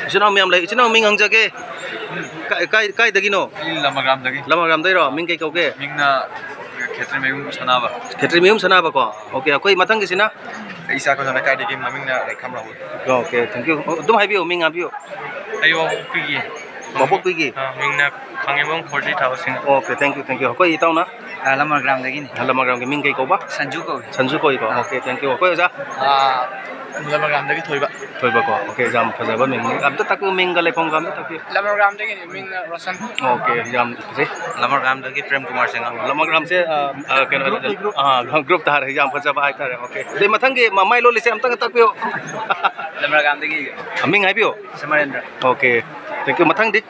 ꯏꯆꯤꯟ ꯏꯅꯥꯎ ꯃꯌꯥꯝ ꯂꯩ꯫ ꯏꯆꯤꯟ ꯏꯅꯥꯎ, ꯃꯤꯡ ꯍꯪꯖꯒꯦ꯫ ꯀꯥꯏ, ꯀꯥꯏ, ꯀꯥꯏꯗꯒꯤꯅꯣ? ꯑꯩ ꯂꯃꯒ꯭ꯔꯥꯝꯗꯒꯤ꯫ ꯂꯃꯒ꯭ꯔꯥꯝꯗꯩꯔꯣ? ꯃꯤꯡ ꯀꯩ ꯀꯧꯒꯦ? ꯃꯤꯡꯅ ꯈꯦꯇ꯭ꯔꯤꯃꯌꯨꯝ ꯁꯅꯥꯕ꯫ ꯈꯦꯇ꯭ꯔꯤꯃꯌꯨꯝ ꯁꯅꯥꯕꯀꯣ꯫ ꯑꯣꯀꯦ, ꯑꯩꯈꯣꯏ ꯃꯊꯪꯒꯤꯁꯤꯅ? ꯏꯁꯥ ꯈꯨꯟꯗ ꯂꯩꯀꯥꯏꯗꯒꯤ, ꯃꯃꯤꯡꯅ ꯂꯩꯈꯥꯝ ꯔꯥꯍꯨꯜ꯫ Okay, thank you꯫ ꯑꯗꯨꯝ ꯍꯥꯏꯕꯤꯌꯨ, ꯃꯤꯡ ꯍꯥꯏꯕꯤꯌꯨ꯫ ꯑꯩ ꯋꯥꯡꯄꯣꯛꯄꯤꯒꯤ꯫ ꯋꯥꯡꯄꯣꯛꯄꯤꯒꯤ? ꯑꯥ, ꯃꯤꯡꯅ ꯈꯥꯉꯦꯝꯕꯝ ꯈꯣꯔꯖꯤ ꯊꯥꯕꯁꯤꯡ꯫ Okay, thank you, thank you꯫ ꯑꯩꯈꯣꯏ ꯏꯇꯥꯎꯅ? ꯑꯥ, ꯂꯃꯒ꯭ꯔꯥꯝꯗꯒꯤꯅꯤ꯫ ꯂꯃꯒ꯭ꯔꯥꯝꯒꯤ ꯃꯤꯡ ꯀꯩ ꯀꯧꯕ? ꯁꯟꯖꯨ ꯀꯧꯏ꯫ ꯁꯟꯖꯨ ꯀꯧꯏꯀꯣ꯫ ꯑꯥ꯫ Okay, thank you꯫ ꯑꯩꯈꯣꯏ ꯑꯣꯖꯥ? ꯑꯥ, ꯂꯃꯒ꯭ꯔꯥꯝꯗꯒꯤ ꯊꯣꯏꯕ꯫ ꯊꯣꯏꯕꯀꯣ꯫ ꯑꯣꯀꯦ, ꯌꯥꯝ ꯐꯖꯕ ꯃꯤꯡꯅꯤ꯫ ꯑꯝꯇ ꯇꯥꯛꯄꯤꯌꯨ, ꯃꯤꯡꯒ ꯂꯩꯐꯝꯒ ꯑꯝꯇ ꯇꯥꯛꯄꯤꯌꯨ꯫ ꯂꯃꯒ꯭ꯔꯥꯝꯗꯒꯤꯅꯤ, ꯃꯤꯡꯅ ꯔꯣꯁꯟ꯫ ꯑꯣꯀꯦ, ꯌꯥꯝ ꯐꯖꯩ꯫ ꯂꯃꯒ꯭ꯔꯥꯝꯗꯒꯤ ꯄ꯭ꯔꯦꯝ ꯀꯨꯃꯥꯔ ꯁꯤꯡꯍ꯫ ꯂꯃꯒ꯭ꯔꯥꯝꯁꯦ, ꯑ, ꯑ, ꯀꯩꯅꯣ, group, group꯫ ꯑ, group ꯇꯥꯔꯦ꯫ ꯌꯥꯝ ꯐꯖꯕ ꯍꯥꯏꯇꯥꯔꯦ꯫ ꯑꯣꯀꯦ꯫ ꯑꯗꯩ ꯃꯊꯪꯒꯤ ꯃ-, ꯃꯥꯏ ꯂꯣꯜꯂꯤꯁꯦ ꯑꯝꯇꯪꯒ ꯇꯥꯛꯄꯤꯌꯨ꯫ ꯂꯃꯒ꯭ꯔꯥꯝꯗꯒꯤ꯫ ꯑ, ꯃꯤꯡ ꯍꯥꯏꯕꯤꯌꯨ꯫ ꯁꯃꯔꯦꯟꯗ꯭ꯔ꯫ ꯑꯣꯀꯦ꯫ Thank you꯫ ꯃꯊꯪꯗꯤ?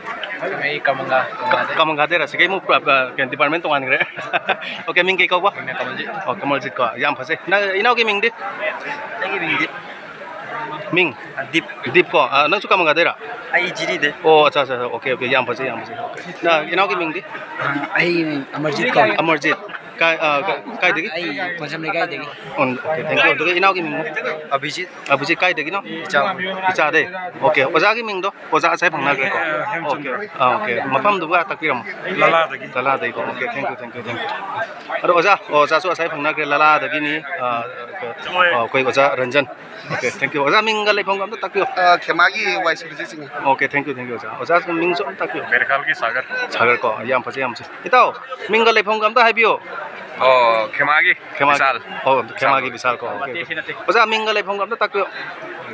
ꯑꯩ ꯀꯃꯪꯒ, ꯀꯃꯪꯒꯗꯩ꯫ ꯀꯃꯪꯒꯗꯩꯔ? ꯁꯤꯒꯩ ꯑꯃꯨꯛ, ꯑ, ꯑ, ꯀꯩꯅꯣ, department ꯇꯣꯉꯥꯟꯈ꯭ꯔꯦ꯫ ꯑꯣꯀꯦ, ꯃꯤꯡ ꯀꯩ ꯀꯧꯕ? ꯃꯤꯡꯅ ꯀꯃꯜꯖꯤꯠ꯫ ꯑꯣ, ꯀꯃꯜꯖꯤꯠ ꯀꯣ꯫ ꯌꯥꯝ ꯐꯖꯩ꯫ ꯅꯪ, ꯏꯅꯥꯎꯒꯤ ꯃꯤꯡꯗꯤ? ꯑꯩꯒꯤ ꯃꯤꯡꯗꯤ? ꯃꯤꯡ? ꯑ, ꯗꯤꯞ꯫ ꯗꯤꯞ ꯀꯣ꯫ ꯑ, ꯅꯪꯁꯨ ꯀꯃꯪꯒꯗꯩꯔ? ꯑꯩ ꯖꯤꯔꯤꯗꯩ꯫ ꯑꯣ, ꯑꯠꯆꯥ, ꯑꯠꯆꯥ, ꯑꯠꯆꯥ꯫ ꯑꯣꯀꯦ, ꯑꯣꯀꯦ, ꯌꯥꯝ ꯐꯖꯩ, ꯌꯥꯝ ꯐꯖꯩ꯫ ꯑꯣꯀꯦ꯫ ꯅꯪ, ꯏꯅꯥꯎꯒꯤ ꯃꯤꯡꯗꯤ? ꯑ, ꯑꯩꯒꯤ ꯃꯤꯡ ꯑꯃꯔꯖꯤꯠ ꯀꯧꯏ꯫ ꯑꯃꯔꯖꯤꯠ꯫ ꯀꯥꯏ, ꯑ, ꯀ-, ꯀꯥꯏꯗꯒꯤ? ꯑꯩ ꯀꯣꯟꯖꯝ ꯂꯩꯀꯥꯏꯗꯒꯤ꯫ ꯑꯣ, ꯑꯣꯀꯦ, thank you꯫ ꯑꯗꯨꯒ ꯏꯅꯥꯎꯒꯤ ꯃꯤꯡꯅ? ꯑꯕꯤꯖꯤꯠ꯫ ꯑꯕꯤꯖꯤꯠ ꯀꯥꯏꯗꯒꯤꯅꯣ? ꯏꯆꯥꯎ꯫ ꯏꯆꯥꯎꯗꯩ꯫ ꯑꯣꯀꯦ, ꯑꯣꯖꯥꯒꯤ ꯃꯤꯡꯗꯣ? ꯑꯣꯖꯥ ꯉꯁꯥꯏ ꯐꯪꯅꯈ꯭ꯔꯦꯀꯣ? ꯑ, ꯍꯦꯝꯆꯟꯗ꯭ꯔ꯫ ꯑꯣꯀꯦ, ꯑ, ꯑꯣꯀꯦ꯫ ꯃꯐꯝꯗꯨꯒ ꯇꯥꯛꯄꯤꯔꯝꯃꯣ꯫ ꯂꯂꯥꯗꯒꯤ꯫ ꯂꯂꯥꯗꯒꯤꯀꯣ? Okay, thank you, thank you, thank you꯫ ꯑꯗꯣ ꯑꯣꯖꯥ, ꯑꯣ, ꯑꯣꯖꯥꯁꯨ ꯉꯁꯥꯏ ꯐꯪꯅꯈ꯭ꯔꯦ, ꯂꯂꯥꯗꯒꯤꯅꯤ꯫ ꯑ, ꯑ, ꯑꯩꯈꯣꯏ ꯑꯣꯖꯥ ꯔꯟꯖꯟ꯫ Okay, thank you꯫ ꯑꯣꯖꯥ, ꯃꯤꯡꯒ ꯂꯩꯐꯝꯒ ꯑꯝꯇ ꯇꯥꯛꯄꯤꯌꯣ꯫ ꯑ, ꯈꯦꯃꯥꯒꯤ Y Surjit Singh. Okay, thank you, thank you, ꯑꯣꯖꯥ꯫ ꯑꯣꯖꯥ, ꯃꯤꯡꯁꯨ ꯑꯝꯇ ꯇꯥꯛꯄꯤꯌꯣ꯫ ꯕꯦꯔꯈꯥꯜꯒꯤ ꯁꯥꯒꯔ꯫ ꯁꯥꯒꯔ ꯀꯣ, ꯌꯥꯝ ꯐꯖꯩ, ꯌꯥꯝ ꯐꯖꯩ꯫ ꯏꯇꯥꯎ, ꯃꯤꯡꯒ ꯂꯩꯐꯝꯒ ꯑꯝꯇ ꯍꯥꯏꯕꯤꯌꯣ꯫ ꯑꯣ, ꯈꯦꯃꯥꯒꯤ ꯈꯦꯃꯥꯒꯤ꯫ ꯕꯤꯁꯥꯜ꯫ ꯑꯣ, ꯈꯦꯃꯥꯒꯤ ꯕꯤꯁꯥꯜ ꯀꯣ, ꯑꯣꯀꯦ, ꯑꯣꯀꯦ꯫ ꯑꯣꯖꯥ, ꯃꯤꯡꯒ ꯂꯩꯐꯝꯒ ꯑꯝꯇ ꯇꯥꯛꯄꯤꯌꯣ꯫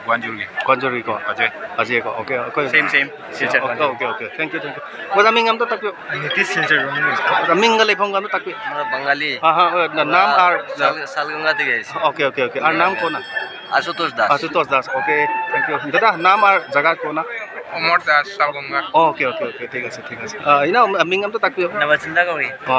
ꯒ꯭ꯋꯥꯟꯖꯨꯔꯒꯤ꯫ ꯒ꯭ꯋꯥꯟꯖꯨꯔꯒꯤ ꯀꯣ꯫ ꯑꯖꯦ꯫ ꯑꯖꯦ ꯀꯣ, ꯑꯣꯀꯦ, ꯑꯩꯈꯣꯏ꯫ Same, same꯫ Silchar, ꯑꯣꯀꯦ, ꯒ꯭ꯋꯥꯟꯖꯨꯔ꯫ Okay, okay, thank you, thank you꯫ ꯑꯣꯖꯥ, ꯃꯤꯡ ꯑꯝꯇ ꯇꯥꯛꯄꯤꯌꯣ꯫ ꯅꯤꯇꯤꯁ ꯁꯤꯜꯆꯔ ꯔꯣꯝꯗꯒꯤ꯫ ꯑꯣꯖꯥ, ꯃꯤꯡꯒ ꯂꯩꯐꯝꯒ ꯑꯝꯇ ꯇꯥꯛꯄꯤꯌꯨ꯫ ꯃꯔ ꯕꯪꯒꯥꯂꯤ꯫ ꯑꯍꯥ, ꯑ, ꯅ-, ꯅꯥꯝ ꯑꯥꯔ ꯁꯥꯜ-, ꯁꯥꯜꯒꯪꯒꯥꯗꯒꯤ ꯍꯥꯏꯁꯦ꯫ Okay, okay, okay. ꯑꯥꯔ ꯅꯥꯝ ꯀꯣꯟꯅ? Ashutosh Das. Ashutosh Das, okay, thank you꯫ ꯗꯗꯥ, ꯅꯥꯝ ꯑꯥꯔ ꯖꯒꯥ ꯀꯣꯟꯅ? ꯑꯃꯔ ꯗꯥꯁ ꯁꯥꯒꯣꯝꯒ꯫ ꯑꯣꯀꯦ, ꯑꯣꯀꯦ, ꯑꯣꯀꯦ, ꯊꯤꯛ ꯑꯁꯦ, ꯊꯤꯛ ꯑꯁꯦ꯫ ꯑ, ꯏꯅꯥꯎ, ꯃꯤꯡ ꯑꯝꯇ ꯇꯥꯛꯄꯤꯌꯨ꯫ ꯅꯕꯆꯟꯗ꯭ꯔ ꯀꯧꯏ꯫ ꯑ,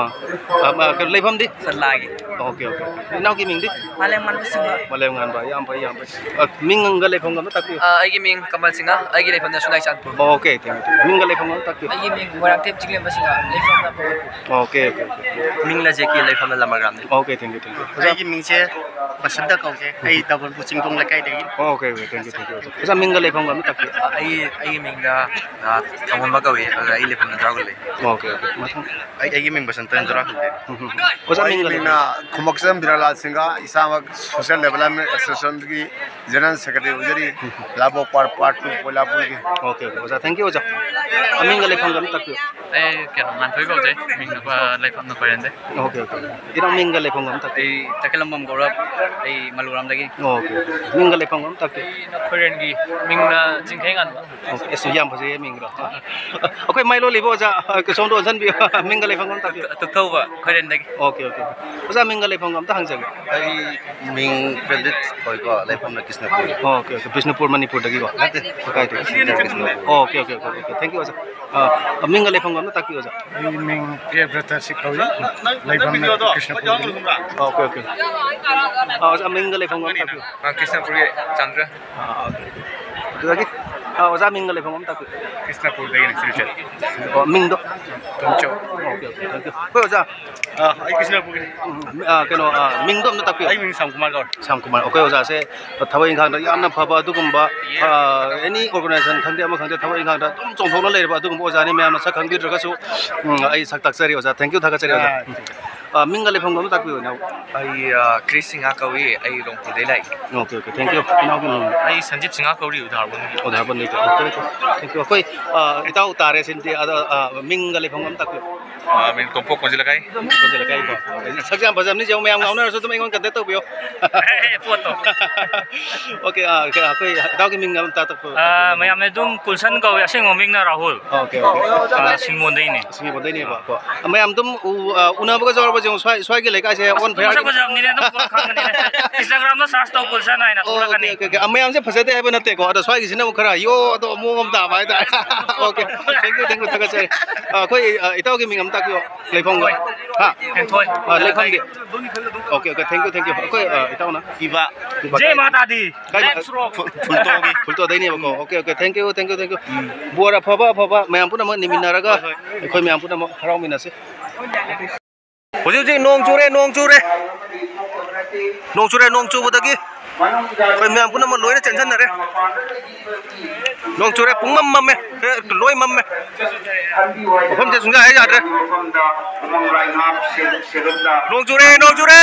ꯑ, ꯀꯩꯅꯣ, ꯂꯩꯐꯝꯗꯤ? ꯆꯠꯂꯥꯒꯤ꯫ Okay, okay, okay. ꯏꯅꯥꯎꯒꯤ ꯃꯤꯡꯗꯤ? ꯃꯥꯂꯦꯝ ꯉꯥꯟꯕ ꯁꯤꯡꯍ꯫ ꯃꯥꯂꯦꯝ ꯉꯥꯟꯕ, ꯌꯥꯝ ꯐꯩ, ꯌꯥꯝ ꯐꯩ꯫ ꯑ, ꯃꯤꯡꯒ ꯂꯩꯐꯝꯒ ꯑꯝꯇ ꯇꯥꯛꯄꯤꯌꯨ꯫ ꯑ, ꯑꯩꯒꯤ ꯃꯤꯡ ꯀꯃꯜ ꯁꯤꯡꯍ, ꯑꯩꯒꯤ ꯂꯩꯐꯝꯅ Sunai Chanpur. Okay, thank you, thank you. ꯃꯤꯡꯒ ꯂꯩꯐꯝꯒ ꯑꯝꯇ ꯇꯥꯛꯄꯤꯌꯨ꯫ ꯑꯩꯒꯤ ꯃꯤꯡ ꯃꯣꯏꯔꯥꯡꯊꯦꯝ ꯆꯤꯡꯂꯦꯝꯕ ꯁꯤꯡꯍ, ꯂꯩꯐꯝꯅ ꯄꯣꯔꯣꯝꯄꯨꯔ꯫ Okay, okay, okay. ꯃꯤꯡꯅ ꯖꯦ ꯀꯦ, ꯂꯩꯐꯝꯅ ꯂꯃꯒ꯭ꯔꯥꯝꯅꯤ꯫ Okay, thank you, thank you. ꯑꯣꯖꯥ꯫ ꯑꯩꯒꯤ ꯃꯤꯡꯁꯦ ꯕꯁꯟꯇ ꯀꯧꯖꯩ꯫ ꯑꯩ ꯇꯥꯕꯣꯟꯄꯨ ꯆꯤꯡꯗꯣꯡ ꯂꯩꯀꯥꯏꯗꯒꯤ꯫ Okay, okay, thank you, thank you, ꯑꯣꯖꯥ꯫ ꯑꯣꯖꯥ, ꯃꯤꯡꯒ ꯂꯩꯐꯝꯒ ꯑꯝꯇ ꯇꯥꯛꯄꯤꯌꯨ꯫ ꯑꯩ, ꯑꯩꯒꯤ ꯃꯤꯡꯅ, ꯑ, ꯊꯧꯉꯝꯕ ꯀꯧꯏ, ꯑꯗꯨꯒ ꯑꯩ ꯂꯩꯐꯝꯅ ꯖꯨꯔꯥꯈꯣꯜꯂꯤ꯫ ꯑꯣꯀꯦ, ꯑꯣꯀꯦ, ꯃꯊꯪ꯫ ꯑꯩ, ꯑꯩꯒꯤ ꯃꯤꯡ ꯕꯁꯟꯇ ꯖꯨꯔꯥꯈꯣꯜꯂꯤ꯫ ꯎꯝ, ꯎꯝ, ꯎꯝ꯫ ꯑꯣꯖꯥ, ꯑꯩꯒꯤ ꯃꯤꯡꯒ ꯃꯤꯡꯅ ꯂꯩꯐꯝ? ꯈꯨꯃꯛꯆꯝ ꯕꯤꯔꯥꯂꯥꯜ ꯁꯤꯡꯍ, ꯏꯁꯥꯃꯛ ꯁꯣꯁꯤꯌꯦꯜ ꯗꯦꯕꯂꯞꯃꯦꯟ ꯑꯦꯁꯣꯁꯤꯌꯦꯁꯟꯒꯤ ꯖꯦꯅꯔꯦꯜ ꯁꯦꯀ꯭ꯔꯦꯇꯔꯤ ꯑꯣꯏꯖꯔꯤ, ꯂꯥꯕꯣꯛ ꯄꯥꯔꯠ, ꯄꯥꯔꯠ ꯇꯨ, ꯀꯣꯏꯂꯥꯄꯨꯔꯒꯤ꯫ ꯑꯣꯀꯦ, ꯑꯣꯀꯦ, ꯑꯣꯖꯥ, ꯊꯦꯡꯛ ꯌꯨ, ꯑꯣꯖꯥ꯫ ꯑ, ꯃꯤꯡꯒ ꯂꯩꯐꯝꯒ ꯑꯝꯇ ꯇꯥꯛꯄꯤꯌꯨ꯫ ꯑꯩ ꯀꯩꯅꯣ, ꯉꯥꯟꯊꯣꯏ ꯀꯧꯖꯩ, ꯃꯤꯡ, ꯑ, ꯂꯩꯐꯝꯅ ꯈꯣꯏꯔꯦꯟꯗꯩ꯫ Okay, okay. ꯏꯅꯥꯎ, ꯃꯤꯡꯒ ꯂꯩꯐꯝꯒ ꯑꯝꯇ ꯇꯥꯛꯄꯤꯌꯨ꯫ ꯑꯩ ꯇꯈꯦꯜꯂꯝꯕꯝ ꯒꯧꯔꯕ, ꯑꯩ ꯃꯂꯨꯔꯥꯝꯗꯒꯤ꯫ Okay, okay. ꯃꯤꯡꯒ ꯂꯩꯐꯝꯒ ꯑꯝꯇ ꯇꯥꯛꯄꯤꯌꯨ꯫ ꯑꯩꯅ ꯈꯣꯏꯔꯦꯟꯒꯤ, ꯃꯤꯡꯅ ꯆꯤꯡꯈꯩ ꯉꯥꯟꯕ꯫ ꯑꯣꯀꯦ, ꯑꯁ, ꯌꯥꯝ ꯐꯖꯩꯌꯦ ꯃꯤꯡꯗꯣ꯫ ꯑꯩꯈꯣꯏ ꯃꯥꯏ ꯂꯣꯜꯂꯤꯕꯣ, ꯑꯣꯖꯥ? ꯑ, ꯁꯣꯝꯗ ꯑꯣꯟꯁꯤꯟꯕꯤꯌꯨ꯫ ꯃꯤꯡꯒ ꯂꯩꯐꯝꯒ ꯑꯝꯇ ꯇꯥꯛꯄꯤꯌꯨ꯫ ꯇꯨ-, ꯇꯨꯛꯊꯧꯕ ꯈꯣꯏꯔꯦꯟꯗꯒꯤ꯫ Okay, okay, okay. ꯑꯣꯖꯥ, ꯃꯤꯡꯒ ꯂꯩꯐꯝꯒ ꯑꯝꯇ ꯍꯪꯖꯒꯦ꯫ ꯑꯩ ꯃꯤꯡ ꯄ꯭ꯔꯗꯤꯞ ꯀꯧꯏꯀꯣ, ꯂꯩꯐꯝꯅ ꯀ꯭ꯔꯤꯁꯅꯄꯨꯔ꯫ Okay, okay. ꯕꯤꯁꯅꯨꯄꯨꯔ, ꯃꯅꯤꯄꯨꯔꯗꯒꯤꯀꯣ? ꯅꯠꯇꯦ, ꯀꯥꯏꯗꯒꯤ? Krishnapur. Okay, okay, okay, okay. Thank you, ꯑꯣꯖꯥ꯫ ꯑ, ꯃꯤꯡꯒ ꯂꯩꯐꯝꯒ ꯑꯝꯇ ꯇꯥꯛꯄꯤꯌꯨ, ꯑꯣꯖꯥ꯫ ꯑꯩ ꯃꯤꯡ ꯄ꯭ꯔꯤꯌꯕ꯭ꯔꯇ ꯁꯤ ꯀꯧꯏ꯫ ꯂꯩꯐꯝꯅ ꯀ꯭ꯔꯤꯁꯅꯄꯨꯔꯗꯒꯤ꯫ Okay, okay. ꯑ, ꯑꯣꯖꯥ, ꯃꯤꯡꯒ ꯂꯩꯐꯝꯒ ꯑꯝꯇ ꯇꯥꯛꯄꯤꯌꯨ꯫ ꯑ, ꯀ꯭ꯔꯤꯁꯅꯄꯨꯔꯒꯤ ꯆꯟꯗ꯭ꯔ꯫ ꯑꯥ, ꯑꯣꯀꯦ, ꯑꯣꯀꯦ꯫ ꯑꯗꯨꯗꯒꯤ, ꯑꯥ, ꯑꯣꯖꯥ, ꯃꯤꯡꯒ ꯂꯩꯐꯝ ꯑꯃ ꯇꯥꯛꯄꯤꯌꯨ꯫ ꯀ꯭ꯔꯤꯁꯅꯄꯨꯔꯗꯒꯤꯅꯦ, ꯁꯤꯜꯆꯔ꯫ ꯑꯣ, ꯃꯤꯡꯗꯣ? Tomchou. Okay, okay, thank you. ꯍꯣꯏ, ꯑꯣꯖꯥ꯫ ꯑꯥ, ꯑꯩ ꯀ꯭ꯔꯤꯁꯅꯄꯨꯔꯒꯤꯅꯦ꯫ ꯎꯝ, ꯑꯥ, ꯀꯩꯅꯣ, ꯑꯥ, ꯃꯤꯡꯗꯣ ꯑꯝꯇ ꯇꯥꯛꯄꯤꯌꯨ꯫ ꯑꯩ ꯃꯤꯡ ꯁ꯭ꯌꯥꯝ ꯀꯨꯃꯥꯔ ꯀꯧꯔꯦ꯫ ꯁ꯭ꯌꯥꯝ ꯀꯨꯃꯥꯔ꯫ ꯑꯩꯈꯣꯏ ꯑꯣꯖꯥꯁꯦ ꯊꯕꯛ ꯏꯪꯈꯥꯡꯗ ꯌꯥꯝꯅ ꯐꯕ, ꯑꯗꯨꯒꯨꯝꯕ, ꯑꯥ, ꯑꯦꯅꯤ ꯑꯣꯔꯒꯅꯥꯏꯖꯦꯁꯟ ꯈꯪꯗꯦ, ꯑꯃ ꯈꯪꯗꯦ, ꯊꯕꯛ ꯏꯪꯈꯥꯡꯗ ꯑꯗꯨꯝ ꯆꯣꯡꯊꯣꯛꯅ ꯂꯩꯔꯕ ꯑꯗꯨꯒꯨꯝꯕ ꯑꯣꯖꯥꯅꯤ꯫ ꯃꯌꯥꯝꯅ ꯁꯛ ꯈꯪꯕꯤꯗ꯭ꯔꯒꯁꯨ, ꯎꯝ, ꯑꯩ ꯁꯛ ꯇꯥꯛꯆꯔꯤ ꯑꯣꯖꯥ꯫ ꯊꯦꯡꯛ ꯌꯨ ꯊꯥꯒꯠꯆꯔꯤ ꯑꯣꯖꯥ꯫ ꯑꯥ, ꯑꯥ, ꯃꯤꯡꯒ ꯂꯩꯐꯝꯒ ꯑꯝꯇ ꯇꯥꯛꯄꯤꯌꯨ, ꯏꯅꯥꯎ꯫ ꯑꯩ, ꯑ, ꯀ꯭ꯔꯤꯁ ꯁꯤꯡꯍ ꯀꯧꯏ, ꯑꯩ ꯔꯣꯡꯄꯨꯔꯗꯩ ꯂꯥꯛꯏ꯫ Okay, okay, thank you. ꯏꯅꯥꯎꯒꯤ ꯃꯤꯡ? ꯑꯩ ꯁꯟꯖꯤꯠ ꯁꯤꯡꯍ ꯀꯧꯔꯤ, ꯎꯗꯥꯔꯕꯟꯒꯤ꯫ ꯎꯗꯥꯔꯕꯟꯗꯩꯀꯣ꯫ Okay, okay, thank you. ꯑꯩꯈꯣꯏ, ꯑ, ꯏꯇꯥꯎ ꯇꯥꯔꯦ ꯁꯤꯗꯤ, ꯑꯗꯣ, ꯑ, ꯃꯤꯡꯒ ꯂꯩꯐꯝ ꯑꯃ ꯇꯥꯛꯄꯤꯌꯨ꯫ ꯑ, ꯃꯤꯡ ꯇꯣꯝꯄꯣꯛ ꯀꯣꯟꯖꯤꯜ ꯂꯩꯀꯥꯏ꯫ ꯀꯣꯟꯖꯤꯜ ꯂꯩꯀꯥꯏꯀꯣ꯫ ꯁꯛꯁꯨ ꯌꯥꯝ ꯐꯖꯕꯅꯤ, ꯌꯦꯡꯉꯨ, ꯃꯌꯥꯝ ꯉꯥꯎꯅꯔꯁꯨ ꯑꯗꯨꯝ ꯑꯩꯉꯣꯟꯗ ꯀꯟꯇꯦꯛ ꯇꯧꯕꯤꯌꯣ꯫ ꯑꯦ, ꯄꯣꯠꯇꯣ꯫ ꯑꯣꯀꯦ, ꯑ, ꯑꯩꯈꯣꯏ ꯏꯇꯥꯎꯒꯤ ꯃꯤꯡ ꯑꯝꯇ ꯇꯥꯛꯄꯤꯌꯨ꯫ ꯑ, ꯃꯌꯥꯝꯅ ꯑꯗꯨꯝ ꯀꯨꯜꯁꯟ ꯀꯧꯏ, ꯑꯁꯦꯡꯕ ꯃꯤꯡꯅ ꯔꯥꯍꯨꯜ꯫ Okay, okay. ꯑ, ꯁꯤꯡꯒꯣꯟꯗꯩꯅꯦ꯫ ꯁꯤꯡꯒꯣꯟꯗꯩꯅꯦꯕ꯫ ꯀꯣ, ꯃꯌꯥꯝ ꯑꯗꯨꯝ ꯎ-, ꯑ, ꯎꯅꯕꯒꯁꯨ ꯌꯥꯎꯔꯕ? ꯁ꯭ꯋꯥꯏ, ꯁ꯭ꯋꯥꯏꯒꯤ ꯂꯩꯀꯥꯏꯁꯦ ꯑꯣꯟ ꯐꯌꯥꯔ ꯃꯁꯛ ꯐꯖꯕꯅꯤꯅꯦ, ꯑꯗꯨꯝ ꯈꯪꯒꯅꯤꯅꯦ꯫ Instagram ꯗ search ꯇꯧ ꯒꯨꯜꯁꯟ ꯍꯥꯏꯅ ꯑꯣ, ꯊꯣꯛꯂꯛꯀꯅꯤ꯫ Okay, okay, okay. ꯑ, ꯃꯌꯥꯝꯁꯦ ꯐꯖꯗꯦ ꯍꯥꯏꯕ ꯅꯠꯇꯦꯀꯣ, ꯑꯗꯣ ꯁ꯭ꯋꯥꯏꯒꯤꯁꯤꯅ ꯑꯃꯨꯛ ꯈꯔ ꯌꯣ ꯑꯗꯣ ꯃꯑꯣꯡ ꯑꯃ ꯇꯥꯕ ꯍꯥꯏꯇꯥꯔꯦ꯫ Okay, thank you, thank you, ꯊꯥꯒꯠꯆꯔꯤ꯫ ꯑ, ꯑꯩꯈꯣꯏ, ꯑ, ꯏꯇꯥꯎꯒꯤ ꯃꯤꯡ ꯑꯃ ꯇꯥꯛꯄꯤꯌꯣ, ꯂꯩꯐꯝꯒ꯫ ꯍꯥ? ꯍꯦꯟꯊꯣꯏ꯫ ꯑ, ꯂꯩꯐꯝꯒꯤ꯫ Okay, okay, thank you, thank you. ꯑꯩꯈꯣꯏ, ꯑ, ꯏꯇꯥꯎꯅ? ꯏꯕ꯫ ꯏꯕ ꯖꯦ ꯀꯥꯏ-, ꯃꯥꯇꯥ ꯗꯤ꯫ ꯀꯥꯏ-, ꯐꯨ-, ꯐꯨꯜꯇꯣꯒꯤ꯫ ꯐꯨꯜꯇꯣꯗꯩꯅꯦꯕꯀꯣ꯫ Okay, okay, thank you, thank you, thank you꯫ ꯎꯝ꯫ ꯕꯣꯔ ꯑꯐꯕ ꯑꯐꯕ ꯃꯌꯥꯝ ꯄꯨꯝꯅꯃꯛ ꯅꯤꯃꯤꯟꯅꯔꯒ ꯍꯣꯏ, ꯍꯣꯏ꯫ ꯑꯩꯈꯣꯏ ꯃꯌꯥꯝ ꯄꯨꯝꯅꯃꯛ ꯍꯔꯥꯎꯃꯤꯟꯅꯁꯤ꯫ ꯍꯧꯖꯤꯛ ꯍꯧꯖꯤꯛ ꯅꯣꯡ ꯆꯨꯔꯦ, ꯅꯣꯡ ꯆꯨꯔꯦ꯫ ꯅꯣꯡ ꯆꯨꯔꯦ, ꯅꯣꯡ ꯆꯨꯕꯗꯒꯤ ꯑꯩꯈꯣꯏ ꯃꯌꯥꯝ ꯄꯨꯝꯅꯃꯛ ꯂꯣꯏꯅ ꯆꯦꯟꯁꯤꯟꯅꯔꯦ꯫ ꯅꯣꯡ ꯆꯨꯔꯦ, ꯄꯨꯡꯃꯝ ꯃꯝꯃꯦ꯫ ꯑꯦ, ꯂꯣꯏ ꯃꯝꯃꯦ꯫ ꯃꯐꯝꯁꯦ ꯁꯨꯡꯌꯥ ꯍꯦꯛ ꯌꯥꯗ꯭ꯔꯦ꯫ ꯅꯣꯡ ꯆꯨꯔꯦ, ꯅꯣꯡ ꯆꯨꯔꯦ꯫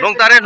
ꯅꯣꯡ ꯇꯥꯔꯦ꯫